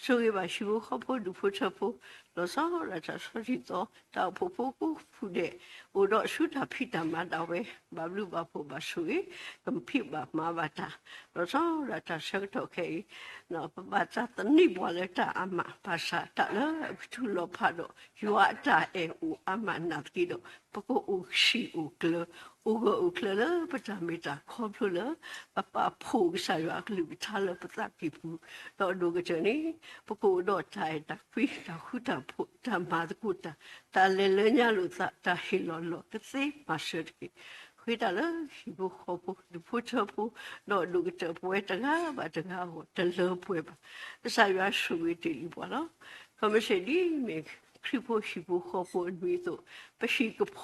ဆိၣ်ဂ့ၤဘၣ်ဟံၣ်ဖိဃီဖိဒူၣ်ဖိထၢဖိ, လီၤဆီဒၣ်တၢ်ဆီထံၣ်သီ တၢ်အိၣ်ဖှိၣ်ဖိကိးဖုဒဲး, အိၣ်ဒီးဆူတၢ်ဖံးတၢ်မၤဒၣ်ဝဲ, ဘၣ်ဘျုးဘၣ်ဖှိၣ်ဘၣ်ဆိၣ်ဂ့ၤ, ကဖံးဘၣ်မၤဘၣ်တၢ်, လီၤဆီဒၣ်တၢ်ဆၢကတီၢ်ခဲအံၤ ပဘၣ်တၢ်သန့ၤပှၤလၢတၢ်အါမး, ဘၣ်ဆၣ်တၢ်လၢအကထူလီၤဖးဒီး ယွၤအတၢ်အဲၣ်အိၣ်အါမးနာ်သက့ဒီး ပကအိၣ်ဆံးအိၣ်ကျၢၤ, အိၣ်ဂၢၢ်အိၣ်ကျၢၤလၢပတၢ်မ့ၢ်တၢ်ခီဖျိလၢ ပပာ်ဖှိၣ်ကစၢ်ယွၤအကလုၢ်ကထါလၢပသးကံၢ်ပူၤ, ဒီးအဒိၣ်ကတၢၢ်န့ၣ် ပကအိၣ်ဒီးတၢ်အဲၣ်တၢ်ကွံ, တၢ်ဃူတၢ်ဖိး, တၢ်မၤသကိးတၢ်, တၢ်လဲၤလၢညါလိာ်သး, တၢ်ဟ့ၣ်လီၤလီၢ်ကသ့မၤစၢၤတက့ၢ်. ဃ့တၢ်လၢဟံၣ်ဖိဃီဖိ, ဒူၣ်ဖိထၢဖိ, ဒီးအဒိၣ်ကတၢၢ်ပဝဲတဂၤဘၣ်တဂၤအဂီၢ် တလၢပှဲၤဘၣ်. ကစၢ်ယွၤဆိၣ်ဂ့ၤတ့ၢ်လံပှၤလီၤ. ခီမ့ၢ်ဆ့ၣ်ဒ်မ့ၢ်ခရံာ်ဖိဟံၣ်ဖိဃီဖိအနွံအသိး, ပဟံၣ်ကဖီ က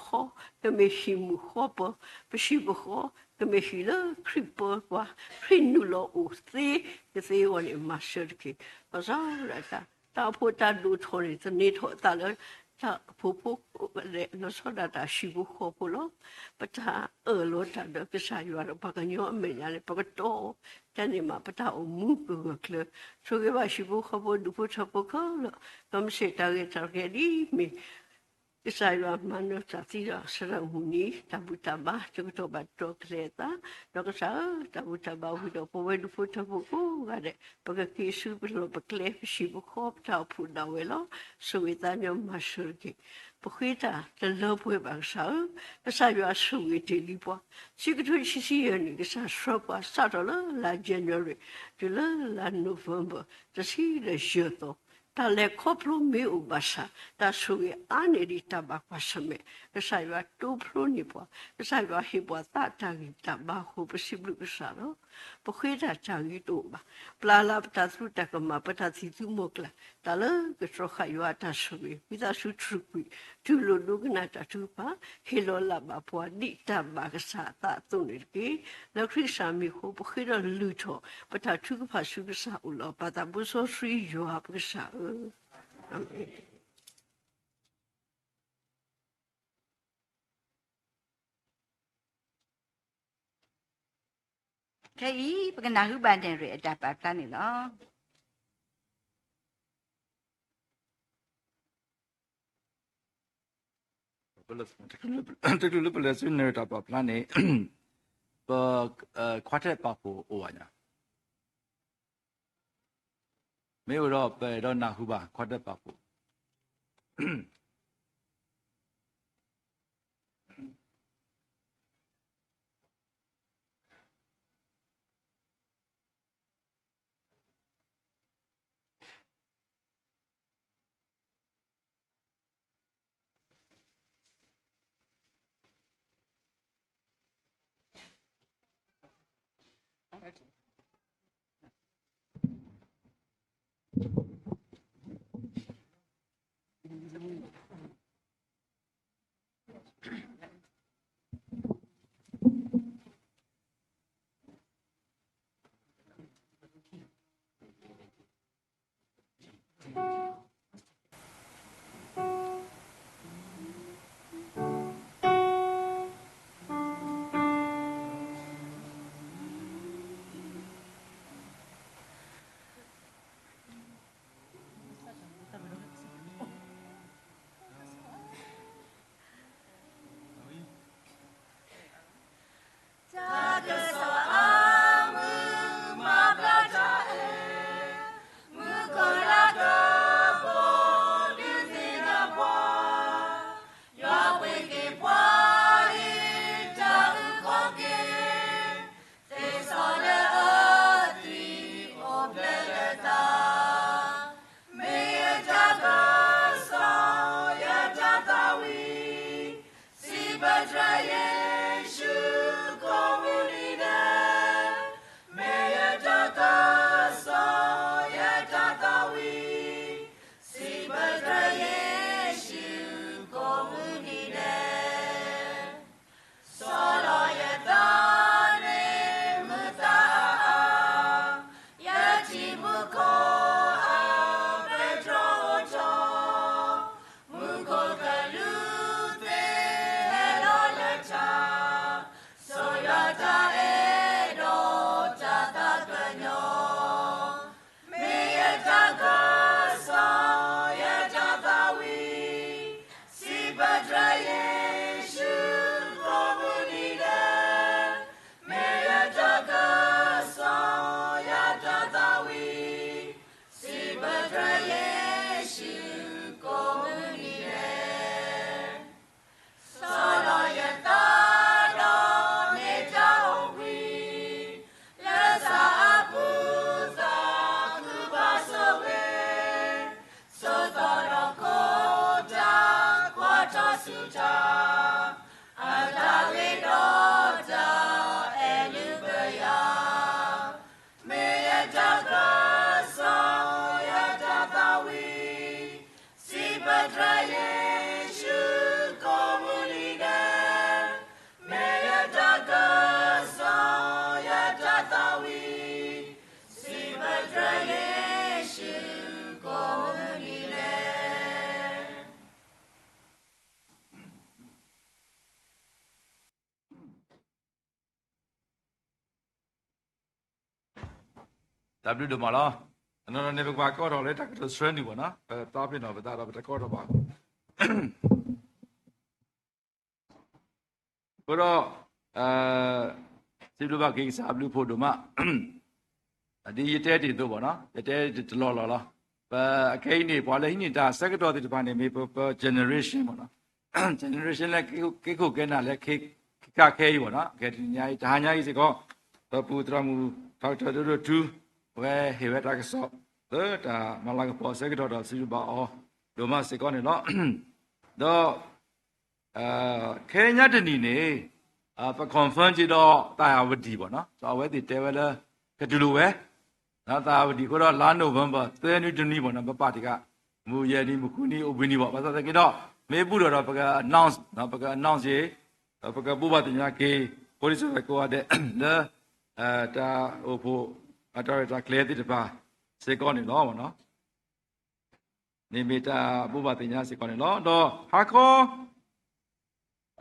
မ့ၢ်ဟံၣ်မုာ်ဃီပၢၤ, ပဟံၣ်ပဃီ ကမ့ၢ်ဟံၣ်လၢခရံာ်ပၢပှၤ, ခရံာ်နုာ်လီၤအိၣ်သ့ကသ့အဂီၢ်န့ၣ် မၤစၢၤတက့ၢ်. လီၤဆီဒၣ်တၢ် တၢ်အိၣ်ဖှိၣ်တၢ်ဒိၣ်ထီၣ်န့ၣ် သန့ၤထီၣ်အသးလၢ တၢ်အိၣ်ဖှိၣ်ဖိ လီၤဆီဒၣ်တၢ်ဟံၣ်ဖိဃီဖိလီၤ. ပတၢ်အၢၣ်လီၤတၢ်ဒီးကစၢ်ယွၤဒီးပှၤကညီအမဲာ်ညါန့ၣ် ပကတီၢ် တၢ်န့ၣ်မး ပတၢ်အိၣ်မူကဂၢၢ်ကျၢၤ. ဆိၣ်ဂ့ၤဘၣ်ဟံၣ်ဖိဃီဖိဒူၣ်ဖိထၢဖိခဲလၢာ်, ခီမ့ၢ်ဆ့ၣ်တၢ်ဂ့ၢ်တၢ်ကျိၤဒ်အမ့ၢ် ကစၢ်ယွၤမၤနၢၤတၢ်သံဒီး စရၣ်မုၢ်နံၤ တၢ်ဘူၣ်တၢ်ဘါ တကတီၢ်ဘၣ်တကတီၢ်ကလဲၤအသး, ဒီးကစၢ်ဧၢ, တၢ်ဘူၣ်တၢ်ဘါဝံၤဒီး ပဝဲဒူၣ်ဖိထၢဖိကိးဂၤဒဲး ပကက့ၤဆူပလီၢ်ပကျဲ ပဟံၣ်ပဃီ ပတၢ်အိၣ်ဖှိၣ်ဒၣ်ဝဲလီၤ. ဆိၣ်ဂ့ၤသးညီမၤစၢၤတက့ၢ်. ပဃ့တၢ်တလၢပှဲၤဘၣ်ကစၢ်ဧၢ, ကစၢ်ယွၤဆိၣ်ဂ့ၤတ့ၢ်လံပှၤ. ဆံကထိဆံဆံယဲၢ်နံၣ် ကစၢ်ဆှၢပှၤစးထီၣ်လၢလါ January တုၤလၢလါ November တဆံဒီးယဲၢ်သီ တၢ်လဲၤခီဖျိမ့ၢ်အိၣ်ဘၣ်ဆၣ် တၢ်ဆိၣ်ဂ့ၤအါန့ၢ်ဒံးတၢ်ဘၣ်ကွၢ်ဆၢၣ်မဲာ်, ကစၢ်ယွၤတိဖျိန့ၢ်ပှၤ, ကစၢ်ယွၤဟ့ၣ်ပှၤသးတၢ်ဂံၢ်တၢ်ဘါအဃိ ပစံးဘျုးကစၢ်လီၤ. ပဃ့တၢ်တၢ်ဂ့ၤတအိၣ်ဘၣ်. ပျၢ်လၢပတၢ်သူတၢ်ကမၣ် ပတၢ်သံၣ်သူမီၤကျၢ် တၢ်လၢကတြီဃာ်ယွၤအတၢ်ဆိၣ်ဂ့ၤ ဝံသးစူၤတြူာ်ကွံာ် တူၢ်လိာ်ဒိကနၣ်တၢ်ထုကဖၣ် ဟ့ၣ်လီၤလၢ်ဘၣ်ပှၤဒ်တၢ်ဘၣ်ကစၢ်အသးအသိးန့ၣ်တက့ၢ်. လၢခရံာ်ကစၢ်မံၤအဃိ ပဃ့ဒီးလုၢ်ထီၣ် ပတၢ်ထုကဖၣ်ဆူကစၢ်အအိၣ်လီၤ. ပၢ်သးဘိစီဆှံယွၤပကစၢ်ဧၢ, အၤမ့ၣ်. ခဲအံၤ ပကနၢ်ဟူဘၣ်နဲၣ်ရွဲၣ်အတၢ်ပာ်ဖျါန့ၣ်လီၤ. တချုးလၢပလဲၤဆူနဲၣ်ရွဲၣ်တၢ်ပာ်ဖျါန့ၣ်, ပ quartet ပာ်ဖှိၣ်အိၣ်ဘၣ်ညါ, မ့ၢ်အိၣ်ဒီးပအဲၣ်ဒိးနၢ်ဟူဘၣ် quartet ပာ်ဖှိၣ်.တၢ်ဘျုးဒိၣ်မးလီၤ. တနီၤနီၤန့ၣ် ပကဘၣ်ကိးထီၣ်လၢတၢ်ကတိၤဆှၢနုာ်ဘၣ်နီၤ, ပသးပ့ၤနီၣ်ပသးဒီးပတကိးထီၣ်ဘၣ်. အဃိဒီး စံးဘျုးဘၣ်က့ၤကစၢ်အဘျုးအဖှိၣ်ဒိၣ်မး, ဒ်ယတဲတ့ၢ်အသိးဘၣ်နီၤ, ယတဲတ့ၢ်တလီၢ်လီၢ်လီၤ. ပအခဲအံၤန့ၣ် ပှၤလၢဟံးန့ၢ်တၢ်ဆၢကတီၢ်သ့ၣ်တဖၣ်န့ၣ် မ့ၢ်ပ ပ generation ဘၣ်နီၤ, generation လၢက့ခိၣ်ကဲနၢ်လၢ ခါခဲအံၤဘၣ်နီၤ, ခဲတနံၤညါအံၤ တဟါညါအံၤစ့ၢ်ကီး ပပူၤသရၣ်မုၣ် ထီကထၢၣ်ဒိၣ်ဒိၣ်ထူ အဝဲဟ့ၣ်ဝဲတၢ်ကစီၣ် လၢတၢ်မၤလၤကပီၤအဆၢကတီၢ်ဒီး စံးဘျုးဘၣ်အီၤဒိၣ်မးစ့ၢ်ကီးန့ၣ်လီၤ. ဒီး ခဲညါတနံၤန့ၣ် ပ confirm က့ၤဒီးသးယၤဝဒံၣ်ဘၣ်နီၤ, ဒီးအဝဲသ့ၣ်တဲဝဲလၢ ကတူၢ်လိာ်ဝဲ သးယၤဝဒံၣ်အဃိဒီး လါ November သၢနွံတနွံဘၣ်နီၤ, ပပာ်တဂၤ မုၢ်ယဲၢ်နံၤ မုၢ်ဃုနံၤ အိၣ်ဘှံးနံၤဘၣ်, ဘၣ်ဆၣ်သနာ်က့ဒီး မ့ၢ်ဘူၣ်ထီၣ်ဒီး ပက announce ပက announce က့ၤ ဒီးပကဘိးဘၣ်သ့ၣ်ညါက့ၤ ဖိဒံဖိသၣ်ကိးဂၤဒဲး လၢ တၢ်အိၣ်ဖှိၣ်အတၢ်ရဲၣ်တၢ်ကျဲၤသ့ၣ်တဖၣ်စ့ၢ်ကီးန့ၣ်လီၤ. န့ၣ်မ့ၢ်တၢ်ဘိးဘၣ်သ့ၣ်ညါစ့ၢ်ကီးန့ၣ်လီၤ. ဒီးဟါခီ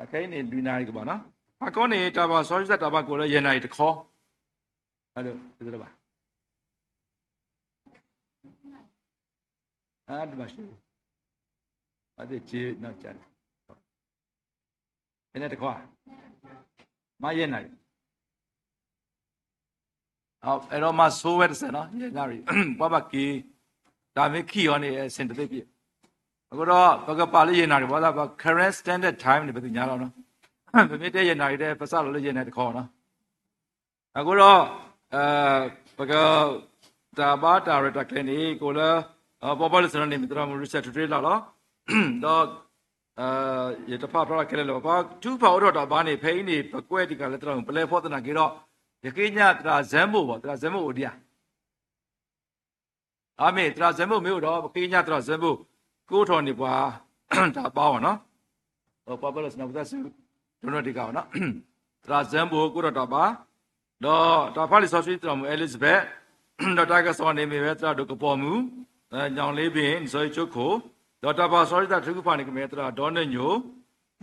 အခဲအံၤန့ၣ် လွံၢ်နၣ်ရံၣ်ကဘၣ်နီၤ, ဟါခီန့ၣ် တၢ်ဘၣ်စီဆှံတၢ်ဘၣ်ကိၣ်လၢယဲၢ်နၣ်ရံၣ်တခီ ဘၣ် တဘၣ် အသ့ၣ်က့ၤနီၢ်ကၠၢ်န့ၣ် ဖဲန့ၣ်တခီ မၤယဲၢ်နၣ်ရံၣ် အဲၣ်ဒိးမၤဆိဝဲတစဲးနီၤ, ယဲၢ်နၣ်ရံၣ်, ပှၤဘၣ်က့ၤ, တၢ်မ့ၢ်ခံအီၤန့ၣ် အဆ့ၣ်တသ့ပံၤ, အဃိဒီး ပကပာ်လၢယဲၢ်နၣ်ရံၣ် ပှၤသးပှၤ current standard time န့ၣ် ပသ့ၣ်ညါလီၤနီၤ, ပမ့ၢ်တဲယဲၢ်နၣ်ရံၣ်ဒီး ပစးထီၣ်လၢယဲၢ်နၣ်ရံၣ်တခီနီၤ, အဃိဒီး ပက တၢ်ဘါတၢ်ရဲၣ်တၢ်ကျဲၤန့ၣ် ကအိၣ်လၢ ပှၤဘၣ်လၢစနီၤန့ၣ် မ့ၢ်သရၣ်မုၣ် Richard ထူတြ့လးလီၤ. ဒီး ယတဖးဖျါထီၣ်ခဲလၢာ်လၢၤဘၣ်, ပှၤထုကဖၣ်အိၣ်ထီၣ်တၢ်ဘါန့ၣ် ဖဲအံၤန့ၣ် ပကွဲးတံၢ်ဃာ်လၢသရၣ်မုၣ်ပလဲဖီသနာ်က့ဒီး ယဃ့ကညးသရၣ်စဲမိၣ်ဘၣ်, သရၣ်စဲမိၣ်အိၣ်ဒံးဧါ. အမ့ၢ်သရၣ်စဲမိၣ်မ့ၢ်အိၣ်ဒီး ပဃ့ကညးသရၣ်စဲမိၣ် ကအိၣ်ထီၣ်န့ၢ်ပှၤ တၢ်ဘါအီၤနီၤ. ပှၤဘၣ်လၢစနီၤပသးစူၤ ဒိၣ်နီၢ်တံၢ်ဃာ်အီၤနီၤ, သရၣ်စဲမိၣ်ကအိၣ်ထီၣ်တၢ်ဘါ, ဒီးတၢ်ဖးလံာ်စီဆှံသရၣ်မုၣ် Elizabeth, ဒီးတၢ်ကစီၣ်န့ၣ်မ့ၢ်ဝဲသရၣ်ဒိၣ်ကပီၤမုၣ် ညီၣ်လ့ဘ့ၣ် နစီၤယံၣ်ကၠိခိၣ်, ဒီးတၢ်ပာ်စီဆှံတၢ်ထုကဖၣ်န့ၣ် ကမ့ၢ်သရၣ်ဒီနၢ်ညိၣ်,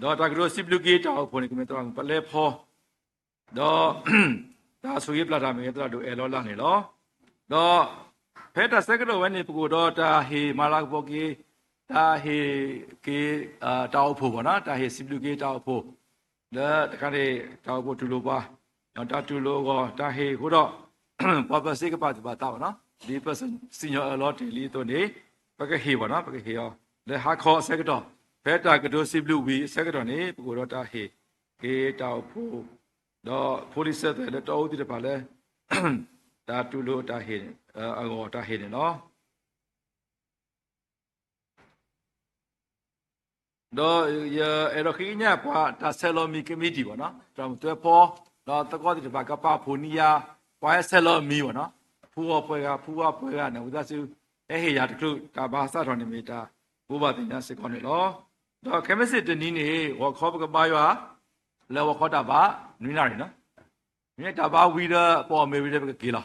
ဒီးတၢ်ကတိၤစံးဘျုးက့ၤတၢ်အိၣ်ဖှိၣ်န့ၣ် ကမ့ၢ်သရၣ်မုၣ်ပလဲဖီ ဒီး တၢ်ဆိၣ်ဂ့ၤပျၢ်တၢ်မ့ၢ်ဝဲသရၣ်ဒိၣ်အဲၣ်လီၤလၢ်န့ၣ်လီၤ. ဒီး ဖဲတၢ်ဆၢကတီၢ်ဝဲန့ၣ် ပကအိၣ်ဒီးတၢ်ဟ့ၣ်မၤလၤကပီၤက့ၤ, တၢ်ဟ့ၣ်က့ၤ တၢ်အိၣ်ဖှိၣ်ဘၣ်နီၤ, တၢ်ဟ့ၣ်စံးဘျုးက့ၤတၢ်အိၣ်ဖှိၣ်, လၢတခါန့ၣ် တၢ်အိၣ်ဖှိၣ်တူၢ်လိာ်ပှၤ, တၢ်တူၢ်လိာ်အဂီၢ် တၢ်ဟ့ၣ်အဃိဒီး ပှၤပၢၤစ့ကပာ်သူၣ်ပာ်သးဘၣ်နီၤ, ဒ်ပစံၣ်ညီၣ်အၢၣ်လီၤတ့ၢ်လံအသိးန့ၣ် ပကဟ့ၣ်ဘၣ်နီၤ, ပကဟ့ၣ်အီၤ လၢဟါခီအဆၢကတီၢ်, ဖဲတၢ်ကတိၤစံးဘျုးဝံၤအဆၢကတီၢ်န့ၣ် ပကအိၣ်ဒီးတၢ်ဟ့ၣ်က့ၤတၢ်အိၣ်ဖှိၣ် ဒီးဖိလံၤစၢၤသွဲၣ်လၢတၢ်အိၣ်သ့ၣ်တဖၣ်လၢ တၢ်တူၢ်လိာ်တၢ်ဟ့ၣ် အဂီၢ်တၢ်ဟ့ၣ်န့ၣ်လီၤ. ဒီးယအဲၣ်ဒိးဃ့ကညးပှၤတၢ်ဆဲးလီၤမံၤကမံးတံာ်ဘၣ်နီၤ, သရၣ်မုၣ်သွဲဖီ ဒီးသကိးသ့ၣ်တဖၣ်ကပာ်ဖှိၣ်န့ၢ်ယၤ ပှၤဟဲဆဲးလီၤမံၤဘၣ်နီၤ, ဖူအီၣ်ပှဲၤဂၤ ဖူအီၣ်ပှဲၤဂၤန့ၣ် ဝံသးစူၤ ဟဲဟ့ၣ်ယၤတချုး တၢ်ဘါစးထီၣ်န့ၣ်မ့ၢ်တၢ်ဘိးဘၣ်သ့ၣ်ညါစ့ၢ်ကီးန့ၣ်လီၤ. ဒီးခဲမုၢ်ဆ့ၣ်တနံၤန့ၣ် ဂီၤခီပကဘါယွၤ လၢဂီၤခီတၢ်ဘါ နွံနၣ်ရံၣ်နီၤ မ့ၢ်တၢ်ဘါဝံၤဒီး ပအီၣ်မ့ၤဝံၤဒီးပကက့ၤလီၤ.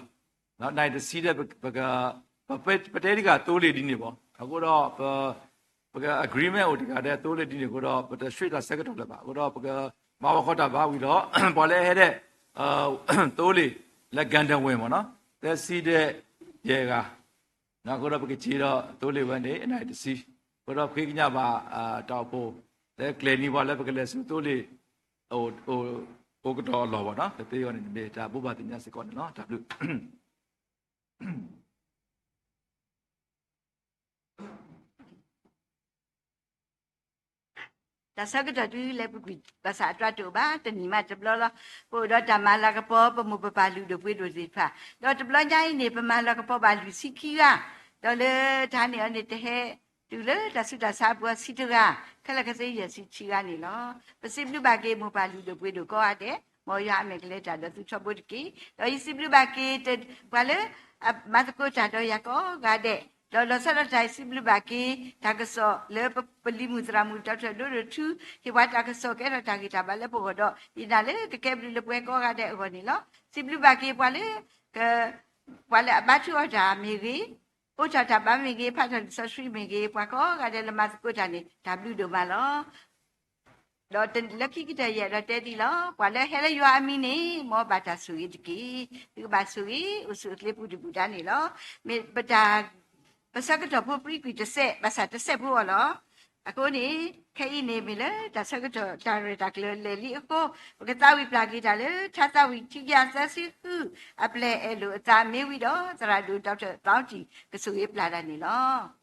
နံၣ်တဆံဒီး ပတဲတဂၤသိလ့ၣ်ဒ်န့ၣ်ဘၣ်. အဃိဒီး ပက agreement အိၣ်တဂၤဒီးသိလ့ၣ်ဒ်န့ၣ်အဃိဒီး ပတဆှံတၢ်ဆၢကတီၢ်လၢၤဘၣ်. အဃိဒီးပကမၤဝဲခီတၢ်ဘါဝံၤဒီး ပှၤလၢအဟဲဒီး သိလ့ၣ်လၢ Gandhi Way မ့ၢ်နီၤ သၢဆံဒီးယဲၢ်ဂၤ အဃိဒီးပကက့ၤဒီးသိလ့ၣ်ဝဲန့ၣ် နံၣ်တဆံ, အဃိဒီးပဃ့ကညးဘၣ် တၢ်အိၣ်ဖှိၣ် လၢကျဲၤန့ၢ်ပှၤလၢပကလဲၤဆူသိလ့ၣ် အိၣ်ကတီၢ်အလီၢ်ဘၣ်နီၤ ကသ့အဂီၢ်န့ၣ် မ့ၢ်တၢ်ဘိးဘၣ်သ့ၣ်ညါစ့ၢ်ကီးန့ၣ်လီၤ. တၢ်ဘျုး တၢ်ဆၢကတီၢ်တုၤလၢပကွံာ်ဘၣ်ဆၣ်အတြၢ်တအိၣ်ဘၣ် တနံၤမးတဘျီလီၤ. ပအိၣ်ဒီးတၢ်မၤလၤကပီၤ ပမိၢ်ပပၢ်လုၢ်ဒိၣ်ပှ့ၤဒိၣ်သ့ၣ်တဖၣ်, ဒီးတဘျီညါအံၤန့ၣ် ပမၤလၤကပီၤဘၣ်လွံၢ်ဆံခံဂၤ, ဒီးလၢတဟါန့ၣ်အီၤန့ၣ် တဟဲတုၤလၢတၢ်ဆူးတၢ်ဆါအပူၤအဆံတဂၤ, ခဲလၢာ်ခဲဆ့ယဲၢ်ဆံတဆံဂၤန့ၣ်လီၤ. ပစံးဘျုးဘၣ်က့ၤမိၢ်ပၢ်လုၢ်ဒိၣ်ပှ့ၤဒိၣ်ကိးဂၤဒဲး, မ်ယွၤအမဲာ်ကလဲၤတၢ်ဒီးသုထီဘိတက့ၢ်. ဒီးယစံးဘျုးဘၣ်က့ၤ ပှၤလၢ မၤသကိးတၢ်ဒီးယၤကိးဂၤဒဲး, ဒီးလီၤဆီဒၣ်တၢ်ယစံးဘျုးဘၣ်က့ၤ တၢ်ကစီၣ်လၢပလံၤမုၣ်သရၣ်မုၣ် ဒီးတၢ်ဒိၣ်ဒိၣ်ထူ ဟ့ၣ်ပှၤတၢ်ကစီၣ်ကဲထီၣ်တၢ်ဂ့ၤတၢ်ဘၣ်လၢပဂီၢ်ဒီး ယနာ်လၢကကဲဘျုးလၢပှၤကိးဂၤဒဲးအဂီၢ်န့ၣ်လီၤ. စံးဘျုးဘၣ်က့ၤပှၤလၢ ပှၤလၢအဘါထုအီၣ်တၢ်မ့ၢ်ဂ့ၤ, အိၣ်တၢ်တၢ်ဘါမ့ၢ်ဂ့ၤ, ဖးတၢ်လံာ်စီဆှံမ့ၢ်ဂ့ၤ, ပှၤကိးဂၤဒဲးလၢမၤသကိးတၢ်န့ၣ် တၢ်ဘျုးဒိၣ်မးလီၤ. ဒီးလၢခံကတၢၢ်ယအဲၣ်ဒိးတဲဒ်လီၤ, ပှၤလၢဟဲလၢယွၤအမံၤန့ၣ် မ်ဘၣ်တၢ်ဆိၣ်ဂ့ၤတက့ၢ်. သုကဘၣ်ဆိၣ်ဂ့ၤ အိၣ်ဆူၣ်အိၣ်ချ့ပူၤဒုၣ်ပူၤဒါန့ၣ်လီၤ. မ့ၢ်ပတၢ် ပဆၢကတီၢ်ဖိပြံကွံာ်တစဲး ဘၣ်ဆၣ်တစဲးဖိအီၤလီၤ. အဃိန့ၣ် ခဲအံၤန့ၣ်မ့ၢ်လၢတၢ်ဆၢကတီၢ်တၢ်ရဲၣ်တၢ်ကျဲၤလဲၤလံအဃိ ပကသးဝံၣ်ပျၢ်က့ၤတၢ်လၢ ထါသးဝံၣ်ခံကယၤသၢဆံဃု အပျဲၢ်အဲၣ်လိာ်အသးမ့ၢ်ဝံၤဒီး သရၣ်ဒိၣ် Doctor Thangtin ကဆိၣ်ဂ့ၤပျၢ်တၢ်န့ၣ်လီၤ.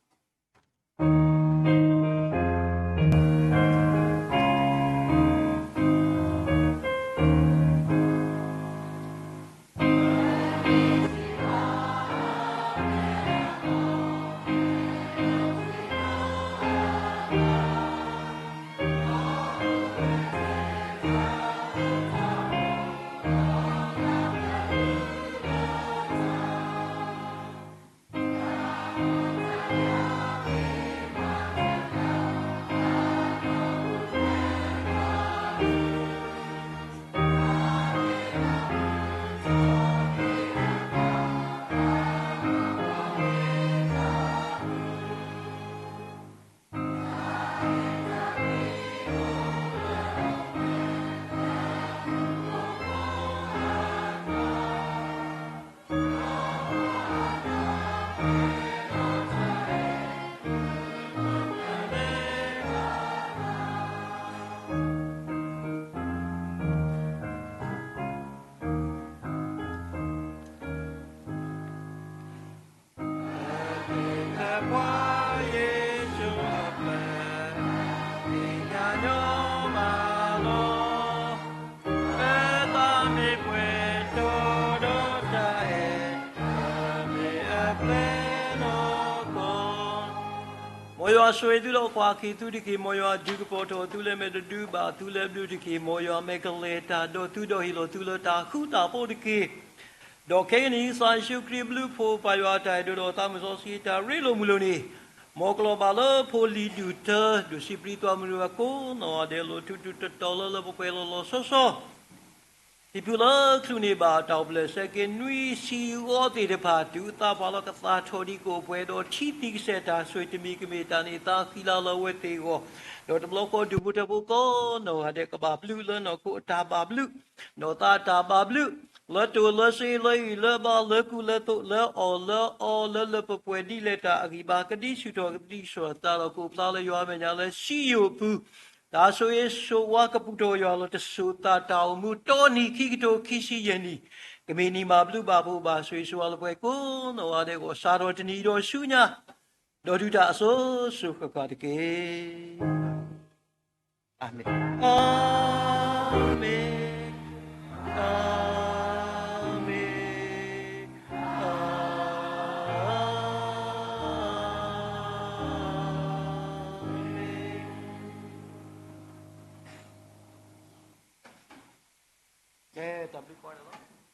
ဆိၣ်ဂ့ၤသုဒီးကွၢ်က့ၤသုတက့ၢ်. မ်ယွၤဒုးကပီၤထီၣ်သုလၢမဲာ်တဒု ဘၣ်သုလၢဘျုးတက့ၢ်. မ်ယွၤမဲာ်ကလဲၤတၢ်ဒီးသု ဒီးဟ့ၣ်လီၤသုလၢတၢ်ဃူတၢ်ဖိးတက့ၢ်. ဒီးခဲကနံၣ်အံၤ ကစၢ်ယ့ၣ်ၡူးခရံာ်အဘျုးအဖှိၣ်, ပၢ်ယွၤအတၢ်အဲၣ်ဒိးဒီး သးစီဆှံအတၢ်ရ့လိာ်မုာ်လိာ်န့ၣ်, မ်ကလီၤဘၣ်လၢဖိလံၤဒူၣ်တၢ ဒိၣ်ဆံးပြံသွါမုၢ်တဂၤကိးနီၢ်ဂၤဒဲး လီၤထူလီၤတီၤလၢလၢပှဲၤပှဲၤ လီၤလီၤဆီဆီ ဟံၣ်ပူၤလၢချုးန့ၢ်ဘၣ်တၢ်အိၣ်ဖျဲၣ် စဲးက့ၤနွံဆံအဂီၢ်သ့ၣ်တဖၣ် တုၤအသးပှၢ်လီၤကသးထီၣ်ဒံး ကအိၣ်ပှဲၤဒီးထံသံကစဲးတၢ် ဆိၣ်ဂ့ၤတမံၤကမ့ၢ်တၢ်န့ၣ် သးဃံလၤလၢအဝဲသ့ၣ်အဂီၢ်, ဒီးတဘျီဃီဒူၣ်ဖိထၢဖိကိးနီၢ်ဂၤဒဲး ကဘၣ်ဘျုးလၢနီၢ်ခိအတၢ်ဘၣ်ဘျုး, ဒီးသးအတၢ်ဘၣ်ဘျုး, လၢတိၢ်လၢစ့လၢအံၤလၢဘါလၢကူလၢသိး လၢအီၣ်လၢအီလၢလၢပှဲၤပှဲၤဒ်လဲၣ်တၢ်အဂံၢ်ဘါ ကဒံဆူၣ်ထီၣ်ကဒံဆူၣ်ထီၣ် သးဒီးကအိၣ်ဖျါလၢယွၤအမဲာ်ညါလၢစံယိၣ်အပူၤ တၢ်ဆိၣ်ဂ့ၤဆိၣ်ဝါကပူၤထီၣ်ယွၤလီၤ. တစိၤသးတၢ်အိၣ်မူတီနံၤခံကထိခံဆံယဲၢ်နံၣ်, ကမ့ၢ်နံၣ်မၤဘျုးဘၣ်ဖှိၣ်ဘၣ်ဆိၣ်ဂ့ၤဆိၣ်ဝါလၢပှဲၤကိးနီၢ်ဂၤဒဲးအဂီၢ် စးထီၣ်တနံၤဒီးဆူညါ, ဒီးဒုးတၢ်အစိၤစိၤဃၣ်ဃၣ်တက့ၢ်. အၤမ့ၣ်, အၤမ့ၣ်, အၤမ့ၣ်, အၤမ့ၣ်. ကဲ, တၢ်ဘျုးကိးဂၤဒဲးလီၤ.